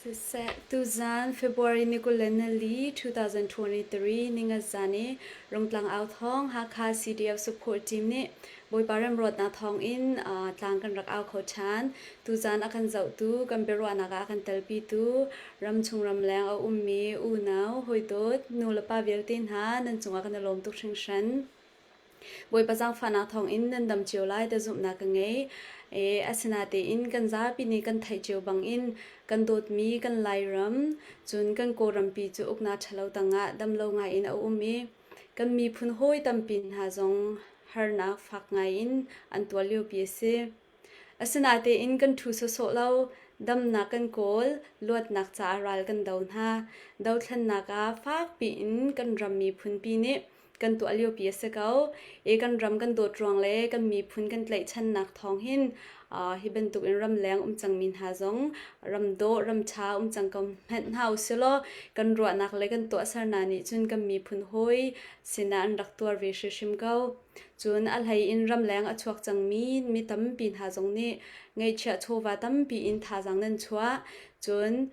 Siseh, tuzaan February ni 24, 2023 ningazan i Rungtlang au thawng Hakha CDF support team nih Bawipa remruatnak thawngin tlang kan rak au kho ṭhan. Tuzaan a kan zohtu, kan biaruahnak ah a kan telpitu, ramchung ramleng a ummi unau, hawidawt, nulepa vialte hna nan cungah kan i lawm tuk hringhran. Bawipa zaangfahnak thawngin nan dam cio lai ti zumhnak ka ngei. E, asinatein kan zapi nih kan theih cio bangin kan dawtmi kan Lairam, cun kan Kawlrampi cu uknak ṭhalo tangah damlo ngaiin a um i kan miphun hawi tampi hna zong harnak fak ngaiin an tuar liopi a si. Asinatein kan ṭhu sawsawh lo, damnak kan kawl, luatnak caah ral kan do hna. Dothlennak ah fakpi in kan ram miphunpi nih kan tuah liopi a si ko. I kan ram kan dawt ruang le kan miphun kan tlaihchannak thawng hin hi bantuk in ramleng um cangmi hna zong ram dawh, ram ṭha um cang ko hmanh hna usilaw kan ruahnak le kan tuahsernak nih cun kan miphun hawi sinah an rak tuar ve hrimhrim ko. Cun a hlei in ramleng a chuak cangmi mi tampi hna zong nih ngeihchiah chawva tampi in thazaang nan chuah. Cun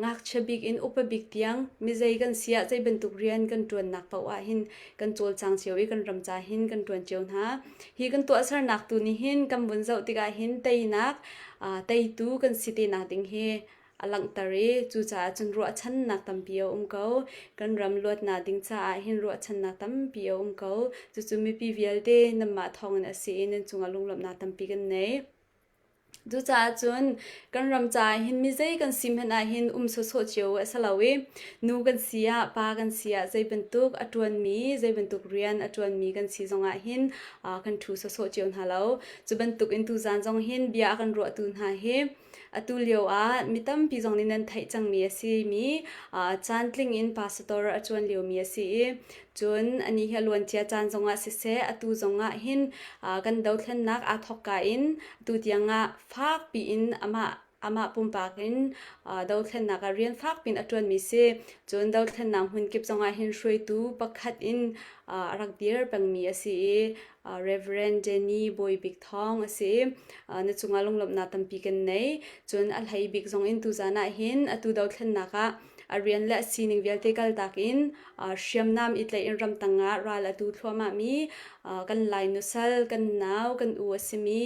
ngakchia bik in upa bik tiang mizei kan si ah zei bantuk rian kan ṭuannak paoh ah hin kan cawlcang cio i kan ram ca hin kan ṭuan cio hna. Hi kan tuahsernak tu nih hin kan vun zoh tikah hin teinak teitu kan si te nak ding hi a langhter i cucaah cun ruahchannak tampi a um ko. Kan ram luatnak ding caah hin ruahchannak tampi a um ko. Cucu mipi vialte nanmah thawngin a si i nan cungah lunglawmhnak tampi kan nei. Cucaah cun kan ram caah hin mi zei kan si hmanh ah hin um sawsawh cio a si lo i nu kan si ah pa kan si ah zei bantuk a ṭuanmi zei bantuk rian a ṭuanmi kan si zongah hin kan ṭhu sawsawh cio hna lo. Cu bantuk in tuzaan zong hin bia a kan ruahtu hna hi atu lio ah mi tampi zong nih nan theih cangmi a simi caantling in pastor a ṭuan liomi a si i cun anih hi a luancia caan zongah siseh atu zongah hin kan dothlennak aa thawkka in atu tiangah fakpi in amah pumpak in dothlennak ah rian fakpi in a ṭuanmi si. Cun dothlennak hmun kip zongah hin hruaitu pakhat in a rak dir pengmi a si i Reverend Jenny Bawi Bik Thawng a si. Na cungah lunglawmhnak tampi kan nei. Cun a hlei bik zong in tuzaan ah hin atu dothlennak ah a rian le a sining vialte kaltak in hriamnam i tlaih in ramtang ah ral a tu thluahmahmi kan Lai nusal, kan nau, kan u a simi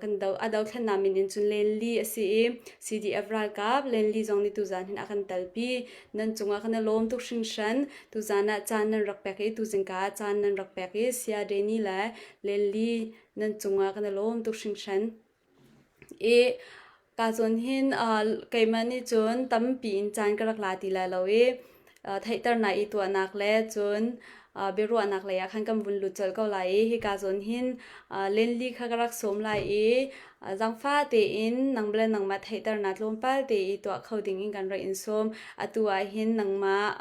kan do a dothlennak min in cun Lenli a si i CDF ralkap Lenli zong nih tuzaan hin a kan telpi. Nan cungah kan i lawm tuk hringhran. Tuzaan ah caan nan rak pek i tuzingka ah caan nan rak pek i Saya Danny le Lenli nan cungah kan i lawm tuk hringhran. I ka zawn hin keimah nih cun tampi in caan ka rak la ti lai lo i theihternak i tuahnak le cun biaruahnak lei ah khan kan vun lut colh ko lai i hika zawn hin Lenli kha ka rak sawm lai i zaangfah tein nang le nangmah theihternak tlawmpal te i tuah kho ding in kan rak in sawm. Atu ah hin nangmah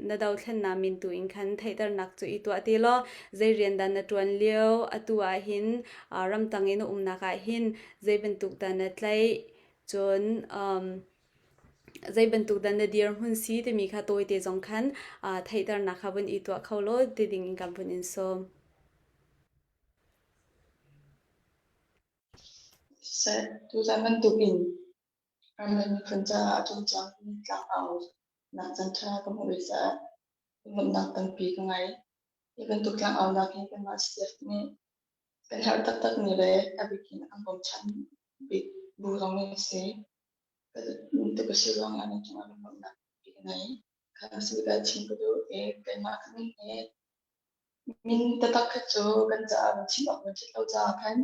na dothlennak min tu in khan theihternak cu i tuah ti law zei rian dah na ṭuan lio atu ah hin ramtang i na umnak ah hin zei bantuk dah na tlaih cun zei bantuk dah na dirhmun si timi kha tawite zong khan theihternak kha vun i tuah kho law ti ding in kan vun in sawm. Siseh, tuzan bantukin ram le miphun caah a cungcang tlangau nak caanṭha ka hmuh ve caah lunglawmhnak tampi ka ngei. Hi bantuk tlangaunak hi kanmah CDF nih Kan herh taktakmi le a bik in an bawmchan bik bu zong a si. Tuk a si ruangah nan cungah lunglawmhnak tampi ka ngei. Kha a si tikah chim ka duh i keimah ka min hi min taktak kha cu kan caah van chim awk van ṭhat lo caah khan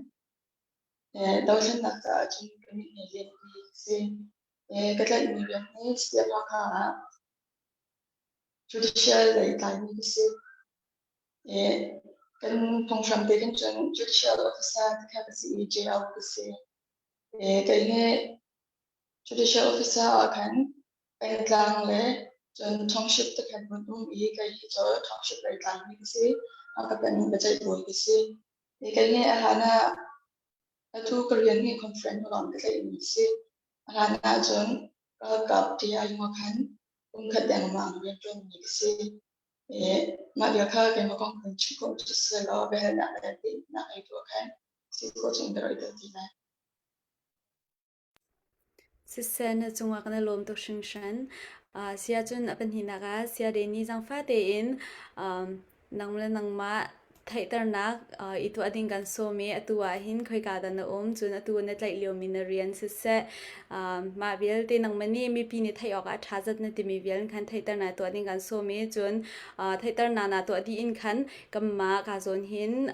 dothlennak caah cun ka min hi Lianpi a si. Ka tlaihmi rian hi CDF Hakha ah judicial lei tlaimi ka si. Kan phunghram te khin cun judicial officer ti kha ka si i JO ka si. Kei hi judicial officer ah khan pengtlang le cun township te khan vun um i kei hi cu township lei tlangmi ka si. Ka peng biaceih bawi ka si. Kei hi a hlan ah atu ka rian hi conference lawng ka tlaihmi a si. A hlan ahcun ralkap TI khan kum khat dengmang rianṭuanmi ka si. Mah lio kha keimah kong kan chim khawh cu si law biahalnak le tinhnak ei tu ah khan si khawh chung ka rak i tel ti lai. Siseh na cungah kan i lawm tuk hringhran. Sia cun a pahnihnak ah sia Deni zaangfah tein nang le nangmah theihternak i tuah ding kan sawm i atu ah hin khoika dah na um, cun atu na tlaih liomi na rian siseh, mah vialte nangmah nih mipi nih theih awkah a ṭha zat na timi vial khan theihternak tuah ding kan sawm i cun theihternak na tuah dih in khan kanmah ka zawn hin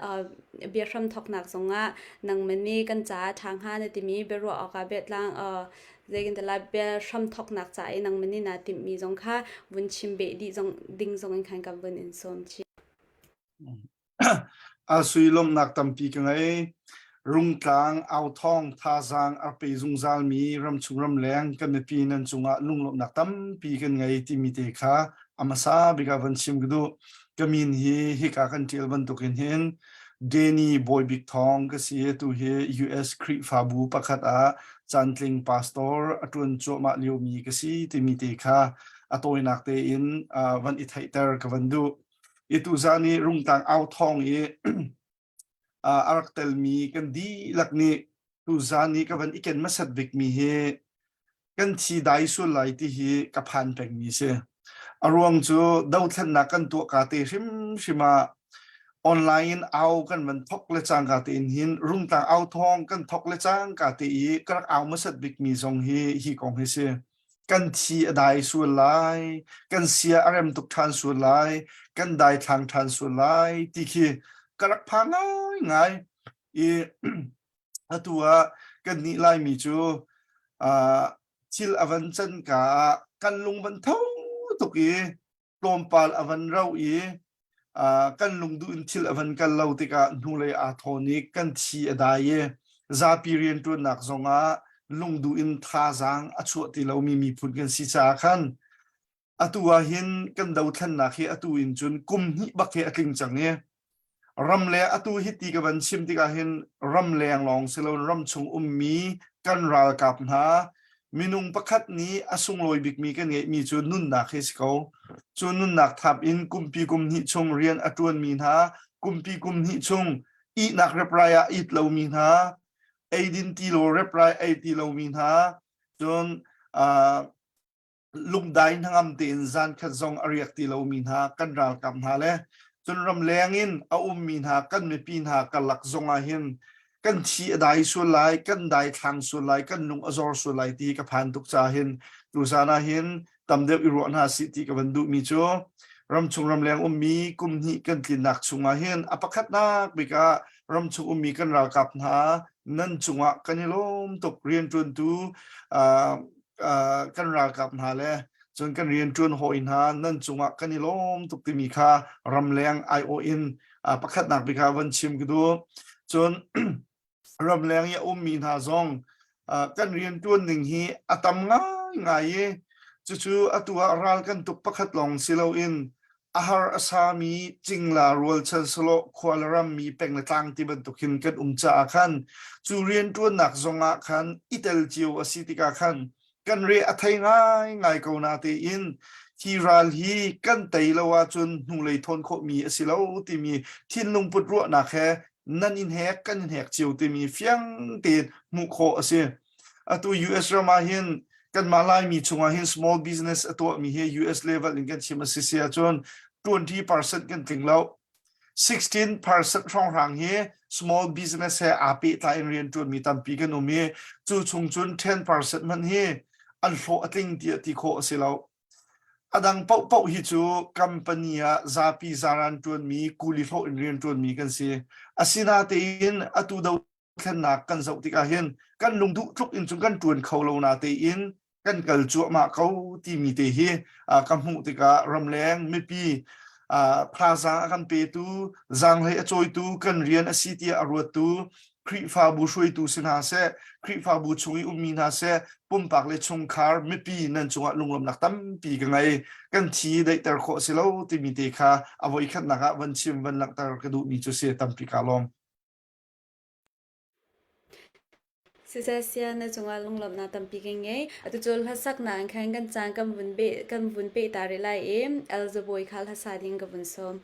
biahram thawknak zongah nangmah nih kan caah ṭha hnga na timi biaruah awkah biatlang zeitintiah biahram thawknak ca i nangmah nih naa timhmi zong kha vun chim beh dih zong ding zong in khan kan vun in sawm chih. A sui lawmhnak tampi ka ngei. Rungtlang authawng thazaang a pe zungzalmi ramchung ramleng kan mipi nan cungah lunglawmhnak tampi kan ngei timi te kha a hmasa bik ah van chim ka duh. Ka min hi hika kan ṭial bantukin hin Danny Bawi Bik Thawng ka si. Atu hi US Khrihfabu pakhat ah cantling pastor a ṭuan cuahmah liomi ka si timi te kha a tawinak tein van i theihter ka van duh. I tuzan i Rungtlang au thawng i a rak telmi kan dihlak nih tuzan i ka van i ken hmasat bikmi hi kan thi dai sual lai ti hi ka phan pengmi si. A ruang cu dothlennak kan tuah ka te hrimhrim ah online in au kan van thok le cangka tein hin Rungtlang au thawng kan thok le cangka te i ka rak au hmasat bikmi zong hi hi kong hi si. Kan thi a dai sual lai, kan sia a rem tuk ṭhan sual lai, kan daithlang ṭhan sual lai ti khi ka rak phang ngaingai. I atu ah kannih Laimi cu thil a van can ka ah kan lung van tho tuk i tlawmpal a van rauh i kan lungduh in thil a van kal lo tikah hnulei aa thawn i kan thi a dai i zapi rianṭuannak zongah lungduh in thazaang a chuah ti lomi miphun kan si caah khan atu ah hin kan dothlennak hi atu in cun kum hnih bak hi a tling cang i Ramleng atu hiti ka van chim tikah hin ramleng lawng si loin ramchung ummi kan ralkap hna minung pakhat nih a sunglawi bikmi kan ngeihmi cu nunnak hi si ko. Cu nunnak thap in kumpi kum hnih chung rian a ṭuanmi hna, kumpi kum hnih chung ihnak reprai ah it lomi hna, eidin ti lo reprai ei ti lomi hna, cun lungdai hnangam tein zan khat zong a riak ti lomi hna kan ralkap hna le cun ramleng in a ummi hna kan mipi hna karlak zong ah hin kan thi a dai sual lai, kan dai thlang sual lai, kan lung a zor sual lai ti ka phan tuk ca hin tuzan ah hin tam deuh i ruah hna sih ti ka van duhmi cu ramchung ramleng ummi kum hnih kan tlinnak chungah hin a pakhatnak bik ah ramchung ummi kan ralkap hna nan cungah kan i lawm tuk. Rianṭuantu kan ralkap hna le cun kan rianṭuan hawi hna nan cungah kan i lawm tuk timi kha ramleng aiawh in pakhatnak bik ah van chim ka duh. Cun ramleng i a ummi hna zong kan rianṭuan ning hi a tam ngaingai i cucu atu ah ral kan tuk pakhat lawng si loin a har a sami cingla rualchan sawlawh khua le rammi peng le tlang ti bantuk hin kan um caah khan cu rianṭuannak zongah khan i tel cio a si tikah khan kan re a thei ngaingai ko na tein hi ral hi kan tei lo ahcun hnulei thawn khawhmi a si lo timi thinlung put ruahnak he nan in hek kan in hek cio timi fiang tein hmuh khawh a si. Atu US ram ah hin kanmah Laimi chungah hin small business a tuahmi hi US level in kan chim a si si ahcun 20% kan tling lo. 16% hrawnghrang hi small business he aa pehtlai in rianṭuanmi tampi kan um i cu chung cun 10% hmanh hi an hlawh a tling tiah ti khawh a si lo. A dang paohpaoh hi cu company ah zapi zaran ṭuanmi, kuli hlawh in rianṭuanmi kan si. Asinatein atu do thlennak kan zoh tikah hin kan lungduh tluk in cun kan ṭuan kho lo na tein kan kal cuahmah ko timi te hi ka hmuh tikah ramleng mipi thazaang a kan petu, zaanghlei a cawitu, kan rian a si tiah a ruattu Khrihfabu hruaitu si hna seh, Khrihfabu chung i ummi hna seh, pumpak le chungkhar mipi nan cungah lunglawmnak tampi ka ngei. Kan thi daihter khawh si lo timi te kha a voikhatnak ah van chim van langhter ka duhmi cu si tampi ka lawm. Siseh na cungah lunglawmhnak tampi kan ngei. Atu cu hlasaknak in khan kan caan kan vun beh kan vun peh ta rih lai i Elzabawi kha hlasa ding ka vun sawm.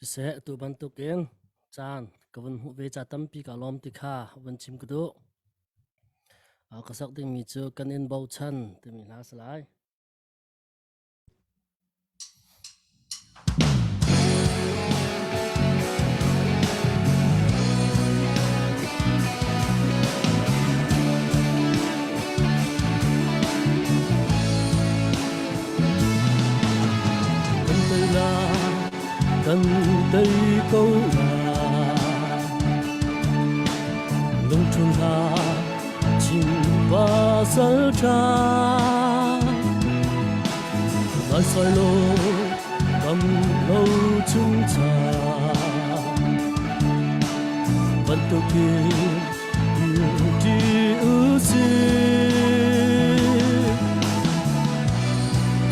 Siseh, atu bantukin caan Ka vun hmuh ve ca tampi ka lawm ti kha vun chim ka duh. Ka sak dingmi cu kan in bochan timi hla si lai. Kan tei la, kan tei ko la. Lungthul hlah, Chin pasal ṭha. Lai sai lo, kam lo chung cha. Bantukin dir usih.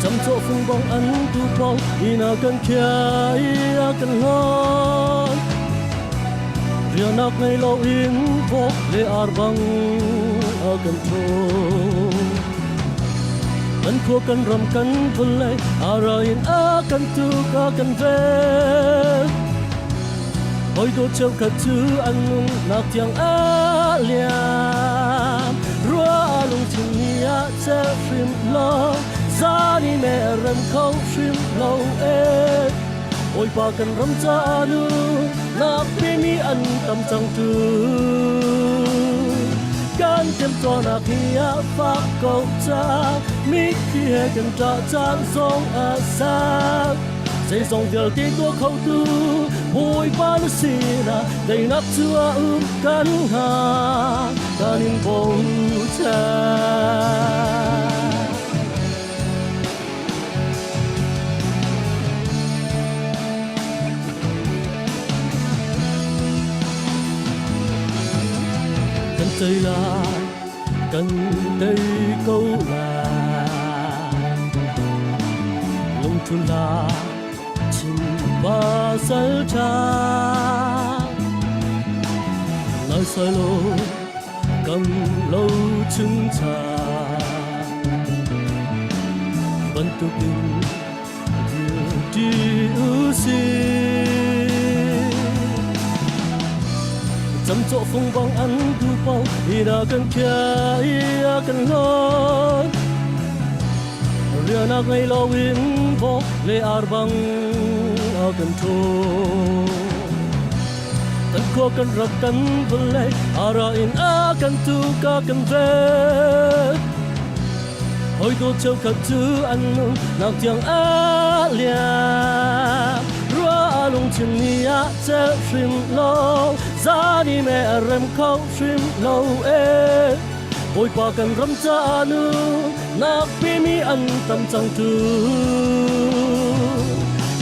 Camcawh fung bang an tu pong ina kan khia i a kan hlan. Rianak ngei lo in vok le ar bang a kan thaw. Kan khua kan ram kan vawlei ara in a kan tuk a kan vel. Hawi dawt cheukhat cu an nunnak tiang a liam. Rua lungthin ni ah cel hrim lo, zan i me rem kho hrim lo e. Bawipa kan ram caah nu, nak pimi an tam cang tu. Kan temtuarnak hi a fak ko ca, mitthli he kan ṭah caan zong a sang. Zeizong vialte tuah khotu Bawipa na sinah teinak cu a um kan hnga kan in bochan. Kan tei lai, kan tei ko lai. Lungthul hlah, Chin pasal ṭha. Nai sai lo, kam lo chungcha. Bantukin dir ṭi usih. Camcawh fung bang an du pau, ina kan khia i a kan hlawn. Rianak ngei loin vok le ar bang a kan ṭhawn. Kan khua kan rak kan vawlei ara in a kan tu ka kan vel. Hoi dawt cheukhat cu an nung nak tiang a liam. Rua lungthin ni ah cel hrim lo, zani me a rem kho hrim lo e. Bawipa kan ram caah nu nak pimi an tam cang tu.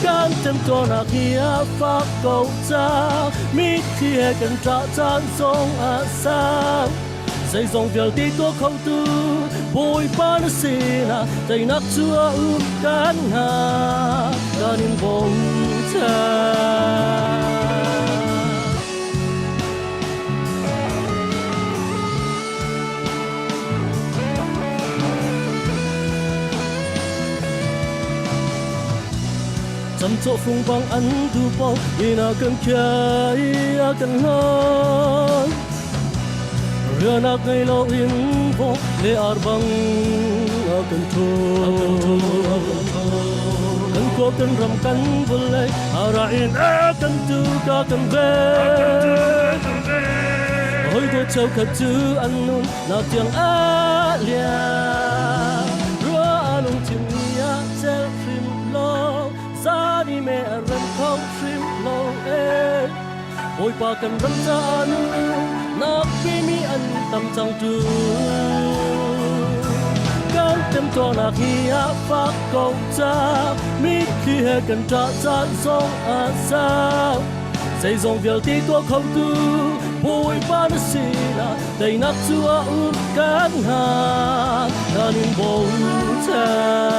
Kan temtuarnak hi a fak ko ca, mitthli he kan ṭah caan zong a sang. Zeizong vialte tuah khotu Bawipa na sinah teinak cu a um kan hna kan in bochan. Camcawh fung bang an du pau ina kan khia i a kan hlan. Rianak ngei lo in vok le ar bang a kan ṭhawl. Kan khua kan ram kan vawlei ara in a kan tu ka kan ven. Hoi dawt cheukhat cu an nun nak tiang a liam. Rua lungthin ni ah cel hrim lo, zani me a rem kho hrim lo e. Bawipa kan ram caah nu nak pimi an tam cang tu. Kan temtuarnak hi a fak ko ca, mitthli he kan ṭah caan zong a sau. Zeizong vialte tuah khotu Bawipa na sinah teinak cu a um kan hnga, kan in bochan.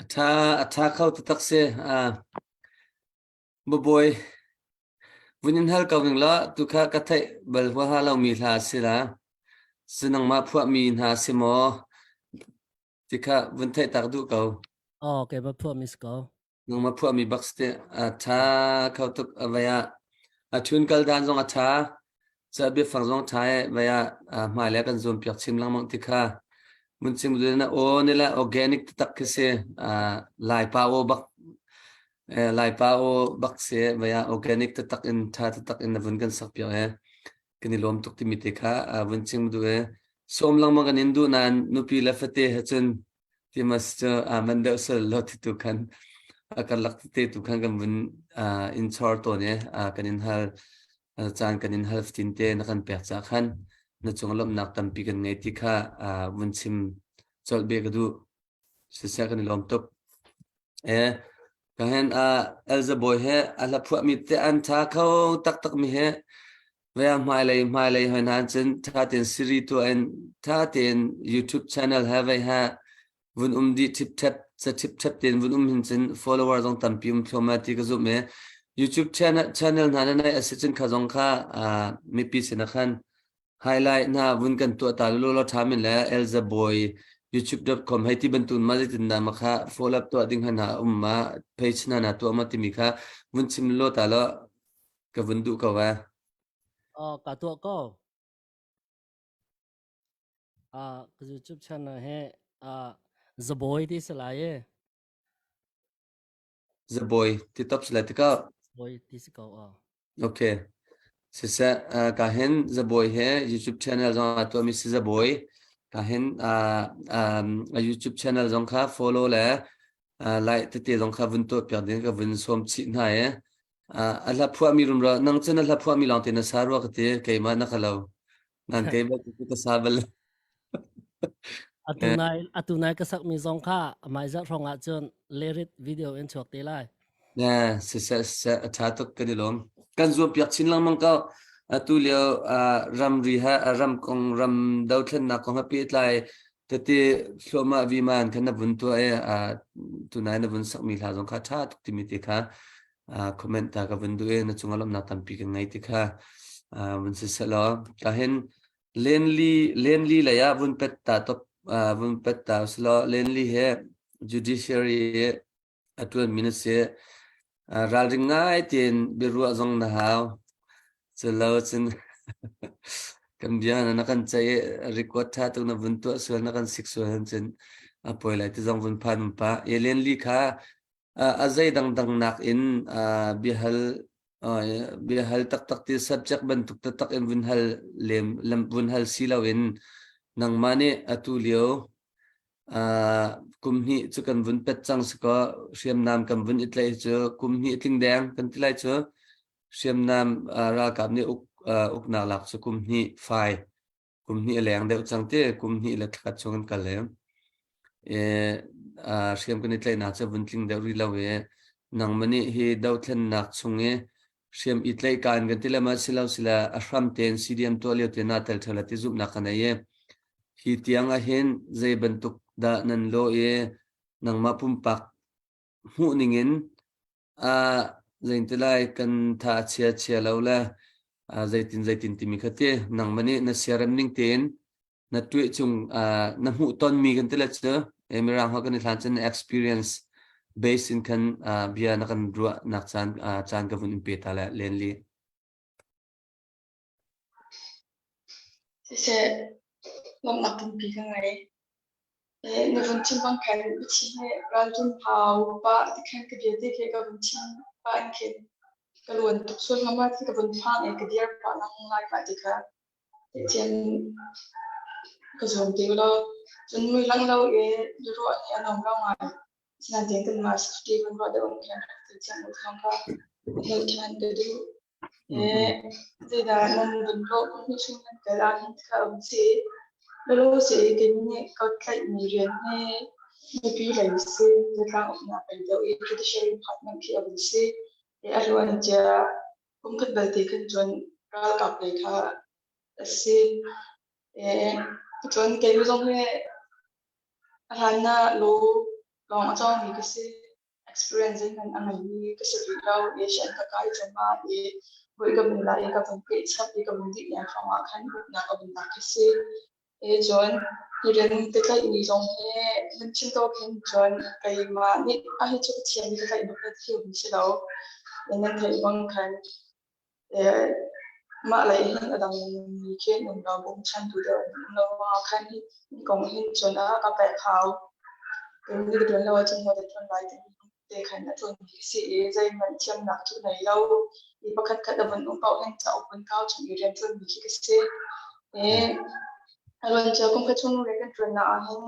A ṭha, a ṭha kho taktak si. Babawi. Vun in hal ko ning law tu kha ka theih bal huaha lomi hla a si la. Si nangmah phuahmi hna si maw? Ti kha vun theih tak duh ko. Aw, keimah phuahmi si ko. Nangmah phuahmi bak si te a ṭha kho tuk a vei ah. A ṭhun kal dan zong a ṭha. Ca biafang zong ṭha e vei ah hmailei kan zuam piak chin lengmang ti kha. Mun chim na aw ni le organic taktak khi si. Laipa aw bak Laipa aw bak si vei ah organic taktak in ṭha taktak in na vun kan sak piak e. Kan i lawm tuk timi te kha vun chim duh e. Sawm lengmang kan in duh nain nupi le fate he cun Timas cu aa manh deuh sal lo ti tu khan a karlak tete tu khan kan vun in chor tawn i kan in hal caan kan in hal fatin te na kan pek ca khan na cung lawmhnak tampi kan ngei ti kha vun chim colh bia ka duh. Siseh kan i lawm tuk. Eh, ka hen Elza Bawi he a hla phuahmi te an tha kho taktak mi he Vea hmailei hmailei hoi hna cun ṭha tein Siri tuah in ṭha tein YouTube channel he vei he vun um dih ṭhipṭhep ca ṭhipṭhep tein vun um hin cun follower zong tampi um thluahmah ti ka zumh i YouTube channel channel hna na neih a si cun kha zong kha mipi sinah khan highlight hna vun kan tuah ta lulaw law ṭha min le Elza Boy youtube.com hei ti bantuk ma zeitin dah ma kha follow up tuah ding hna um ma page hna na tuah ma timi kha vun chim lulaw ta law ka vun duh ko eh. Oh, ka tuah ko. Ah, ka YouTube channel he ah Zaboy ti si lai e. Zaboy ti top si lai tikah. Zaboy ti si ko. Oh. Okay. Siseh, uh, ka hin Zaboy he YouTube channel zong a tuahmi si Zaboy. Ka hin uh, um, a YouTube channel zong kha follow le uh, like tete zong kha vun tuah piak ding ka vun sawm chih hna e. A hla phuahmi rumro nang cu na hla phuahmi lawng te na sa rua ka ti keimah na ka lo nan keimah cu ka sa bal Atu nai atu nai ka sakmi zong kha amai zarh hrawng ah cun lyric video in chuak te lai. Ne se se se a tha tuk kan i lawm. Kan zuam piak chin lengmang ko. Atu lio ramri ha ram kong ram dothlennak kong ha pehtlai tete thluahmah viman khan na vun tuah i tunai na vun sakmi hla zong kha ṭha tuk timi te kha comment ta ka vun duh i na cungah lawmhnak tampi ka ngei ti kha vun si selaw ka hin lenli lenli lei ah vun pet ta top vun pet ta uselaw lenli he judiciary a ṭuanmi na si. Ralring ngai tein biaruah zong na hau. Culo cun kan bia na kan ceih i record ṭha tuk na vun tuah sual na kan sik sual han cun a poi lai ti zong vun phan um pah. Alien li kha a zei dangdang nak in biahal biahal taktak ti subject bantuk taktak in vun hal lem vun hal si loin nangmah nih atu lio Kum hnih cu kan vun pet cang si kaw hriamnam kan vun i tlaih cu kum hnih tling deng kan ti lai cu hriamnam ralkap nih uk uknak lak cu kum hnih fai kum hnih a leng deuh cang ti kum hnih le thlakhat chung kan kal i hriam kan i tlaihnak cu vun tling deuh rih lo i nangmah nih hi dothlennak chung i hriam i tlaih kaan kan ti le ma silo sila a hram tein CDM tuah lio te na tel theu la ti zumhnak kan ei i Hi tiang ahhin zei bantuk dah nan lawh i nangmah pumpak hmuh ningin ah zeitilai kan tha a chia chia lo le zeitin zeitin timi kha ti nangmah nih na siarem ning tein na tuah chung na hmuh tonmi kan ti le cu mirang ho kan i hlan cun na experience base in khan bia na kan ruah nak caan caan ka vun in pe ta le len li. Siseh, lawmhnak tampi ka ngei. Na vun chim bang khan biachim hi ralrin hau pah ti khan ka bia te khi ka vun chim pah in khin ka luan tuk sual hnga ma ti ka vun phang i ka dir pah lang ngai pah ti kha Pathian ka zuam ti law cun mui lang lo i biaruah hi a nuam lo ngai. Asinain kanmah safety kan ruah deuh in khan rak ti thiam lo thawng kha hmuh ṭhan ka duh. Zeidah nan vun lawh hnu chung nan kal ahhin kha um si. Lolo si keimah nih ka tlaihmi rian hi mipi lei si, zatlang uknak lei deuh i judiciary department khi a vun si. A luan cia kum khat belte khan cun ralkap lei kha a si. Cun keimah zong hi a hlan ah law lawng a cawngmi ka si. Experience zeihmanh a ngeimi ka si rih lo. Asian ka kai cuahmah i voi ka vun la i ka vun peh chap i ka vun dih leng hrawng ah khan uknak ka vun lak khi si. E cun hi rian ka tlaihmi zong hi nan chim ko khin cun keimah nih a hi cu ka thiam i ka tlaih bak thil hun si lo. Nan theih bang khan Mah lei hin a dangmi khi an um lo, bawmchantu deuh an um lo ruangah khan hi kong hin cun a ka pek hau. Ni ka ṭuan lo ahcun ho dah ṭuan lai timi te khan a ṭuanmi ka si i zeihmanh thiamnak cu nei lo. Mi pakhat khat a vun um paoh hin cauk vun kau chung i rian ṭuanmi khi ka si. I a luancia kum khat chung rian kan ṭuannak ahhin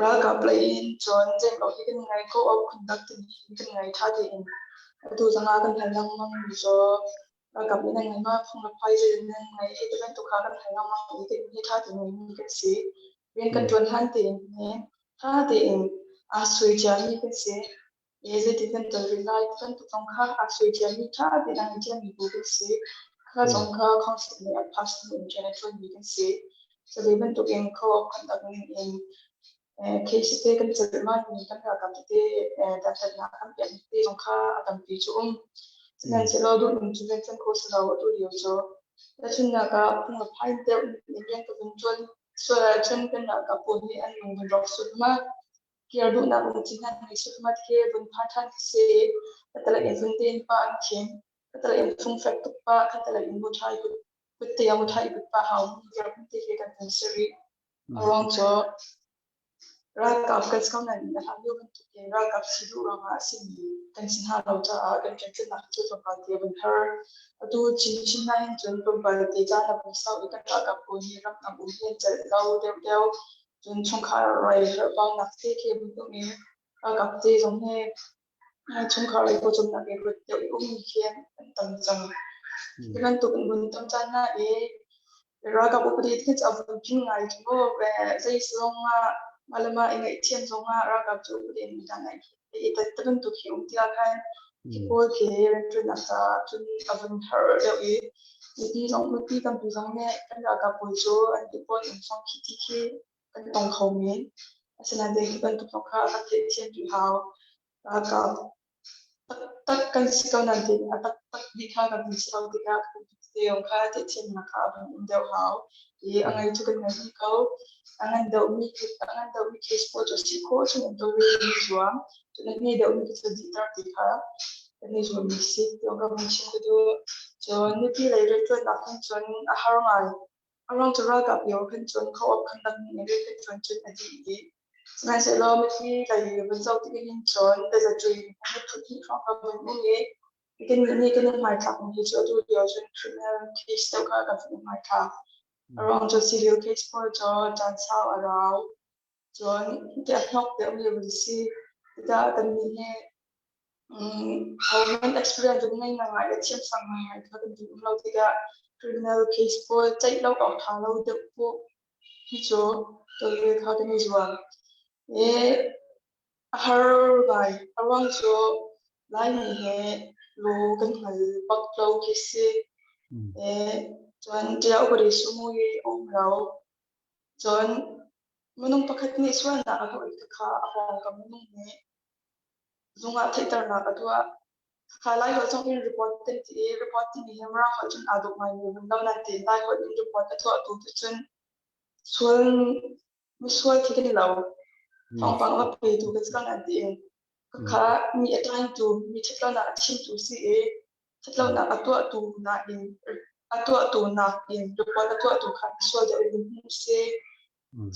Ralkap lei in cun zeimawh hi kan ngai ko awk phundang timi hi kan ngai ṭha tein. Atu zongah kan hal lengmang mi cu ralkap nih nan ngai ma, phung le phai zei nan ngai hei ti bantuk kha kan hal lengmang i kan hi ṭha tein ngeimi kan si. Rian kan ṭuan hlan tein hi ṭha tein aa suai ciami kan si. I zeitin kan ton rih lai ti bantuk zong kha aa suai ciami ṭha tein a ngei ciami bu kan si. Kha zong kha council nih a pass hnu in rian a ṭuanmi kan si. Cu ve bantuk in co-op kan rak ning in case te kan celhman mi kan ralkap tete dantatnak kan pek te zong kha a tampi cu um. Sihmanhsehlaw duhning cu rian ṭuan kho si lo atu lio cu. Tahchunhnak ah phung le phai deuh in rian ka vun ṭuan sual ahcun kan ralkap pawl nih an lung vun rawk sual ma. Kir duhnak lungthin han ngei sual ma khi vun phan ṭhan khi si. Khatalei in vun tein pa an khin. Khatalei in fungfek tuk pa, khatalei in muṭhai kut kutte a muṭhai i kutpa hau mi vialte he kan vun si rih. A ruang cu ralkap kan si ko nain a hlan lio bantuk in ralkap si duh ruangah a simi kan si hna lo caah kan rianṭuannak cu tlawmpal te a vun har. Atu Chin Chin ah hin cun tlawmpal te caan a vun sau i kan ralkap pawl nih ramdang um hi an celh lo deuhdeuh. Cun chungkhar rai herhbaunak te khi a vun um i ralkap te zong hi Chungkhar lei pawcawmnak i ruat deuh i ummi khi an tam cang. Hi bantuk in vun tam caan hna i ralkap upadi khi cu a vun ping ngai cu mu. Zei zong ah mah le mah i ngaihthiam zong ah ralkap cu upadi in dah ngai i ti bantuk hi um tikah khan hi pawl khi rianṭuannak caah cun a vun har deuh i mipi zong mipi tampi zong nih kan ralkap pawl cu an ti pawl um song khi ti khi kan tong kho men. Asinain hi bantuk zong kha kan theihthiam rih hau. Ralkap taktak kan si ko nain a taktak dih kha kan si lo tikah te zong kha theihthiamnak kha a vun um deuh hau. I a ngei cu kan ngei dih ko. A ngan deuhmi a ngan deuhmi case pawl cu si khawh chung in tawlrel kan i zuam. Cun a hme deuhmi cu dihter ti kha kan i zuammi si. Ti ka vun chim ka duh. Cun mipi lei rianṭuannak hin cun a har ngai. A ruang cu ralkap lio khan cun co-op khan rak ning in rian ṭuan cun a dih dih. Sihmanhsehlaw mithi lei vun zoh tik hin cun tazacuai in phun hnih hrawng ka vun um i kannih nih kan i hmaithlak mi cu atu lio cun criminal case deuh kha kan vun i hmaithlak. A ruang cu civil case pawl cu caan sau a rau. Cun a hnok deuhmi vun si. Tikah kannih nih Ahohmanh experience an ngei ngaingai le thiamsang ngaingai kha kan um lo tikah criminal case pawl ceih lo awk ṭha lo deuh cu hi cu tawlrel kha kan i zuam. I a har ngai. A ruang cu Laimi he law kan hngal bak lo khi si. I cun ṭia upadi sumui a um lo. Cun minung pakhat nih sualnak a tuah i khakha a pawngkam minung nih Zung ah theihternak a tuah. Khakha Laiholh zong in report kan ti i report timi hi Mirang holh cun aa dawh ngaimi vun lo nain Laiholh in report a tuahtu tu cun sual misual khi kan i lo. Thawngpang a va petu kan si ko nain tiin khakha mi a ṭaingtu mi ṭhatlonak a chimtu si i ṭhatlonak a tuahtu nain a tuahtu nakin report a tuahtu kha misual deuh in vun hmu si.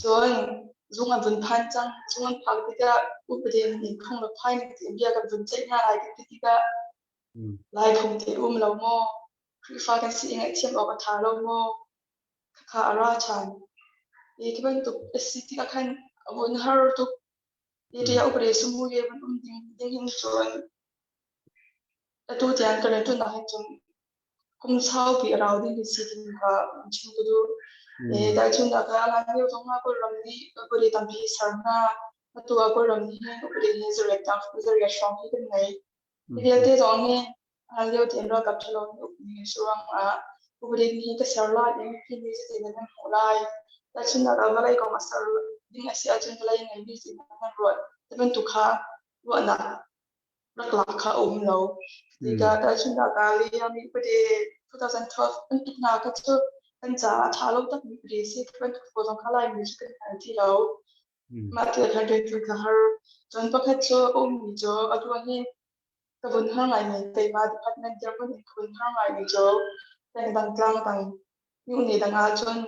Cun zung an vun phan cang. Zung an phak tikah upadi nih phung le phai ning tiin bia kan vun ceih hna lai kan ti tikah Lai phung te um lo maw? Khrihfa kan si i ngaihthiam awk a ṭha lo maw? Khakha a ra ṭhan. Hi khi bantuk a si tikah khan a vun har tuk. Hi ṭia upadi sumu ye vun um ding ding hin cun atu tiang ka rianṭuannak hin cun kum saupi a rau ding hi si ti kha chim ka duh. Tahchunhnak ah hlan lio zong ah Kawlram nih upadi tampi ser hna. Atu ah Kawlram nih hin upadi hi zariat zariat hrawng hi kan ngei. Hi vialte zong hi hlan lio tein ralkap ṭhalo nih ukmi a si ruangah upadi hi ka ser lai i mipi nih zeitin nan hmuh lai. Tahchunhnak ah vawlei kong a ser ding a si ahcun vawlei ngeimi zeitin nan ruah ti bantuk kha. Ruahnak rak lak kha a um lo. Tikah tahchunhnak ah Liam nih upadi 2012 bantuk hna kha cu kan caah a ṭha lo takmi upadi a si. Bantuk pawl zong kha Laimi cu kan hngal ti lo. Mah thil kha rianṭuan kha har. Cun pakhat cu a ummi cu atu hi ka vun har ngaimi keimah department dirhmun in ka vun har ngaimi cu pengdang tlangdang myohne dang ahcun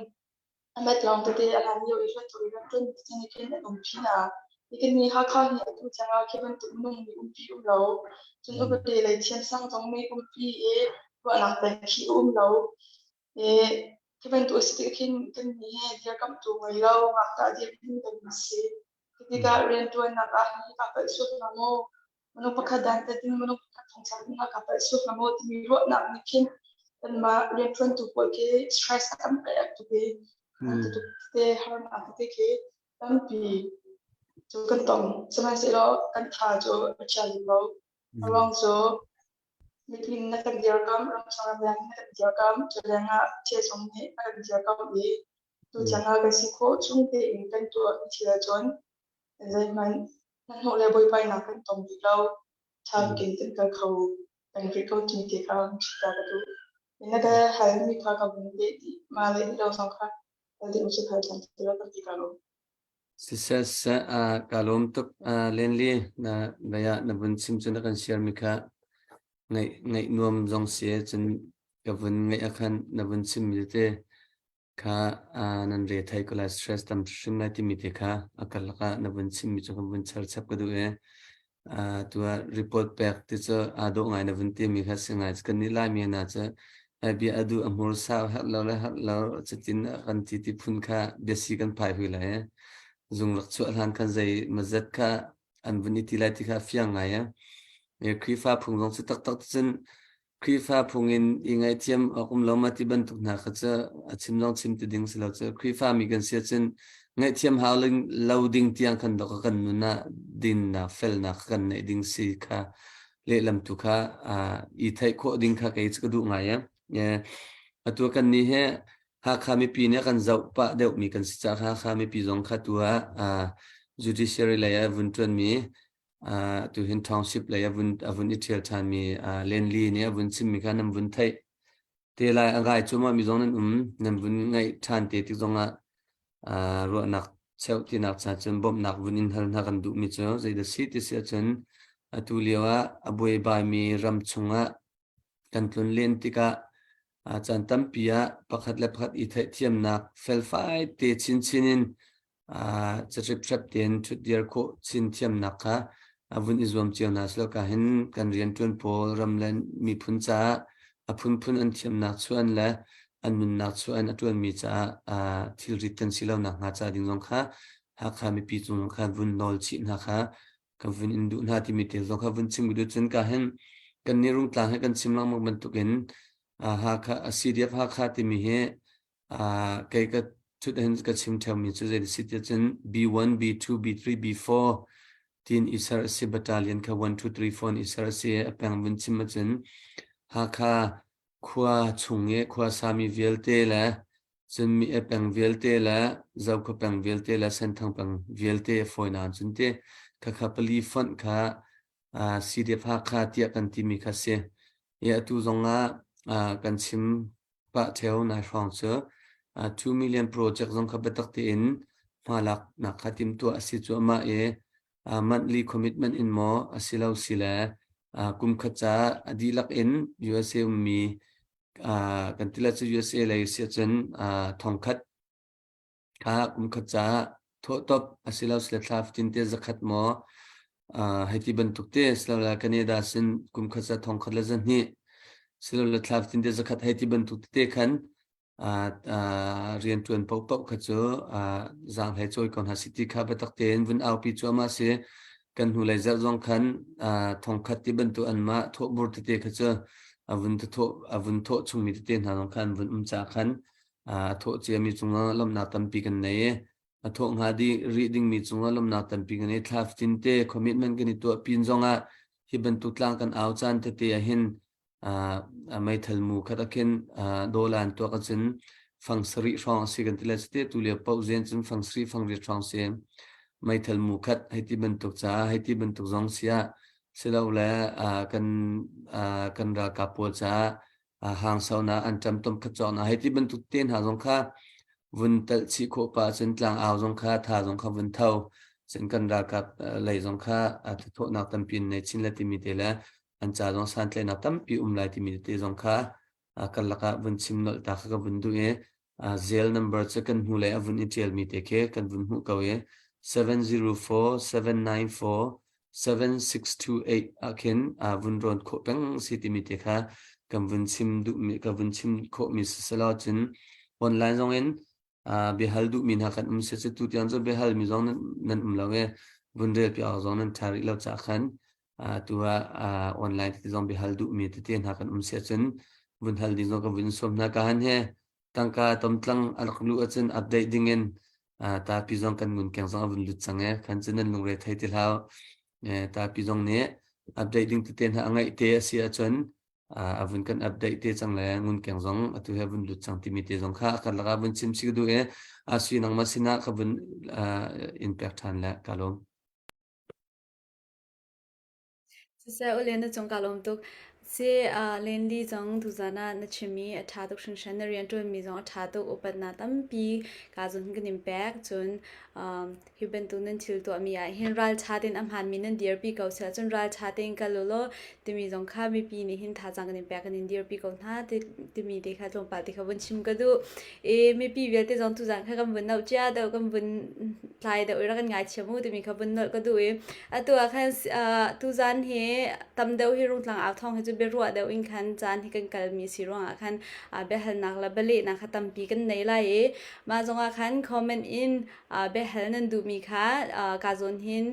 A met lawng tete a hlan lio i hluttaw i rianṭuan ti nih khin an umpi hna. Nihin ni Hakha hi atu tiangah khi bantuk minung nih umpi um lo. Cun upadi lei thiamsang zong nih umpi i ruahnak pek khi a um lo. I khi bantuk a si tik khin kannih hi dirkamhtu ngei lo ngakṭah dirhmun kan si. Khi tikah rianṭuannak ah hi kaa palh sual hnga maw? Minung pakhat dantat in minung pakhat thongthlak ding ah kaa palh sual hnga maw timi ruahnak nih khin kanmah rianṭuantu pawl khi stress a kan pek tuk i tuk te harnak tete khi tampi cu kan tong. Sihmanhsehlaw kan tha cu a chia lim lo. A ruang cu mitling na kan dirkamh, ramchung ramleng na kan dirkamh, cu lengah thil zong nih a kan dirkamh i tuchan ah kan si khawh chung tein kan tuah thil ahcun zeihmanh hnahnawh le buaibainak kan tong rih lo. Ṭha tein kan kal kho peng rih ko timi te kha ṭhita ka duh. Na ka halmi kha ka vun leh dih. Mah le dih lo zong kha hal ding si hal ṭhan ti lo ka ti ka lo. Siseh siseh ka lawm tuk Lenli na bia na vun chim cu na kan share mi kha ngaih ngaih nuam zong si cun ka vun ngaih ah khan na vun chim mi tete kha nan re thei ko lai stress tam hrim lai timi te kha a karlak ah na vun chimmi cu kan vun char chap ka duh i tu ah report pek ti cu aa dawh ngai na vun timi kha si ngai kan nih Laimi hna cu bia a duh a hmur sau herh lo le herh lo cutin kan ti ti phun kha biasi kan phai hui lai zung rak chuah hlan khan zei mazat kha an vun i ti lai ti kha fiang ngai e Khrihfa phung zong cu taktak cun Khrihfa phung in i ngaihthiam awk um lo ma ti bantuk hna kha cu a chim zong chim ti ding si lo cu Khrihfa mi kan si ahcun ngaihthiam hau lo ding tiang khan dok kan nun ah dinnak felnak kan neih ding si kha lehlam tu kha i theih khawh ding kha kei cu ka duh ngai e atu kan nih he Hakha mipi nih kan zoh pah deuh mi kan si caah Hakha mipi zong kha tu ah judiciary lei ah vun ṭuan mi tuhin township lei a vun i ṭhial ṭhanmi Lenli nih a vun chimmi kha nan vun theih te lai. A ngai cuahmah mi zong nan um. Nan vun ngaih ṭhan te tik zongah ruahnak cheuh tinak ca cun bawmhnak vun in hal hna kan duhmi cu zeidah si ti si ahcun atu lio ah a buaibaimi ram chungah kan tlun len tikah caan tampi ah pakhat le pakhat i theihthiamnak felfai te chinchin in cahriphrep tein ṭhutdir khawh chin thiamnak kha a vun i zuam cio hna silo ka hin kan rianṭuan pawl ram le miphun caah a phunphun an thiamnak chuan le an nunnak chuan a ṭuanmi caah thilrit kan si lo nakhnga ca ding zong kha Hakha mipi cung kha vun nawl chih hna kha ka vun in duh hna timi te zong kha vun chim duh cun ka hin kan nih Rungtlang he kan chim lengmang bantukin Hakha CDF Hakha timi hi kei ka thut hin ka chim theumi cu zei si ti cun B1 B2 B3 B4 tin i ser a si battalion kha 1 2 3 4 in i ser a si a peng vun chim ahcun Hakha khua chung i khua sami vialte le cun mi e peng vialte le Zokhua peng vialte le Senthang peng vialte a fawi nain cun ti khakha pali fonh kha CDF Hakha tiah kan timi kha si. I atu zong ah kan chim pah theo nai hrawng cu 2 million project zong kha biatak tein hmalaknak kha timhtuah a si cuahmah i monthly commitment in maw a si lo si le kum khat ca a dihlak in USA ummi kan ti le cu USA lei si ahcun thongkhat Kha kumkhat caah thawhtop asilosile thla fatin te zakhat maw hei ti bantuk te asilole Canada sin kumkhat ca thongkhat le zahnih silole thla fatin te zakhat hei ti bantuk tete khan rianṭuan paohpaoh kha cu zaanghlei cawi ko hna sih ti kha biatak tein vun aupi cuahmah si. Kan hnulei zarh zong khan thongkhat ti bantuk anmah thawhbur tete kha cu a vun thawh a vun thawh chungmi tete hna zong kha an vun um caah khan A thawh ciami cungah lawmhnak tampi kan nei i a thawh hnga dih rih dingmi cungah lawmhnak tampi kan nei. Thla fatin te commitment kan i tuah pin zongah hi bantuk tlang kan au caan tete ahhin meithal mu khat ahkhin dawlan tuak ahcun fang sarih hrawng a si kan ti le cite tu lio paoh zen cun fang sarih fang riat hrawng si. Meithal mu khat hei ti bantuk caah hei ti bantuk zong siah silole kan kan ralkap pawl caah hangsonak an ṭam tom khat cawknak hei ti bantuk te hna zong kha vun telh chih khawh pah cun tlangau zong kha tha zong kha vun tho cun kan ralkap lei zong kha thathawhnak tampi in nei chin le timi te le an ca zong santlaihnak tampi um lai timi te zong kha karlak ah vun chim nolh ta kha ka vun duh i Zelle number cu kan hnulei a vun i ṭialmi te khi kan vun hmuh ko i 704 794 7628 ah khin vun rawn khawh peng si timi te kha kan vun chim duhmi ka vun chim khawhmi si selaw cun online zong in biahal duhmi hna kan um si cu tu tiang cu biahal mi zong nan um lo i vun rel piak zong nan ṭha rih lo ca khan tu ah online tete zong biahal duhmi tete hna kan um si ahcun vun hal ding zong kan vun sawm hna ka han he tangka tomtlang a rak luh ahcun update ding in tapi zong kan ngun keng zong a vun lut cang e khan cun nan lungre thei ti hlau tapi zong nih update ding tete hna a ngaih te a si ahcun a vun kan update te cang le ngun keng zong atu he vun lut cang timi te zong kha kan laka vun chim si ka duh e a si nangmah sinah ka vun in pek ṭhan le ka lawm. Siseh u le na cung kaa lawm tuk. Si Lenli zong tuzan ah na chimmi a ṭha tuk hringhran. Na rianṭuanmi zong a ṭha tuk. Upatnak tampi kaa zun kan in pek. Cun hi bantuk nan thil tuahmi ah hin ralṭha tein a hmaanmi nan dirpi ko si ahcun ralṭha tein kal u law timi zong kha mipi nih hin thazaang kan in pek kan in dirpi ko hna timi te kha tlawmpal te kha vun chim ka duh. I mipi vialte zong tuzan kha kan vun noh cia deuh kan vun tlai deuh i rak kan ngaithiam u timi kha vun nolh ka duh i atu ah khan tuzan hi tam deuh hi Rungtlang au thawng hi cu biaruah deuh in khan caan hi kan kalmi si ruangah khan biahalnak le bialehnak kha tampi kan nei lai i mah zongah khan comment in biahal nan duhmi kha ka zawn hin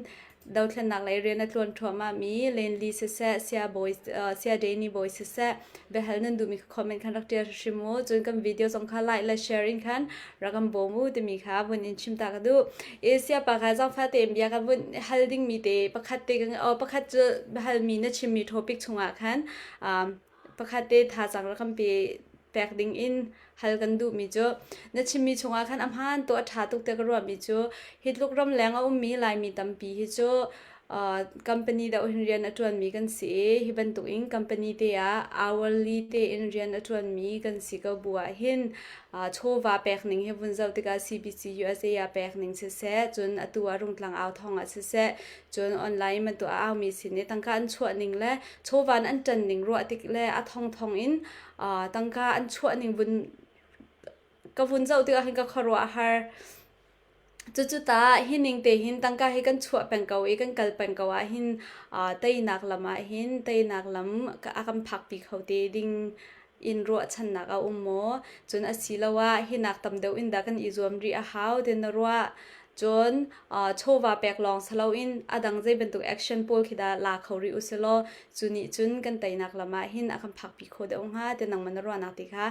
dothlennak lei rian a tluan thuahmah mi Lenli siseh Sia Bawi Sia Danny Bawi siseh biahal nan duhmi comment khan rak tial hrim u cun kan video zong kha like le share in khan rak kan bawm u timi kha vun in chim ta ka duh i sia pa kha zangfa tein bia ka vun hal ding mi te pakhat te kan pakhat cu hal mi na chim mi topic chungah khan pakhat te thazaang rak kan pe pek ding in hal kan duhmi cu na chimmi chungah khan a hmaan tu a ṭha tuk tiah ka ruahmi cu hi tluk ramleng a ummi Laimi tampi hi cu uh, company deuh hin rian a ṭuanmi kan si i hi bantuk in company te ah hourly te in rian a ṭuanmi kan si ko bu ah hin uh, chawva pek ning hi vun zoh tikah CBC USA ah pek ning siseh cun atu ah Rungtlang au thong ah siseh cun online bantuk a aumi sin i tangka an chuah ning le chawvan an ṭan ning ruah tik le a thongthong in tangka an chuah ning vun ka vun zoh tikah hin ka khuaruah a har. Cucu ta hi ning te hin tangka hi kan chuah peng ko i kan kal peng ko ah hin teinak lam ah hin teinak lam a kan phakpi kho te ding in ruahchannak a um maw? Cun asiloah hinak tam deuh in dah kan i zuam rih a hau ti na ruah? Cun chawva pek lawng si loin a dang zei bantuk action pawl khi dah la kho rih u si law cu nih cun kan teinak lam ah hin a kan phakpi kho deuh hnga ti nangmah na ruahnak ti kha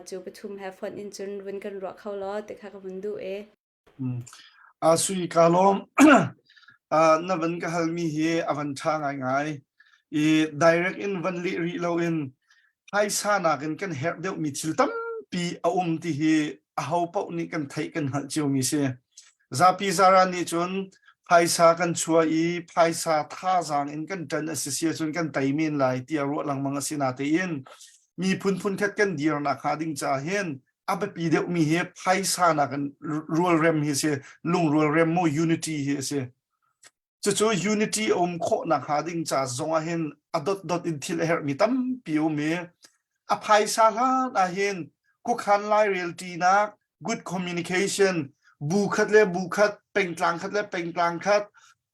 cu pathum he fonh in cun vun kan ruah kho law ti kha ka vun duh e. Sui ka lawm na van ka halmi hi a van ṭha ngaingai i direct in van leh rih loin phaisa nakin kan herh deuhmi thil tampi a um ti hi aho paoh nih kan theih kan hngalh ciomi si. Zapi zaran nih cun phaisa kan chuah i phaisa thazaang in kan ṭan a si si ahcun kan tei men lai tiah ruah lengmang a si natein miphun phunkhat kan dirnak hnga ding caah hin a biapi deuhmi hi phaisa nakin rualrem hi si lungrualrem mu unity hi a si cucu unity a um khawh nak hnga ding ca zong ah hin a dot dot in thil a herhmi tampi um i a phaisa hlan ah hin khuakhan lairelṭi nak good communication bu khat le bu khat pengtlang khat le pengtlang khat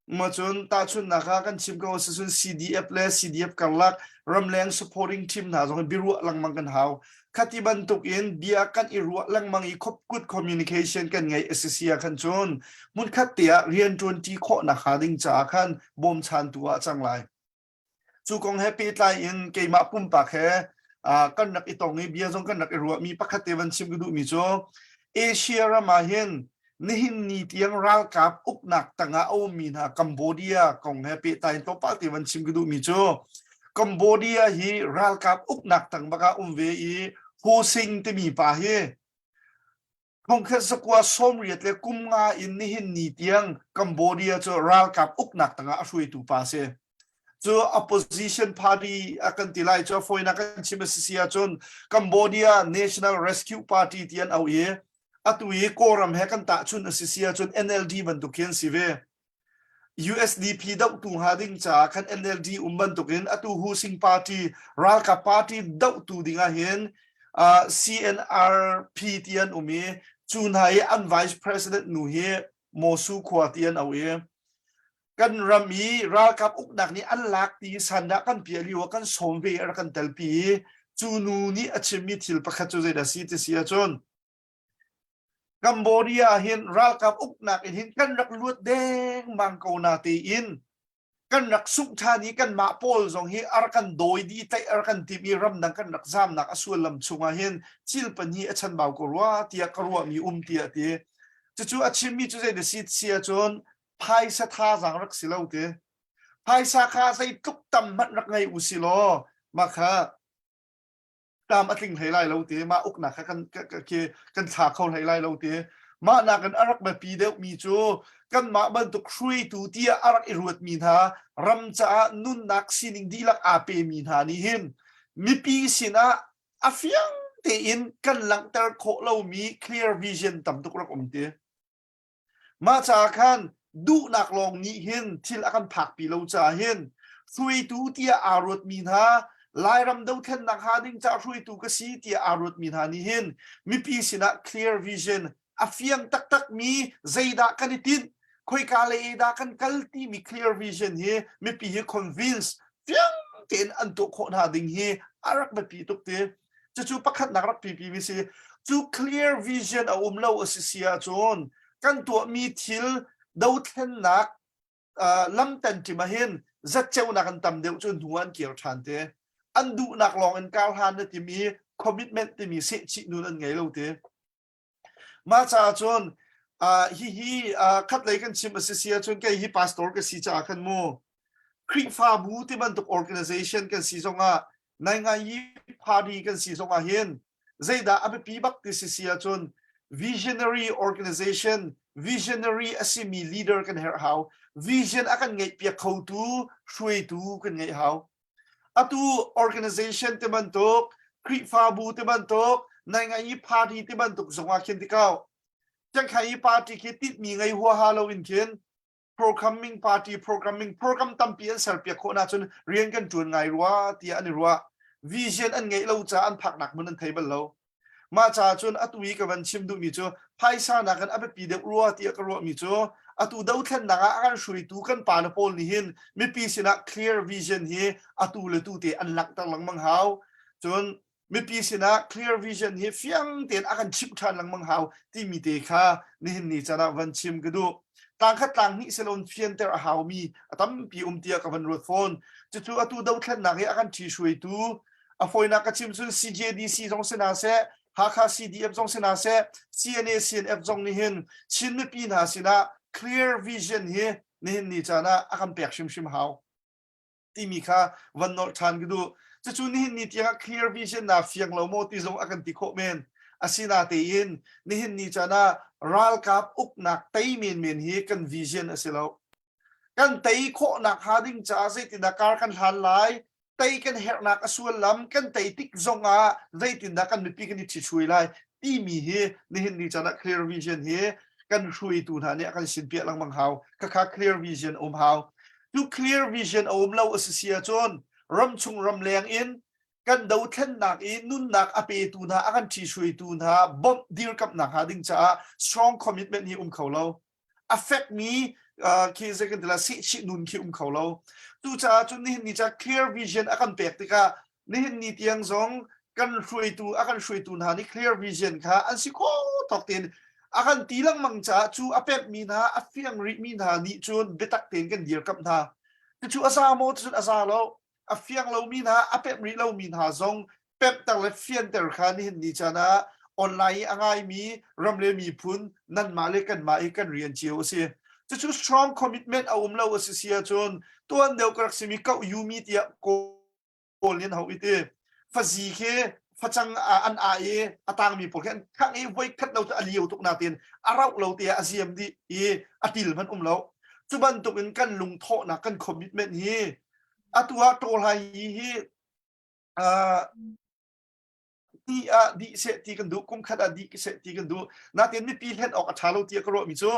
Ma cun tahchunhnak ah kan chim ko sicun CDF le CDF karlak ramleng supporting team hna zong biaruah lengmang kan hau. Khati bantuk in bia kan i ruah lengmang i good communication kan ngeih a si sia khan cun hmunkhat te ah rianṭuan ṭi khawh nak hnga ding caah khan bawmchantu ah cang lai. Cu kong he pehtlai in keimah pumpak he kan rak i tong i bia zong kan rak i ruahmi pakhat te van chim ka duhmi cu Asia ram ah hin nihin ni tiang ralkap uknak tangah a ummi hna Cambodia kong he pehtlai in tlawmpal te van chim ka duhmi cu Cambodia hi ralkap uknak tang bak ah um ve i Ho Sing timi pa hi. Thongkhat zakua 80 le kum nga in nihin ni tiang Cambodia cu ralkap uknak tangah a hruaitu pa si. Cu opposition party a kan ti lai cu a fawinak kan chim a si si ahcun Cambodia National Rescue Party ti an auh i atu i Kawlram he kan tahchun a si si ahcun NLD bantuk khi an si ve. USDP dohtu hnga ding caah khan NLD um bantukin atu Hu Sing Party ralkap party dohtu ding ah hin uh, CNRP ti an um i cu hna i an vice president nu hi Mosu khua ti an au i kan ram i ralkap uknak nih an lak ti sandah kan piah lio ah kan sawm ve a rak kan telpi i cu nu nih a chimmi thil pakhat cu zeidah si ti si ahcun Cambodia hin ralkap uknak in hin kan rak luat dengmang ko na tein kan rak sungh ṭhan i kanmah pawl zong hi a rak kan dawi dih tlaih a rak kan timh i ramdang kan rak zamnak a sullam chungah hin thil pahnih a chanbau ko rua tiah ka ruahmi um tiah a ti. Cucu a chimmi cu zei na si si ahcun phaisa thazaang rak si lo ti. Phaisa kha zeitluk tam hmanh rak ngei u si law mah kha tlam a tling hlei lai lo ti mah uknak kha kan kan thla kho hlei lai lo ti mah nakin a rak biapi deuhmi cu kanmah bantuk hruaitu tiah a rak i ruatmi hna ram caah nunnak sining dihlak aa pemi hna nih hin mipi sinah a fiang tein kan langhter khawh lomi clear vision tam tuk rak um ti. Mah caah khan duhnak lawng nih hin thil a kan phakpi lo caah hin hruaitu tiah aa ruatmi hna Lairam dothlennak hnga ding caah hruaitu ka si tiah aa ruatmi hna nih hin mipi sinah clear vision a fiang taktakmi zeidah kan i tinh khoika lei dah kan kal timi clear vision hi mipi hi convince fiang tein an tuah khawh hna ding hi a rak biapi tuk ti. Cucu pakhatnak rak pipi mi si. Cu clear vision a um lo a si si ahcun kan tuahmi thil dothlennak uh, lamtan ṭim ahhin zatceunak an tam deuh cu hnu an kir ṭhan te. An duhnak lawng in kar hlan na timi commitment timi sehchih nun an ngei lo te. Mah caah cun uh, hihi uh, khatlei kan chim a si si ahcun kei hi pastor ka si caah khan mu Khrihfabu ti bantuk organization kan si zongah naingai party kan si zongah hin zeidah a biapi bak ti si si ahcun visionary organization visionary a simi leader kan herh hau vision a kan ngeih piak khotu hruaitu kan ngeih hau Atu organization ti bantuk, Khrihfabu ti bantuk, naingai i party ti bantuk zongah khin tikau. Cangkhai i party khi titmi ngei huaha lo in khin programming party programming program tampi an serpiak khawh na cun rian kan ṭuan ngai rua tiah an i ruah. Vision an ngeih lo caah an phaknak hmun an thei bal lo. Mah caah cun atu i ka van chim duhmi cu phaisa nakin a biapi deuh rua tiah ka ruahmi cu atu dothlennak ah a kan hruaitu kan pale pawl nih hin mipi sinah clear vision hi atu le tu te an langhter lengmang hau. Cun mipi sinah clear vision hi fiang tein a kan chimh ṭhan lengmang hau timi te kha nihin ni caan ah van chim ka duh. Tlangkhat tlang hnih silon fianter a haumi a tampi um tiah ka van ruat fawn. Cucu atu dothlennak hi a kan ṭhi hruaitu A fawinak ka chim cun CJDC zong si hna seh, Hakha CDF zong si hna seh, CNA CNF zong nih hin Chin mipi hna sinah clear vision hi nihin ni caan ah a kan pek hrimhrim hau timi kha van nolh ṭhan ka duh. Cucu nihin ni tiangah clear vision na fiang lo maw ti zong a kan ti khawh men. Asinatein nihin ni caan ah ralkap uknak tei menmen hi kan vision a si lo. Kan tei khawhnak hnga ding caah zeitindah kar kan hlan lai, tei kan herhnak a sullam kan tei tik zongah zeitindah kan mipi kan i ṭhithrui lai timi hi nihin ni caan ah clear vision hi kan hruaitu hna nih a kan sinpiah lengmang hau khakha clear vision um hau cu clear vision a um lo a si si ahcun ramchung ramleng in kan dothlennak i nunnak a petu hna a kan ṭhihruaitu hna bawmh dirkamhnak hnga ding caah strong commitment hi um kho lo a fekmi khi zei kan ti la sehchih nun khi um kho lo cucaah cun nihin ni ca clear vision a kan pek tikah nihin ni tiang zong kan hruaitu a kan hruaitu hna nih clear vision kha an si kho tawk tein a kan ti lengmang caah cu a pekmi hna a fiang rihmi hna nih cun biatak tein kan dirkamh hna cucu a za maw cun a za lo a fiang lomi hna a pemh rih lomi hna zong pemhter le fianter kha nihin ni caan ah online i a ngaimi ram le miphun nanmah le kanmah i kan rian cio a si. Cucu strong commitment a um lo a si si ahcun tuan deuh ka rak simi koh yumi tiah kawl in ho i ti. Fazi khi Facang an ah i a tangmi pawl khi an khangh i voi khat lo cu a lio tuk natin a rauh lo tiah a ziam dih i a til hmanh um lo. Cu bantuk in kan lungthawhnak kan commitment hi atu ah ṭawlhai hi uh, ti ah dih seh ti kan duh kum khat ah dih seh ti kan duh natin mipi hlen awk a ṭha lo tiah ka ruahmi cu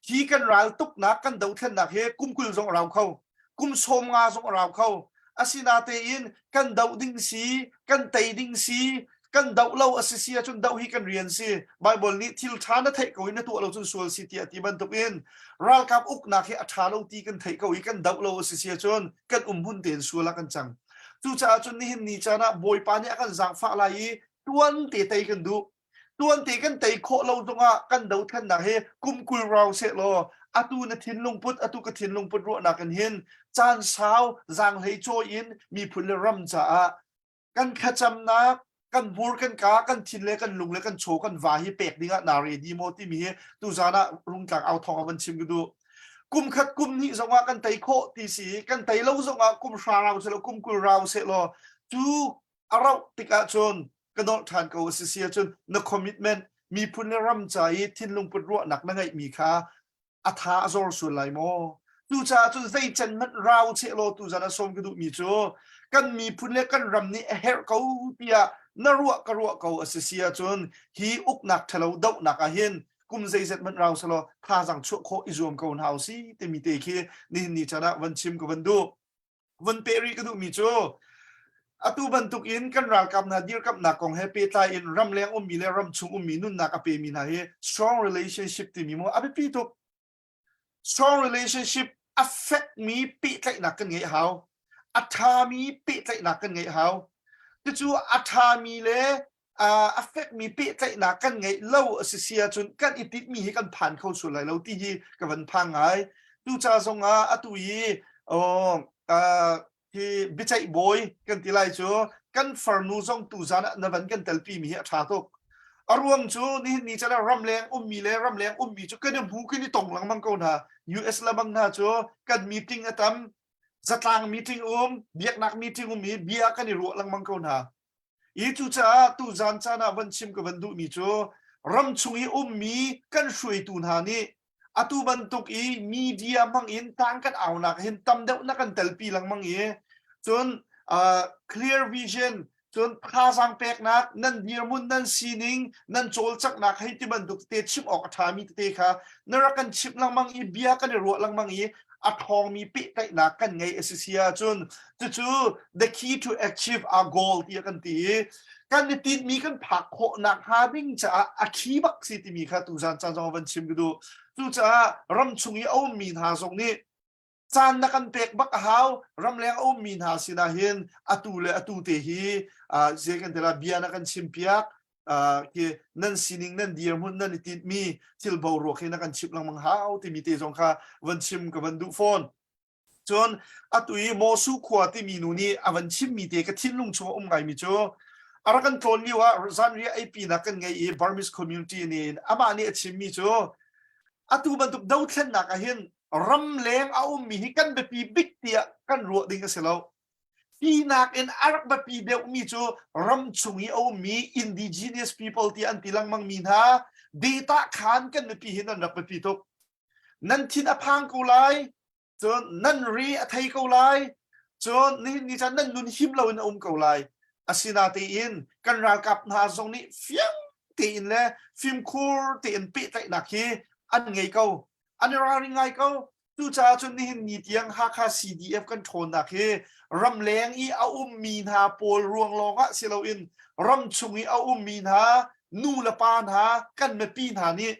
hi kan ral tuknak kan dothlennak hi kum 20 zong a rau kho kum 50 zong a rau kho asinatein kan doh ding si kan tei ding si kan doh lo a si si ahcun doh hi kan rian si Bible nih thil ṭha na theih ko i na tuah lo cun sual si tiah ti bantuk in ralkap uknak hi a ṭha lo ti kan theih ko i kan doh lo a si si ahcun kan um hmun tein sual ah kan cang cucaah cun nihin ni caan ah Bawipa nih a kan zaangfah lai i tuan te tei kan duh tuan te kan tei khawh lo zongah kan dothlennak hi kum 20 rau seh law atu na thinlung put atu ka thinlung put ruahnak in hin caan sau zaanghlei cawi in miphun le ram caah kan thlacamnak kan hmur kan ka kan thin le kan lung le kan chaw kan va hi pek ding ah naa ready maw timi hi tuzan ah rungtlang au thawng ah van chim ka duh kum khat kum hnih zongah kan tei khawh ti si kan tei lo zongah kum hra rau seh law kum 20 rau seh law cu a rauh tikah cun ka nolh ṭhan ko a si si ahcun na commitment miphun le ram ca i thinlung put ruahnak na ngeihmi kha a tha a zor sual lai maw? Cucaah cun zei can hmanh rau cheh law tuzan ah sawm ka duhmi cu kan miphun le kan ram nih a herh ko tiah na ruah ka ruah ko a si si ahcun hi uknak ṭhalo dohnak ah hin kum zeizat hmanh rau selaw thazaang chuah khawh i zuam ko hna usih timi te khi nihin ni caan ah van chim ka van duh. Vun peh rih ka duhmi cu atu bantuk in kan ralkap hna dirkamhnak kong he pehtlai in ramleng ummi le ramchung ummi nunnak a pemi hna hi strong relationship timi mu a biapi tuk. Strong relationship a fekmi pehtlaihnak kan ngeih hau. A ṭhami pehtlaihnak kan ngeih hau. Cucu a ṭhami le a fekmi pehtlaihnak kan ngeih lo a si si ahcun kan i tinhmi hi kan phan kho sual lai lo ti hi ka van phang ngai. Tuca zongah atu i hi biaceih bawi kan ti lai cu kan farnu zong tuzan ah na van kan telpi mi hi a ṭha tuk. A ruang cu nihin ni caan ah ramleng ummi le ramleng ummi cu kan i hmu kan i tong lengmang ko hna. US lamang hna cu kan meeting a tam, zatlang meeting um, biaknak meeting um i bia kan i ruah lengmang ko hna. I cucaah tuzan caan ah van chim ka van duhmi cu ramchung i ummi kan hruaitu hna nih atu bantuk i media hmang in tang kan aunak hin tam deuh na kan telpi lengmang i cun uh, clear vision cun thazaang peknak nan dirhmun nan sining nan cawlcanghnak hei ti bantuk te chim awk a ṭhami tete kha na rak kan chimh lengmang i bia kan i ruah lengmang i a ṭhawngmi pehtlaihnak kan ngeih a si si ahcun cucu the key to achieve our goal tiah kan ti i kan i tinhmi kan phak khawh nak hnga ding caah a key bak si timi kha tuzan caan zong van chim ka duh cucaah ram chung i a ummi hna zong nih caan na kan pek bak a hau ramleng a ummi hna sinah hin atu le atu te hi zei kan ti la bia na kan chim piak khi nan sining nan dirhmun nan i tinhmi thil boruak hi na kan chimh lengmang hau timi te zong kha van chim ka van duh fawn Cun atu i Mosu khua timi nu nih a van chimmi te ka thinlung chung a um ngaimi cu a rak kan tlawn lio ah zanriah eipinak kan ngei i Burmese community nih amah nih a chimmi cu atu bantuk dothlennak ah hin ramleng a ummi hi kan biapi bik tiah kan ruah ding a si lo. Hi nakin a rak biapi deuhmi cu ram chung i a ummi indigenous people ti an ti lengmangmi hna data khan kan mipi hin an rak biapi tuk. Nan thin a phang ko lai, cun nan ri a thei ko lai, cun nihin ni caan nan nun him loin a um ko lai. Asinatein kan ralkap hna zong nih fiang tein le fimkhur tein pehtlaihnak hi an ngei ko. An i ralring ngai ko. Cucaah cun nihin ni tiang Hakha CDF kan ṭhawnnak hi ramleng i a ummi hna pawl ruang lawngah si loin ramchung i a ummi hna nu le pa hna kan mipi hna nih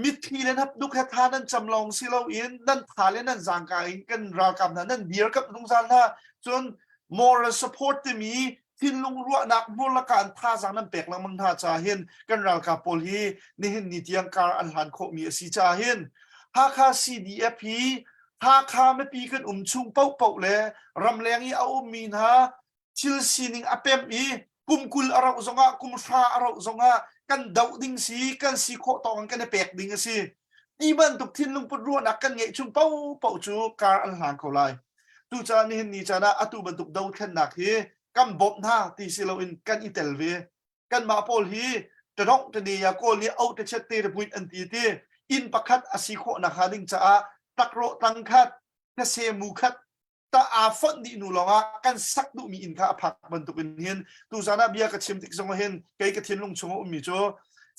Mitthli le hnapduk he tha nan cam lawng si loin nan tha le nan zaangka in kan ralkap hna nan dirkamh zungzal hna. Cun moral support timi thinlung ruahnak hmurlaka an thazaang nan pek lengmang hna caah hin kan ralkap pawl hi nihin ni tiang kar an hlan khawhmi a si caah hin Hakha CDF hi Hakha mipi kan um chung paohpaoh le ramleng i a ummi hna thil sining a pemh i kum 20 a rauh zongah kum 30 a rauh zongah kan doh ding si kan si khawh tawk in kan i pek ding a si ti bantuk thinlung put ruahnak kan ngeih chung paohpaoh cu kar an hlang ko lai tucaah nihin ni caan ah atu bantuk dothlennak hi Kan bawmh hna ti si loin kan i tel ve. Kanmah pawl hi tadong tane ya kawl nih au te chet te rebuit an ti ti inn pakhat a si khawh nak hnga ding caah takrawh tang khat thase mu khat ta aa fonh dih hnu lawngah kan sak duhmi inn kha a phak bantuk in hin tuzan ah bia ka chim tik zong ah hin kei ka thinlung chung a ummi cu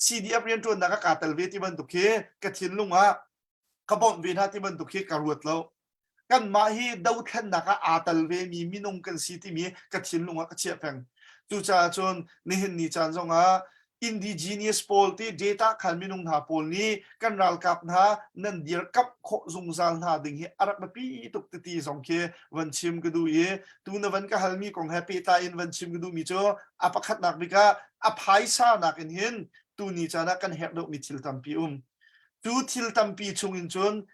CDF rianṭuannak ah kaa tel ve ti bantuk hi ka thinlung ah ka bawmh ve hna ti bantuk hi ka ruat lo. Kanmah hi dothlennak ah aa tel ve mi minung kan si timi ka thinlung ah ka chiah peng. Cucaah cun nihin ni caan zongah indigenous pawl ti data khan minung hna pawl nih kan ralkap hna nan dirkamh khawh zungzal hna ding hi a rak biapi tuk titi zong khi van chim ka duh i tu na van ka halmi kong he pehtlai in van chim ka duhmi cu a pakhatnak bik ah a phaisa nakin hin tuni caan ah kan herh deuhmi thil tampi um cu thil tampi chung in cun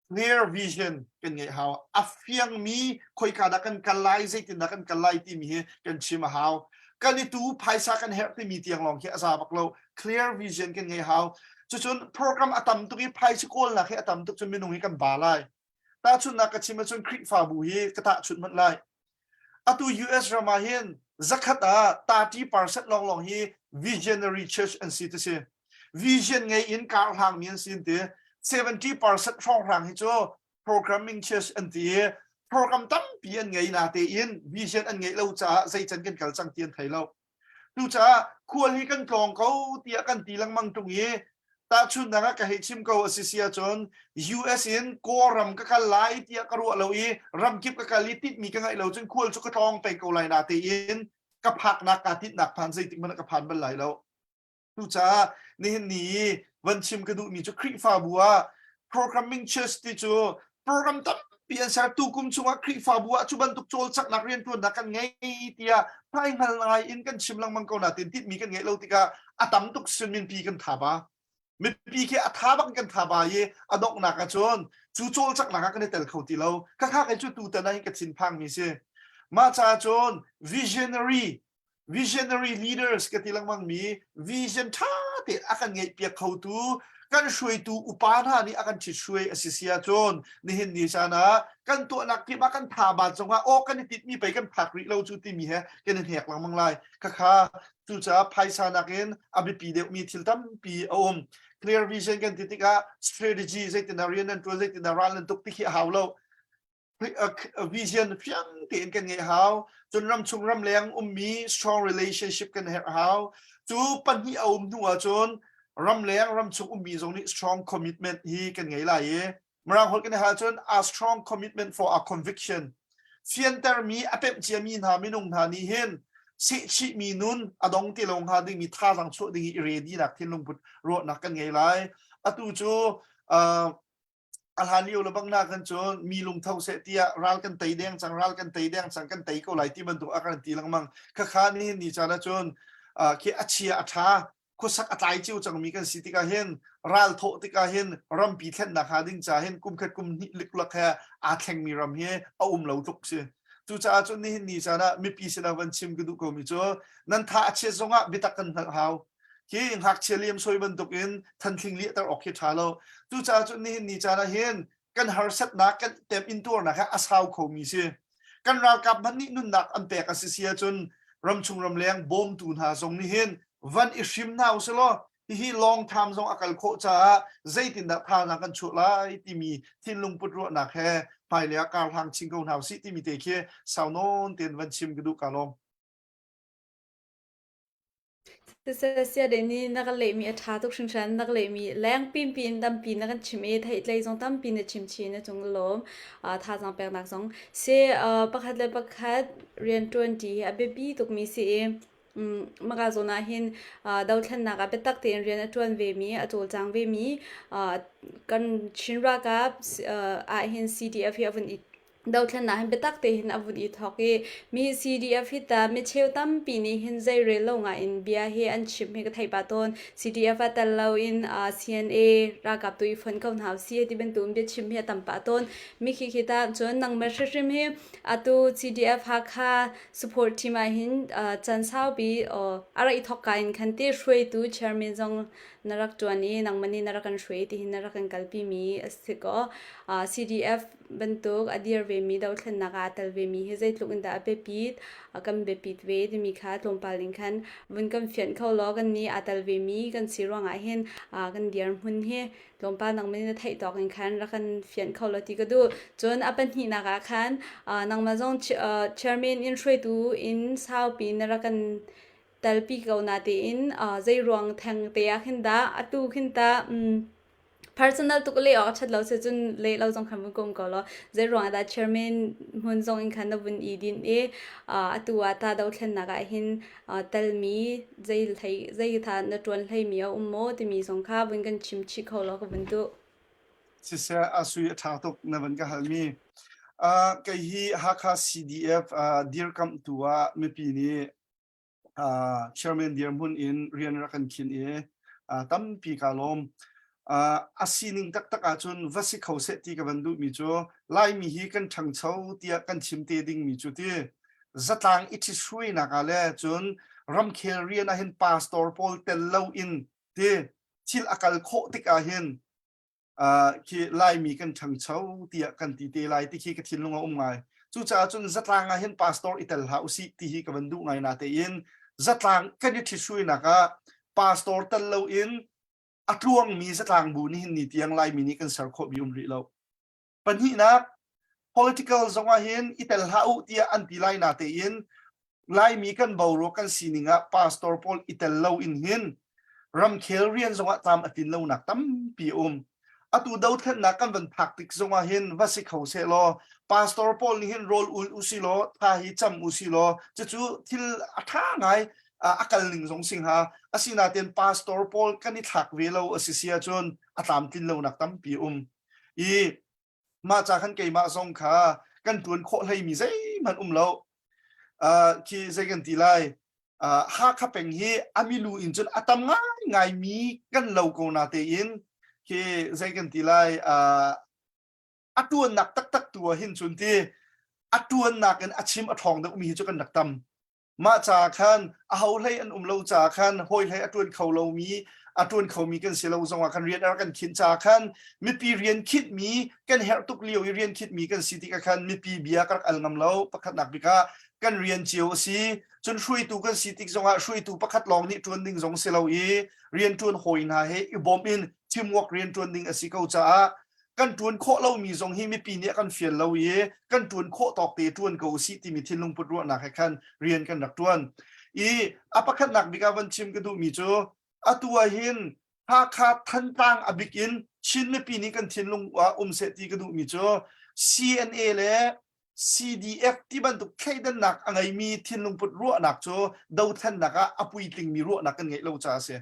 clear vision kan ngeih hau. A fiangmi khoika dah kan kal lai, zeitindah kan kal lai timi hi kan chim a hau. Kan i tu phaisa kan herh timi tiang lawng khi a za bak lo. Clear vision kan ngeih hau. Cucun program a tam tuk i phaisa kawlnak hi a tam tuk cun minung hi kan ba lai. Tahchunhnak ka chim ahcun Khrihfabu hi ka tahchunh hmanh lai. Atu US ram ah hin zakhat ah 30% lawnglawng hi visionary church an si ti si. Vision ngei in karhlang mi an si ti. 70% hrawnghrang hi cu programming church an ti i program tampi an ngei na tein vision an ngeih lo caah zeican kan kal cang ti an thei lo. Cucaah khual hi kan tlawng ko tiah kan ti lengmang ṭung i tahchunhnak ah ka hei chim ko a si si ahcun US in Kawlram ka kal lai tiah ka ruah lo i ramkip ka kal i titmi ka ngeih lo cun khual cu ka tlawng peng ko lai natein ka phaknak kaa tinhnak phan zeitik hmanh ah ka phan bal lai lo. Cucaah nihin ni i van chim ka duhmi cu Khrihfabu ah programming church ti cu program tampi an ser tu kum chungah Khrihfabu ah cu bantuk cawlcanghnak rianṭuannak kan ngei tiah hmaihngal ngai in kan chim lengmang ko nain tinhmi kan ngeih lo tikah a tam tuk sin minpi kan tha ba mipi khi a tha bak kan tha ba i a donghnak ah cun cu cawlcanghnak ah kan i tel kho ti lo khakha kei cu tutan ah hin ka thinphang mi si mah caah cun visionary visionary leaders ka ti lengmang mi vision ṭha te a kan ngeih piak khotu kan hruaitu upa hna nih a kan ṭhit hruai a si si ahcun nihin ni caan ah kan tuahnak kip ah kan tha bat zongah aw kan i titmi pei kan phak rih lo cu timi he kan i hnek lengmang lai khakha cucaah phaisa nakin a biapi deuhmi thil tampi a um clear vision kan ti tikah strategy zeitindah rian nan ṭuan zeitindah ral nan tuk ti khi a hau lo vision fiang tein kan ngeih hau cun ramchung ramleng ummi strong relationship kan herh hau cu pahnih a um hnu ahcun ramleng ramchung ummi zong nih strong commitment hi kan ngei lai i mirang holh kan hal cun a strong commitment for our conviction fiantermi a pemh ciami hna minung hna nih hin sehchihmi nun a dong ti lo hnga dingmi thazaang chuah ding i ready nak thinlung put ruahnak kan ngei lai atu cu a hlan lio le bang na kan cun mi lungtho seh tiah ral kan tei deng cang ral kan tei deng cang kan tei ko lai ti bantuk a kan ti lengmang khakha ni ni caan ahcun khi a chia a tha khuasak a tlai cio cangmi kan si tikah hin ral thawh tikah hin rampi thlennak hnga ding ca hin kum khat kum hnih liklak he aa thlengmi ram hi a um lo tluk si cucaah cun nihin ni caan ah mipi sinah van chim ka duh komi cu nan tha a chiat zongah biatak kan hngalh hau Hi ngakchia liam soi bantukin thanthling liahter awk hi ṭha lo. Cucaah cun nihin ni caan ah hin kan harsatnak kan tem intuarnak hi a sau khomi si. Kan ralkap hmanh nih nunnak an pek a si si ahcun ramchung ramleng bawmtu hna zong nih hin van i hrim hna usilaw hihi long time zong a kal khawh caah zeitindah thazaang kan chuah lai timi thinlung put ruahnak he hmailei ah kar hlang chin ko hna usih timi te khi sau nawn tein van chim ka duh ka lawm. Siseh nih na kan lehmi a ṭha tuk hringhran. Na ka lehmi leng pimpi in tampi na kan chim i theihtlei zong tampi na chim chih na cung lawm. Thazaang peknak zong si pakhat le pakhat rianṭuanṭi hi a biapi tukmi si i maka zawn ah hin dothlennak ah biatak tein rian a ṭuan vemi, a cawlcang vemi kan Chin ralkap ah hin CDF hi a vun i Dothlennak hin biatak te hin a vun i thawk i mi CDF hi ta micheu tampi nih hin zeirel lo ngai in bia hi an chim hi ka theih pah tawn. CDF ah tel lo in uh, CNA ralkap tu i fonh ko hna usih ti bantuk in biachim hi a tam pah tawn. Mi khi khi ta cun nangmah hrimhrim hi atu CDF Hakha support team ah hin uh, chan saupi uh, a ra i thawk ka in khan ti hruaitu chairman zong na rak ṭuan i nangmah nih na rak kan hruai ti hin na rak kan kalpi mi a si kaw CDF bantuk a dir vemi dothlennak ah aa tel vemi hi zeitluk in dah a biapit kan biapit ve timi kha tlawmpal in khan vun kan fianh kho law kan nih aa tel vemi kan si ruangah hin kan dirhmun hi tlawmpal nangmah nih na theih tawk in khan rak kan fianh kho law ti ka duh. Cun a pahnihnak ah khan nangmah zong chairman in hruaitu in saupi na rak kan telpi ko na tiin zei ruang theng te ah khin dah atu khin tah personal tuk le awk ṭhat lo si cun le lo zong khan vun kum ko law zei ruang ah dah chairman hmun zong in khan na vun i din i atu ah ta dothlennak ah hin telmi zei hlei zei tha na ṭuan hleimi a um maw timi zong kha vun kan chim chih kho law ka vun duh. Siseh a sui a ṭha tuk na van ka halmi. Kei hi Hakha CDF dirkamhtu ah mipi nih chairman dirhmun in rian rak kan khin i tampi kaa lawm. A sining taktak ahcun va si kho seh ti ka van duhmi cu Laimi hi kan ṭhangcho tiah kan chim te dingmi cu ti zatlang i ṭhithruainak ah le cun ramkhel rian ah hin pastor pawl tel lo in ti thil a kal khawh tik ah hin khi Laimi kan ṭhangcho tiah kan ti te lai ti khi ka thinlung a um ngai. Cucaah cun zatlang ah hin pastor i tel hlah usih ti hi ka van duh ngai natein zatlang kan i ṭhithruainak ah pastor tel loin a tluangmi zatlang bu nihin ni tiang Laimi nih kan ser khawhmi um rih lo. Pahnihnak, political zong ah hin i tel hlah u tiah an ti lai natein Laimi kan boruak kan sining ah pastor pawl i tel lo in hin ramkhel rian zong ah tlam a tlin lonak tampi a um. Atu dothlennak kan van phak tik zong ah hin va si kho seh law pastor pawl nih hin rawl ul usi law tha hi cam usi law cucu thil a ṭha ngai a kal ning zong sing ha asinain pastor pawl kan i thlak ve lo a si si ahcun a tlamtlin lonak tampi a um. I mah ca khan keimah zong kha kan ṭuan khawh hleimi zeihmanh um lo. Uh, khi zei kan ti lai uh, Hakha peng hi a milu in cun a tam ngaingai mi kan lo ko na tein khi zei kan ti lai uh, a ṭuannak taktak tu ah hin cun ti a ṭuannak in a chim a ṭhawng deuh mi hi cu kan rak tam. Mah ca khan aho hlei an um lo ca khan hawi hlei a ṭuan kho lomi a ṭuan khomi kan si lo zongah khan rian a rak kan khinh ca khan mipi rian khinhmi kan herh tuk lio i rian khinhmi kan si tikah khan mipi bia ka rak al ngam lo. Pakhatnak bik ah kan rian cio a si. Cun hruaitu kan si tik zongah hruaitu pakhat lawng nih ṭuan ding zong si lo i rian ṭuan hawi hna he i bawm in teamwork rian ṭuan ding a si ko caah kan ṭuan khawh lomi zong hi mipi nih a kan fial lo i kan ṭuan khawh tawk te ṭuan ko usih timi thinlung put ruahnak he khan rian kan rak ṭuan. I a pakhatnak bik ah van chim ka duhmi cu atu ah hin Hakha Thantlang a bik in Chin mipi nih kan thinlung ah um seh ti ka duhmi cu CNA le CDF ti bantuk thleidannak a ngeimi thinlung put ruahnak cu dothlennak ah a puitlingmi ruahnak kan ngeih lo caah a si.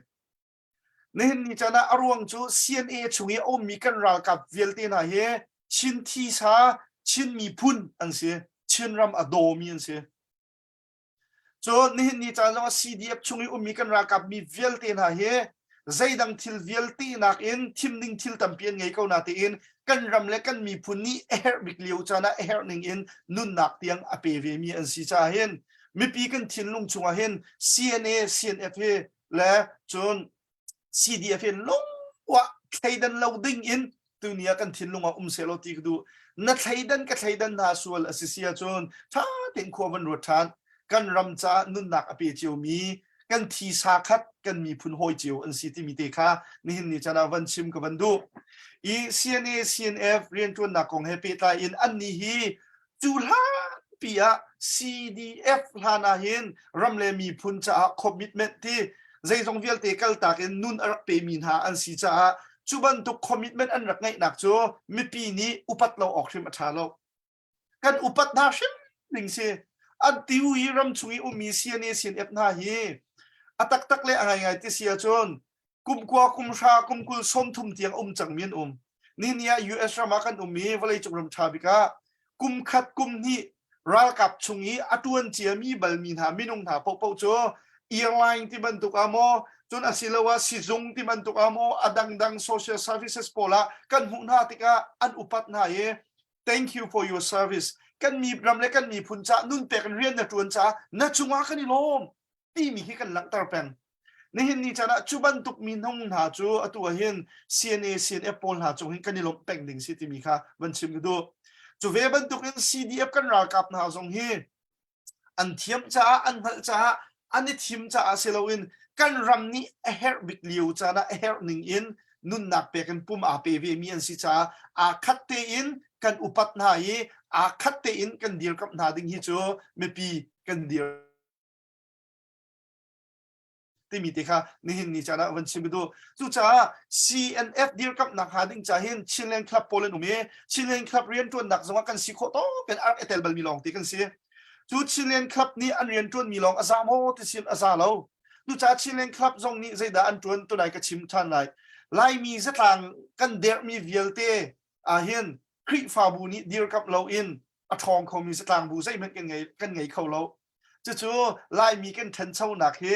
Nihin ni caan ah a ruang cu CNA chung i a ummi kan ralkap vialte hna hi Chin thisa, Chin miphun an si. Chinram a dawmi an si. Cun nihin ni caan zong ah CDF chung i ummi kan ralkap mi vialte hna hi zeidang thil vialte nakin thim ding thil tampi an ngei ko na tein kan ram le kan miphun nih a herh bik lio caan ah a herh ning in nunnak tiang a pe ve mi an si caah hin mipi kan thinlung chungah hin CNA CNF hi le cun CDF hi lungwah thleidan lo ding in tuni ah kan thinlung ah um seh law ti ka duh na thleidan ka thleidan hna sual a si si ahcun ṭha tein khua van ruat ṭhan kan ram caah nunnak a pe ciomi kan thisa khat kan miphun hawi cio an si timi te kha nihin ni chan ah van chim ka van duh i CNA CNF rianṭuannak kong he pehtlai in annih hi Cu hlanpi ah CDF hlan ah hin ram le miphun caah commitment ti zeizong vialte kaltak in nun a rak pemi hna an si caah cu bantuk commitment an rak ngeihnak cu mipi nih upat lo awk hrim a ṭha lo. Kan upat hna hrim ding si. An tiu i ram chung i ummi CNA CNF hna hi a taktak le a ngaingai ti si ahcun kum kua kum hra kum kul 30 tiang um cangmi an um ni ah US ram ah kan um i vawleicung ram ṭha bik ah kum khat kum hnih ralkap chung i a ṭuan ciami balmi hna minung hna paohpaoh cu airline ti bantuk ah maw cun asiloah sizung ti bantuk ah maw a dangdang social services pawl ah kan hmuh hna tikah an upat hna i thank you for your service kan mi ram le kan miphun caah nun pek in rian na ṭuan caah na cungah kan i lawm timi hi kan langhter peng. Nihin ni caan ah cu bantuk mi hnung hna cu atu ah hin CNA CNF pawl hna cung hin kan i lawmh peng ding si timi kha van chim ka duh. Cu ve bantuk in CDF kan ralkap hna zong hi an thiam caah an hngalh caah an i thim caah si loin kan ram nih a herh bik lio caan ah a herh ning in nunnak pek in pum aa pe ve mi an si caah aa khat tein kan upat hna i aa khat tein kan dirkamh hna ding hi cu mipi kan dir timi te kha nihin ni caan ah van chim ka duh. Cucaah CNF dirkamhnak hnga ding ca hin Chinland Club pawl an um i Chinland Club rianṭuannak zongah kan si khawh tawk in a tel balmi lawng te kan si. Cu Chinland Club nih an rianṭuanmi lawng a za maw ti sin a za lo. Cucaah Chinland Club zong nih zeidah an ṭuan tunai ka chim ṭhan lai. Laimi zatlang kan derhmi vialte ahhin Khrihfabu nih dirkamh loin a ṭhawng khomi zatlang bu zeihmanh kan ngei kan ngei kho lo. Cucu Laimi kan ṭhanchonak hi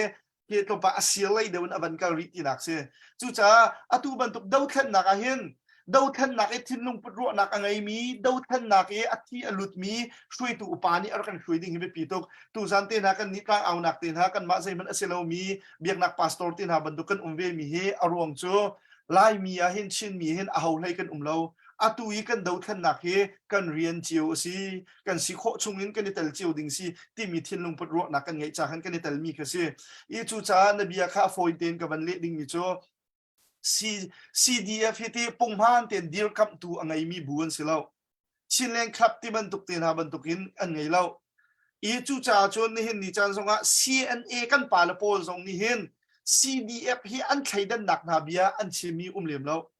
hi tlawmpal a sir lei deuh in a van kal rih tinak si. Cucaah atu bantuk dothlennak ah hin dothlennak i thinlung put ruahnak a ngeimi, dothlennak i a thi a lutmi hruaitu upa nih a rak kan hruai ding hi biapi tuk. Tuzan te hna kan nih tlang aunak te hna kanmah zeihmanh a si lomi biaknak pastor te hna bantuk kan um ve mi hi a ruang cu Laimi ah hin Chinmi hin aho hlei kan um lo. Atu i kan dothlennak hi kan rian cio a si. Kan si khawh chung in kan i tel cio ding si timi thinlung put ruahnak kan ngeih caah kan i telmi kha si. I cucaah na bia kha a fawi tein ka van leh dingmi cu C CDF hi ti punghman tein dirkamhtu a ngeimi bu an si lo. Chinland Club ti bantuk te hna bantukin an ngei lo. I cucaah cun nihin ni caan zongah CNA kan pale pawl zong nih hin CDF hi an thleidannak hna bia an chimmi um lem lo.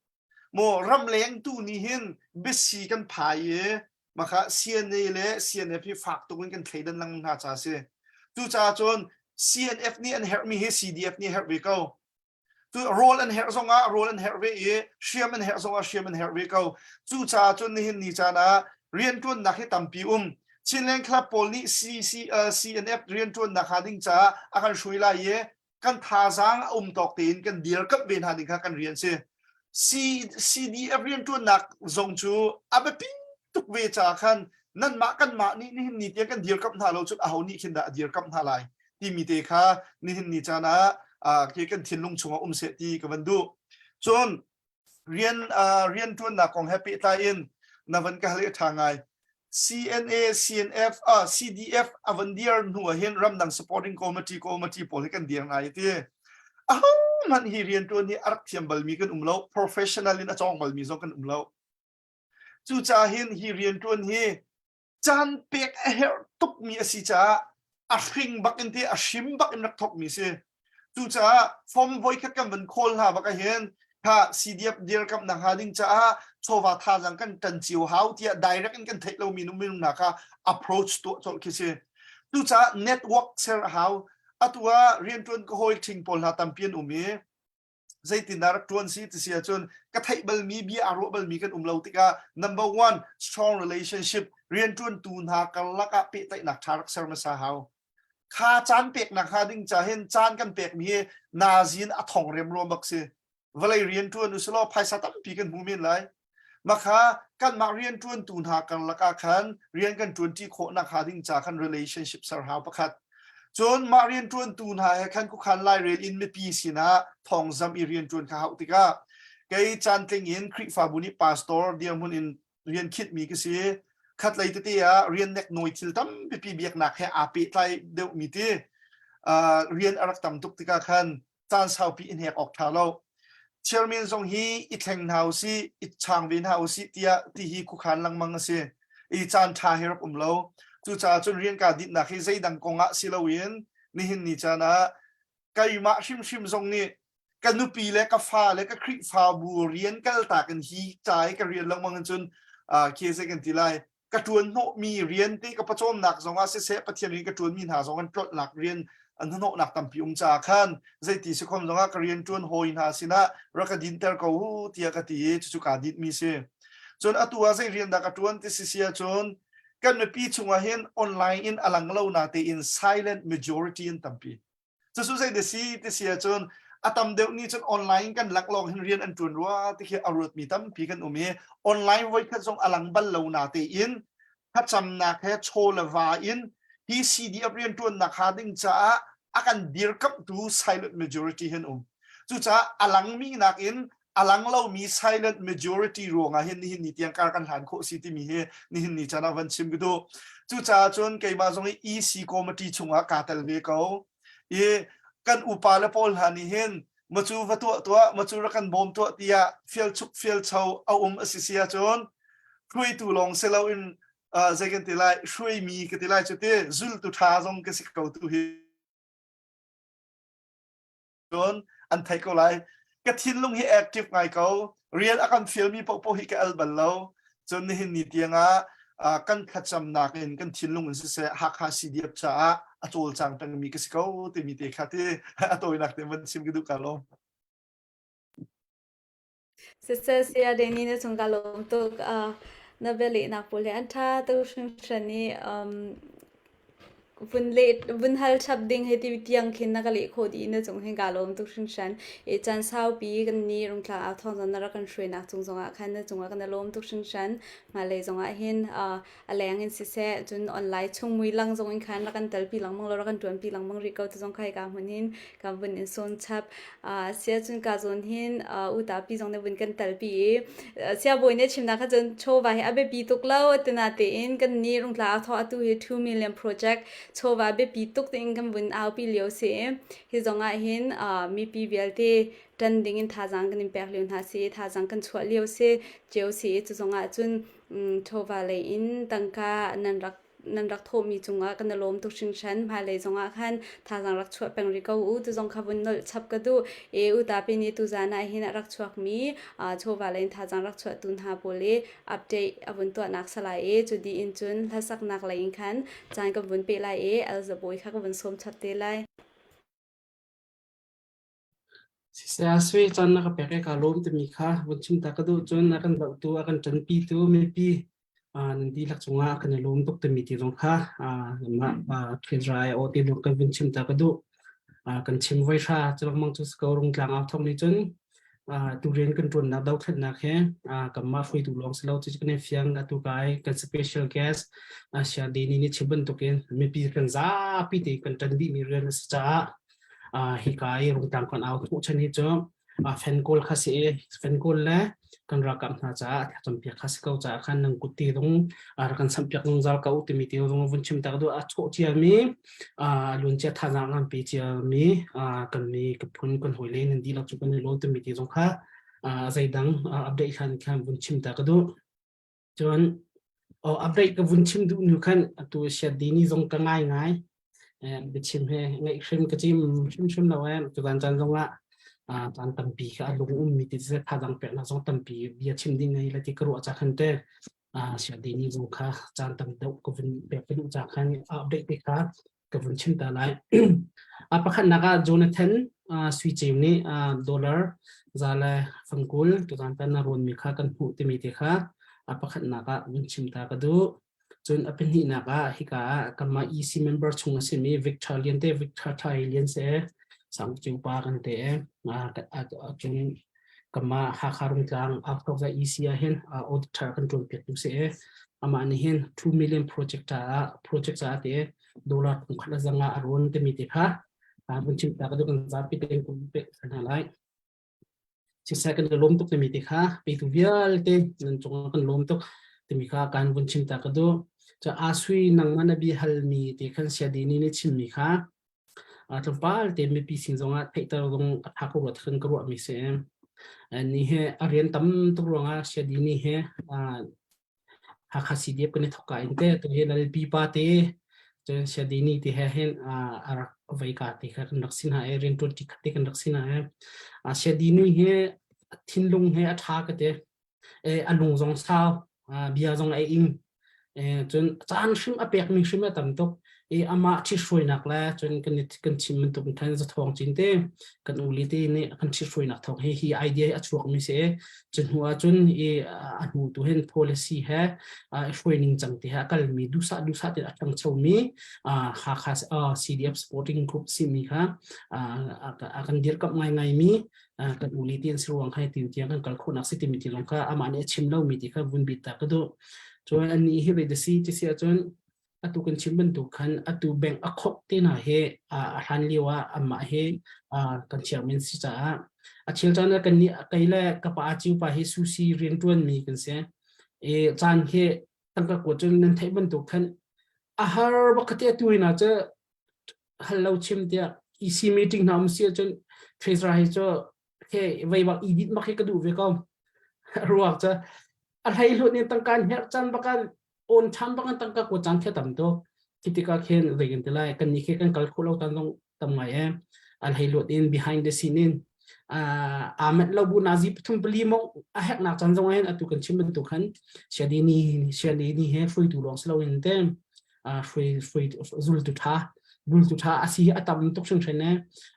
Maw ramleng tu nih hin biasi kan phai i makha CNA le CNF hi fak tuk in kan thleidan lengmang hna ca si. Cucaah cun CNF nih an herhmi hi CDF nih herh ve ko. Tu rawl an herh zongah rawl an herh ve i hriam an herh zongah hriam an herh ve ko. Cucaah cun nihin ni caan ah rianṭuannak hi tampi um. Chinland Club pawl nih CC, uh, CNF rianṭuannak hnga ding caah a kan hruai lai i kan thazaang a um tawk tein kan dirkamh ve hna ding kha kan rian si. C, CDF rianṭuannak zong cu a biapi tuk ve caah khan nanmah kanmah nih nihin ni tiang kan dirkamh hna lo cun aho nih khin dah a dirkamh hna lai timi te kha nihin ni caan ah khi kan thinlung chungah um seh ti ka van duh. Cun rian rian ṭuannak kong he pehtlai in na van ka hal i a ṭha ngai. CNA, CNF, uh, CDF a van dir hnu ah hin ramdang supporting committee committee pawl hi kan dir ngai ti. Aho hmanh hi rian ṭuan hi a rak thiam balmi kan um lo, professional in a cawng balmi zong kan um lo. Cucaah hin hi rian ṭuan hi caan pek a herh tukmi a si caah a hring bak in te a hrim bak in rak thawkmi si. Cucaah form voikhat kan van khawl hna bak ahhin kha CDF dirkamhnak hnga ding caah chawva thazaang kan ṭan cio hau tiah direct in kan theih lomi minung hna kha approach tuah colh khi si. Cucaah network ser a hau. Atu ah rianṭuan ka hawi ṭhing pawl hna tampi an um i zeitindah rak ṭuan si ti si ahcun ka theih balmi bia aa ruah balmi kan um lo tikah number one strong relationship rianṭuantu hna karlak ah pehtlaihnak ṭha rak ser hmasa hau kha caan peknak hnga ding ca hin caan kan pekmi hi nazin a thong remruam bak si vawlei rianṭuan usilaw phaisa tampi kan hmu men lai Makha kanmah rianṭuantu hna karlak ah khan rian kan ṭuanṭi khawhnak hnga ding ca khan relationship ser hau pakhat. Cun mah rianṭuantu hna he khan khuakhan lairel in mipi sinah thawngzamh i rianṭuan kha hauh tikah kei caantling in Khrihfabu nih pastor dirhmun in rian khinhmi ka si. Khatlei tete ah rian neknawi thil tampipi biaknak he aa pehtlai deuhmi ti uh, rian a rak tam tuk tikah khan caan saupi i hnek awk ṭha lo. Chairman zong hi i thleng hna usih, i chang ve hna usih tiah ti hi khuakhan lengmang a si. I caan ṭha hi rak um lo. Cucaah cun rian kaa dinhnak hi zeidang kong ah si loin nihin ni caan ah keimah hrimhrim zong nih ka nupi le ka fa le ka Khrihfabu rian kaltak in hi ca i ka rian lengmang in cun uh, khi zei kan ti lai ka ṭuan hnawhmi rian te ka pawcawmnak zongah siseh Pathian rian ka ṭuanmi hna zong an tlolhnak rian an hnawhnak tampi um caah khan zeiti si khom zongah ka rian ṭuan hawi hna sinah rak ka dinter ko u tiah ka ti i cucu kaa dinhmi si. Cun atu ah zei rian dah ka ṭuan ti si si ahcun kan mipi chungah hin online in a lang lo na tein silent majority an tampi. Cucu zei ti si ti si ahcun a tam deuh nih cun online kan laklawng hin rian an ṭuan rua ti khi a ruatmi tampi kan um i online voikhat zong a lang bal lo na tein thlacamnak he chaw le va in hi CDF rianṭuannak hnga ding caah A kan dirkamhtu silent majority hin um. Cucaah a langmi nakin a lang lomi silent majority ruangah hin nihin ni tiang kar kan hlan khawh si timi hi nihin ni caan ah van chim ka duh. Cucaah cun keimah zong hi EC committee chungah kaa tel ve ko. I kan upa le pawl hna nih hin macu va tuah tuah macu rak kan bawm tuah tiah fial chuk fial cho a um a si si ahcun hruaitu lawng si loin zei kan ti lai hruaimi ka ti lai cu ti zultu ṭha zong ka si ko tu hi cun an theih ko lai. Ka thinlung hi active ngai ko. Rian a kan fialmi paohpaoh hi ka al bal lo. Cun nihin ni tiangah kan thlacamnak in kan thinlung in siseh Hakha CDF caah a cawlcang pengmi ka si ko timi te kha ti a tawinak te van chim ka duh ka lawm. Siseh saya Danny na cung ka lawm tuk. Na bialehnak pawl hi an ṭha tuk hringhran i vun leh vun hal chap ding hei ti tiang khin na ka leh khawh dih na cung hin kaa lawm tuk hringhran. I caan saupi kan nih Rungtlang au thawng zong na rak kan hruainak cung zongah khan na cungah kan i lawm tuk hringhran. Hmailei zongah hin a leng in siseh cun online chung mui lang zong in khan rak kan telpi lengmang law rak kan ṭuanpi lengmang rih ko ti zong kha hika hmun hin kan vun in sawn chap. Sia cun ka zawn hin utapi zong nih vun kan telpi i siabawi nih a chimnak kha cun chawva hi a biapi tuk lo tina tein kan nih Rungtla au thawh atu hi 2 million project chawva biapi tuk tiin kan vun aupi lio si i hi zong ah hin mipi vialte ṭan ding in thazaang kan in pek lio hna si thazaang kan chuah lio si cio si i cu zong ah cun chawva lei in tangka nan rak nan rak thawhmi cungah kan i lawm tuk hringhran. Hmailei zongah khan thazaang rak chuah peng rih ko u. Tu zong kha vun nolh chap ka duh. E utapi nih tuzan ah hin a rak chuakmi chawva lei in thazaang rak chuahtu hna pawl i update a vun tuahnak salai i cu dih in cun hlasaknak lei in khan caan kan vun peh lai i Elza Bawi kha ka vun sawm chap te lai. Siseh sui caan na ka pek i kaa lawm timi kha vun chim ta ka duh. Cun a kan zohtu, a kan ṭanpitu mipi nan dihlak cungah kan i lawm tuk timi ti zong kha mah Ṭhizrai aw ti lung kan vun chim ta ka duh. Kan chim voi hra cu lengmang cu si ko Rungtlang au thawk nih cun tu rian kan ṭuannak dothlennak he kanmah hruaitu lawng si lo cu kan i fiang atu kai kan special guest Sia Dini nih chim bantukin mipi kan zapi te kan ṭan dihmi rian a si caah hika i Rungtlang kan au hnawhchan hi cu fenkawl kha si i fenkawl le kan ralkap hna caah thlacampiak kha si ko caah khan nan kut te zong rak kan samhpiak zungzal ko timi te zong vun chim tak duh a chawh ciami luancia thazaang kan pe ciami kan mi ka phun kan hawile nan dihlak cu kan i lawm timi te zong kha zeidang update hlan khan vun chim ta ka duh. Cun update ka vun chim duh nu khan atu Siadini zong ka ngai ngai. Biachim he ngaih hrim ka chim hrimhrim lo eh. Tuzan caan zong ah caan tampi kha a lung ummi ti seh thazaang peknak zong tampi bia chim ding ngei le ti ka ruah ca khan te Siadini zong kha caan tam deuh ka vun pek ka duh ca khan update te kha ka vun chim ta lai. A pakhatnak ah Jonathan Sui Ceu nih dollar za le fangkul tuzan tan na rawnmi kha kan hmuh timi te kha a pakhatnak ah vun chim ta ka duh. Cun a pahnihnak ah hika ah kanmah EC member chung a simi Victor Lian te Victor Thai Lian se Sang Ceu pa kan te cun Kanmah Hakha Rungtlang Authawkza EC ah hin auditor kan ṭuan piak tu si i amah nih hin 2 million project caah project caah ti dollar thongkhat le zanga a rawn timi te kha vun chim ta ka duh kan zapi tein kan pek hna lai. Siseh kan i lawm tuk timi te kha petu vialte nan cungah kan lawm tuk timi kha kan vun chim ta ka duh. Ca asui nangmah na bi halmi te khan siadini nih chimmi kha Tlawmpal te mipi sin zongah theihter zong a ṭha ko rua ti khan ka ruahmi si. Ni hi a rian tam tuk ruangah Siadini hi Hakha CDF kan i thawk ka in te tu hi Lalpi pa te cun Siadini ti he hin a rak vei ka ti kha kan rak si hna i rianṭuan ṭi khat te kan rak si hna i Siadini hi a thinlung he a ṭha ka ti. A lung zong sau, bia zong a ing. Cun caan hrim a pekmi hrim a tam tuk i amah ṭhithruainak le cun kan kan chim bantuk in khan zathawng cin te kan uli te nih kan ṭhithruainak thawng hi hi idea hi a chuakmi si i cu hnu ah cun i a hnu tu hin policy he i hruai ning cang ti he a kalmi duhsah duhsah te a ṭhangchomi Hakha CDF Sporting Group simi kha a kan dirkamh ngaingaimi kan uli ti an si ruang kha ti tiang kan kal khawhnak si timi ti lawng kha amah nih a chim lomi ti kha vun bit ta ka duh. Cun annih hi zei da si ti si ahcun. Atu kan chim bantuk khan atu bank a khok te hna hi a hlan lio ah amah hi kan chairman si caah a chel caan ah kan nih kei le ka pa ciu pa hi sushi riantuan mi kan si. I caan hi tangka kuat cun nan theih bantuk khan a har bak te atu hina cu hal lo chim tiah EC meeting hna um si ahcun treasurer hi cu he vei bak i dit mak hi ka duh ve ko. Ruak cu a hlei hlut ni tangka herh caan bakan on ṭhan bak in tangka kuat caan khi tam tuk. Khi tikah khin zei kan ti lai, kan nih khi kan kal khawh lo tan zong tam ngai e. An hei luat in behind the scene in aa manh lo bu nazi pathum pali mong a heknak caan zong ahhin atu kan chim bantuk khan siadini siadini he hruaitu lawng si loin te hrui hrui zultu ṭha zultu ṭha a si a tam tuk hringhran e.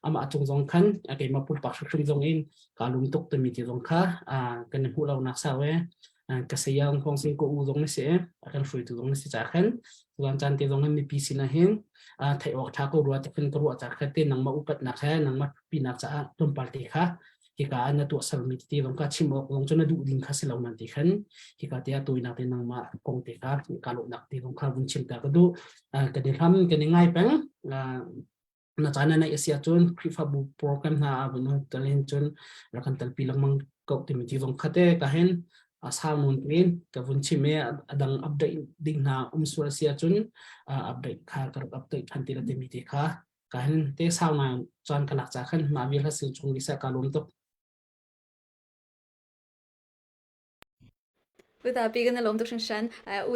Amah cung zong khan keimah pumpak hrimhrim zong in kaa lum tuk timi ti zong kha kan i hmuh lo nak sau e. Ka sayang Hong Sing ko u zong na si a kan hruaitu zong na si ca khan tuan caan te zong hin mipi sin ah hin theih awk tha ko rua te khin ka ruah ca kha te nangmah upatnak he nangmah pinak caah tlawmpal te kha hika ah na tuah sermi tete zong ka chim awk zong cu na duh ding kha si lo nan ti khan hika te ah tuinak te nangmah kong te kha ka lawhnak te zong kha vun chim ta ka duh. Kan i hlam kan i ngai peng na caan na neih a si ahcun Khrihfabu program hna ah vun tel hin cun rak kan telpi lengmang ko timi ti zong khat e ka hin a sau nawn tein ka vun chim i a dang update ding hna um sual a si ahcun update kha ka rak update than ti la timi te kha ka hin te sau ngai caan ka lak ca khan mah vial ha sil chung ni sa ka lawm tuk. Utapi kan i lawm tuk hringhran. U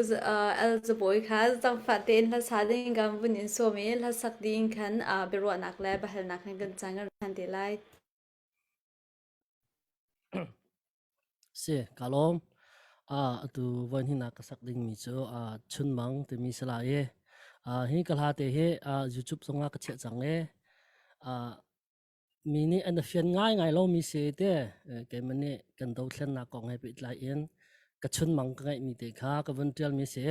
El Zabawi kha zaangfah tein hlasa ding kan vun in sawm i hlasak ding khan biaruahnak le biahalnak hin kan caan kan ṭhan te lai. Si, ka lawm. Atu voin hi na ka sak dingmi cu chunmang timi si lai i hi ka hla te hi YouTube zongah ka chiah cang i Mi nih an i fian ngaingai lomi si te keimah nih kan dothlennak kong he pehtlai in ka chunmang ka ngeihmi te kha ka vun ṭialmi si.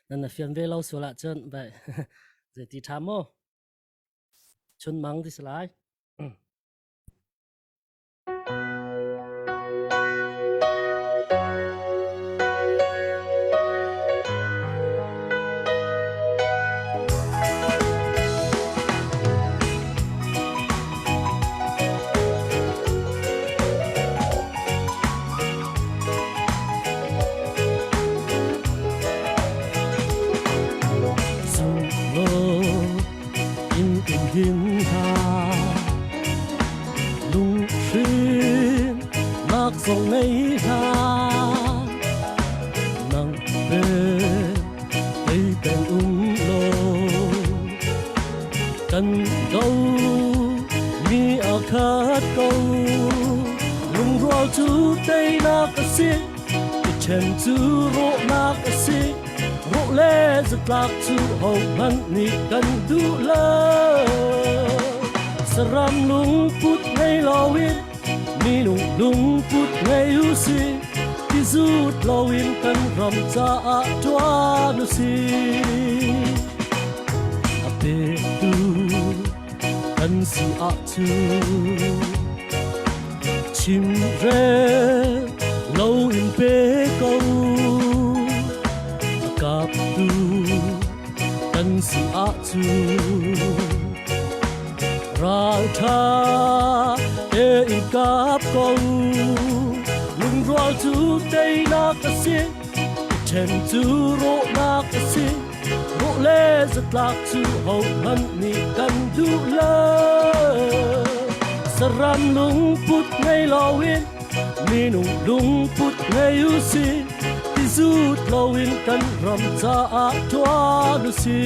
Nan i fian ve lo sual ahcun vai zeiti ṭha maw? Chunmang ti si lai. Lunghrin nak zong ngei hlah nang be ei peng um lo kan do mi a khat ko lungrual cu teinak a si i ṭhen cu rawhnak a si rawh le zatlak cu hohmanh nih kan duh lo saram lungput ngei loin minung lungput ngei u si ti zut loin kan ram caah ṭuan u si a petu kan si ahcun chimrel lo in pe ko a kaptu kan si ahcun Ralṭha tein kap ko. Lungrual cu teinak a si, ṭhen cu rawhnak a si. Rawh le zatlak cu hohmanh nih kan duh lo. Saram lungput ngei loin minung lungput ngei u si. Ti zut loin kan ram caah ṭuan u si.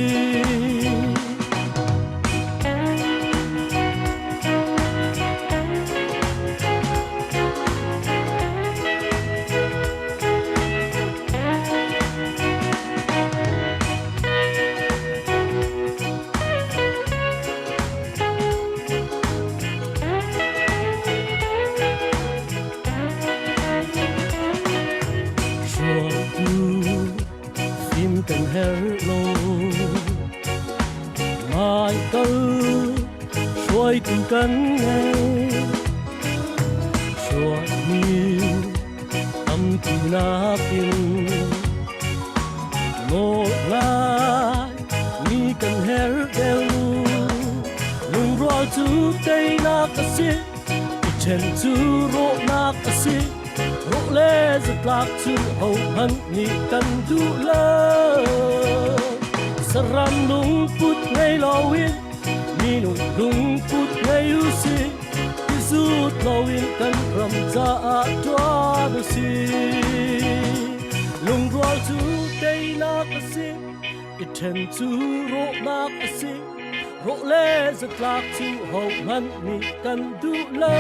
Hruaitu fim kan herh lo Hmaikal hruaitu kan ngei Hruaimi tampi nakin nawl ngai. her deuh. Lungrual cu teinak a si, i ṭhen cu rawhnak a si. Rawh le zatlak cu hohmanh nih kan duh lo. Saram lungput ngei loin minung lungput ngei u sih. I zut loin kan ram caah ṭuan u sih. Lungrual cu teinak a si, i ṭhen cu rawhnak a si. Rawh le zatlak cu hohmanh nih kan duh lo.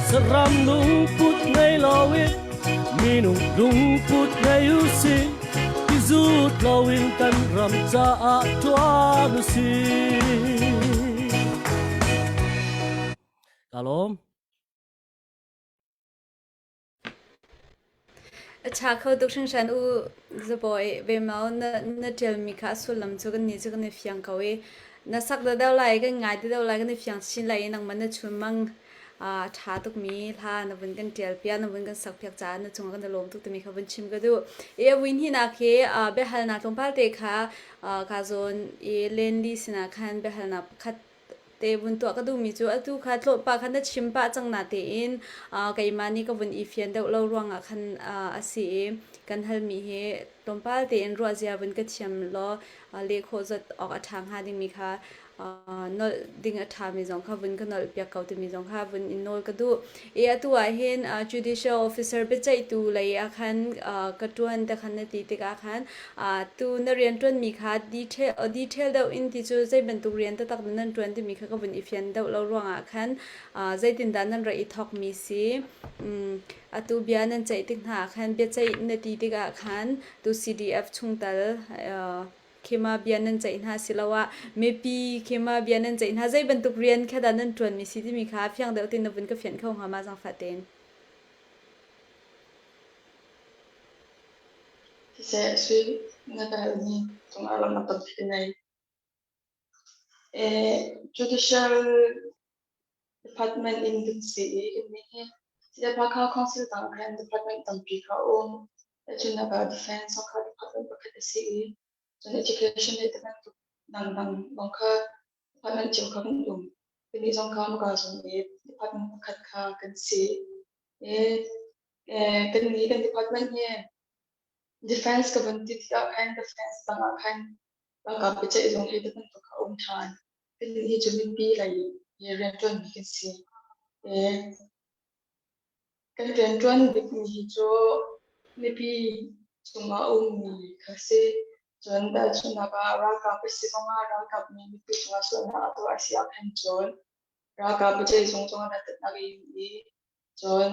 Saram lungput ngei loin minung lungput ngei u sih. I zut loin kan ram caah ṭuan u sih. Ka lawm. A ṭha kho tuk hringhran u Zabawi Vemau na na ṭialmi kha a sullam cu kannih cu kan i fiang ko i na sak deuhdeuh lai i kan ngai deuhdeuh lai kan i fiang chin lai i nangmah na chunmang a ṭha tukmi hla na vun kan ṭialpiak na vun kan sakpiak caah na cungah kan i lawm tuk timi kha vun chim ka duh. I a vui hnihnak hi biahalnak tlawmpal te kha kaa zawn i Lenli sinah khan biahalnak pakhat te vun tuah ka duhmi cu atu kha tlawhpah kha na chim pah cang na tein keimah nih ka vun i fian deuh lo ruangah khan a si i kan halmi hi tlawmpal tein ruahzia vun ka thiam law leh khawh zat awk a ṭha hnga dingmi kha nolh ding a ṭhami zong kha vun ka nolh piak ko timi zong kha vun in nawl ka duh. I atu ah hin judicial officer biaceihtu lei ah khan ka ṭuan te khan na ti tikah khan tu na rian ṭuanmi kha detail, detail deuh in ti cu zei bantuk rian taktak dah nan ṭuan timi kha ka vun i fian deuh lo ruangah khan zeitindah nan rak i thawkmi si. Atu bia nan ceih tik hna ah khan biaceih na ti tikah khan tu CDF chungtel khima bia nan ceih hna siloah mipi khima bia nan ceih hna zei bantuk rian kha dah nan ṭuanmi si timi kha fiang deuh tein na vun ka fianh kho hnga ma zaangfah tein. Siseh, sui na ka halmi cungah lawmhnak tampi ka ngei. Judicial department in kan si i kannih hi Sipakha Council tang ah hin department tampi kha a um. Tahchunhnak ah Defense zong kha department pakhat a si i cun education le ti bantuk dangdang zong kha department cio kha kan um. Kannih zong kha muka zung i department pakhat kha kan si. Kannih kan department hi Defense ka vun ti tikah khan defense tangah khan ralkap biaceih zung hi ti bantuk kha a um ṭhan. Kannih hi cu mipi lei i rianṭuanmi kan si. Kan rianṭuan bikmi hi cu mipi cungah a ummi kha si. Cun tahchunhnak ah ralkap a si zongah ralkap nih mipi cungah sualnak a tuah a si ahkhan cun ralkap biaceih zung cungah dantatnak a ing i cun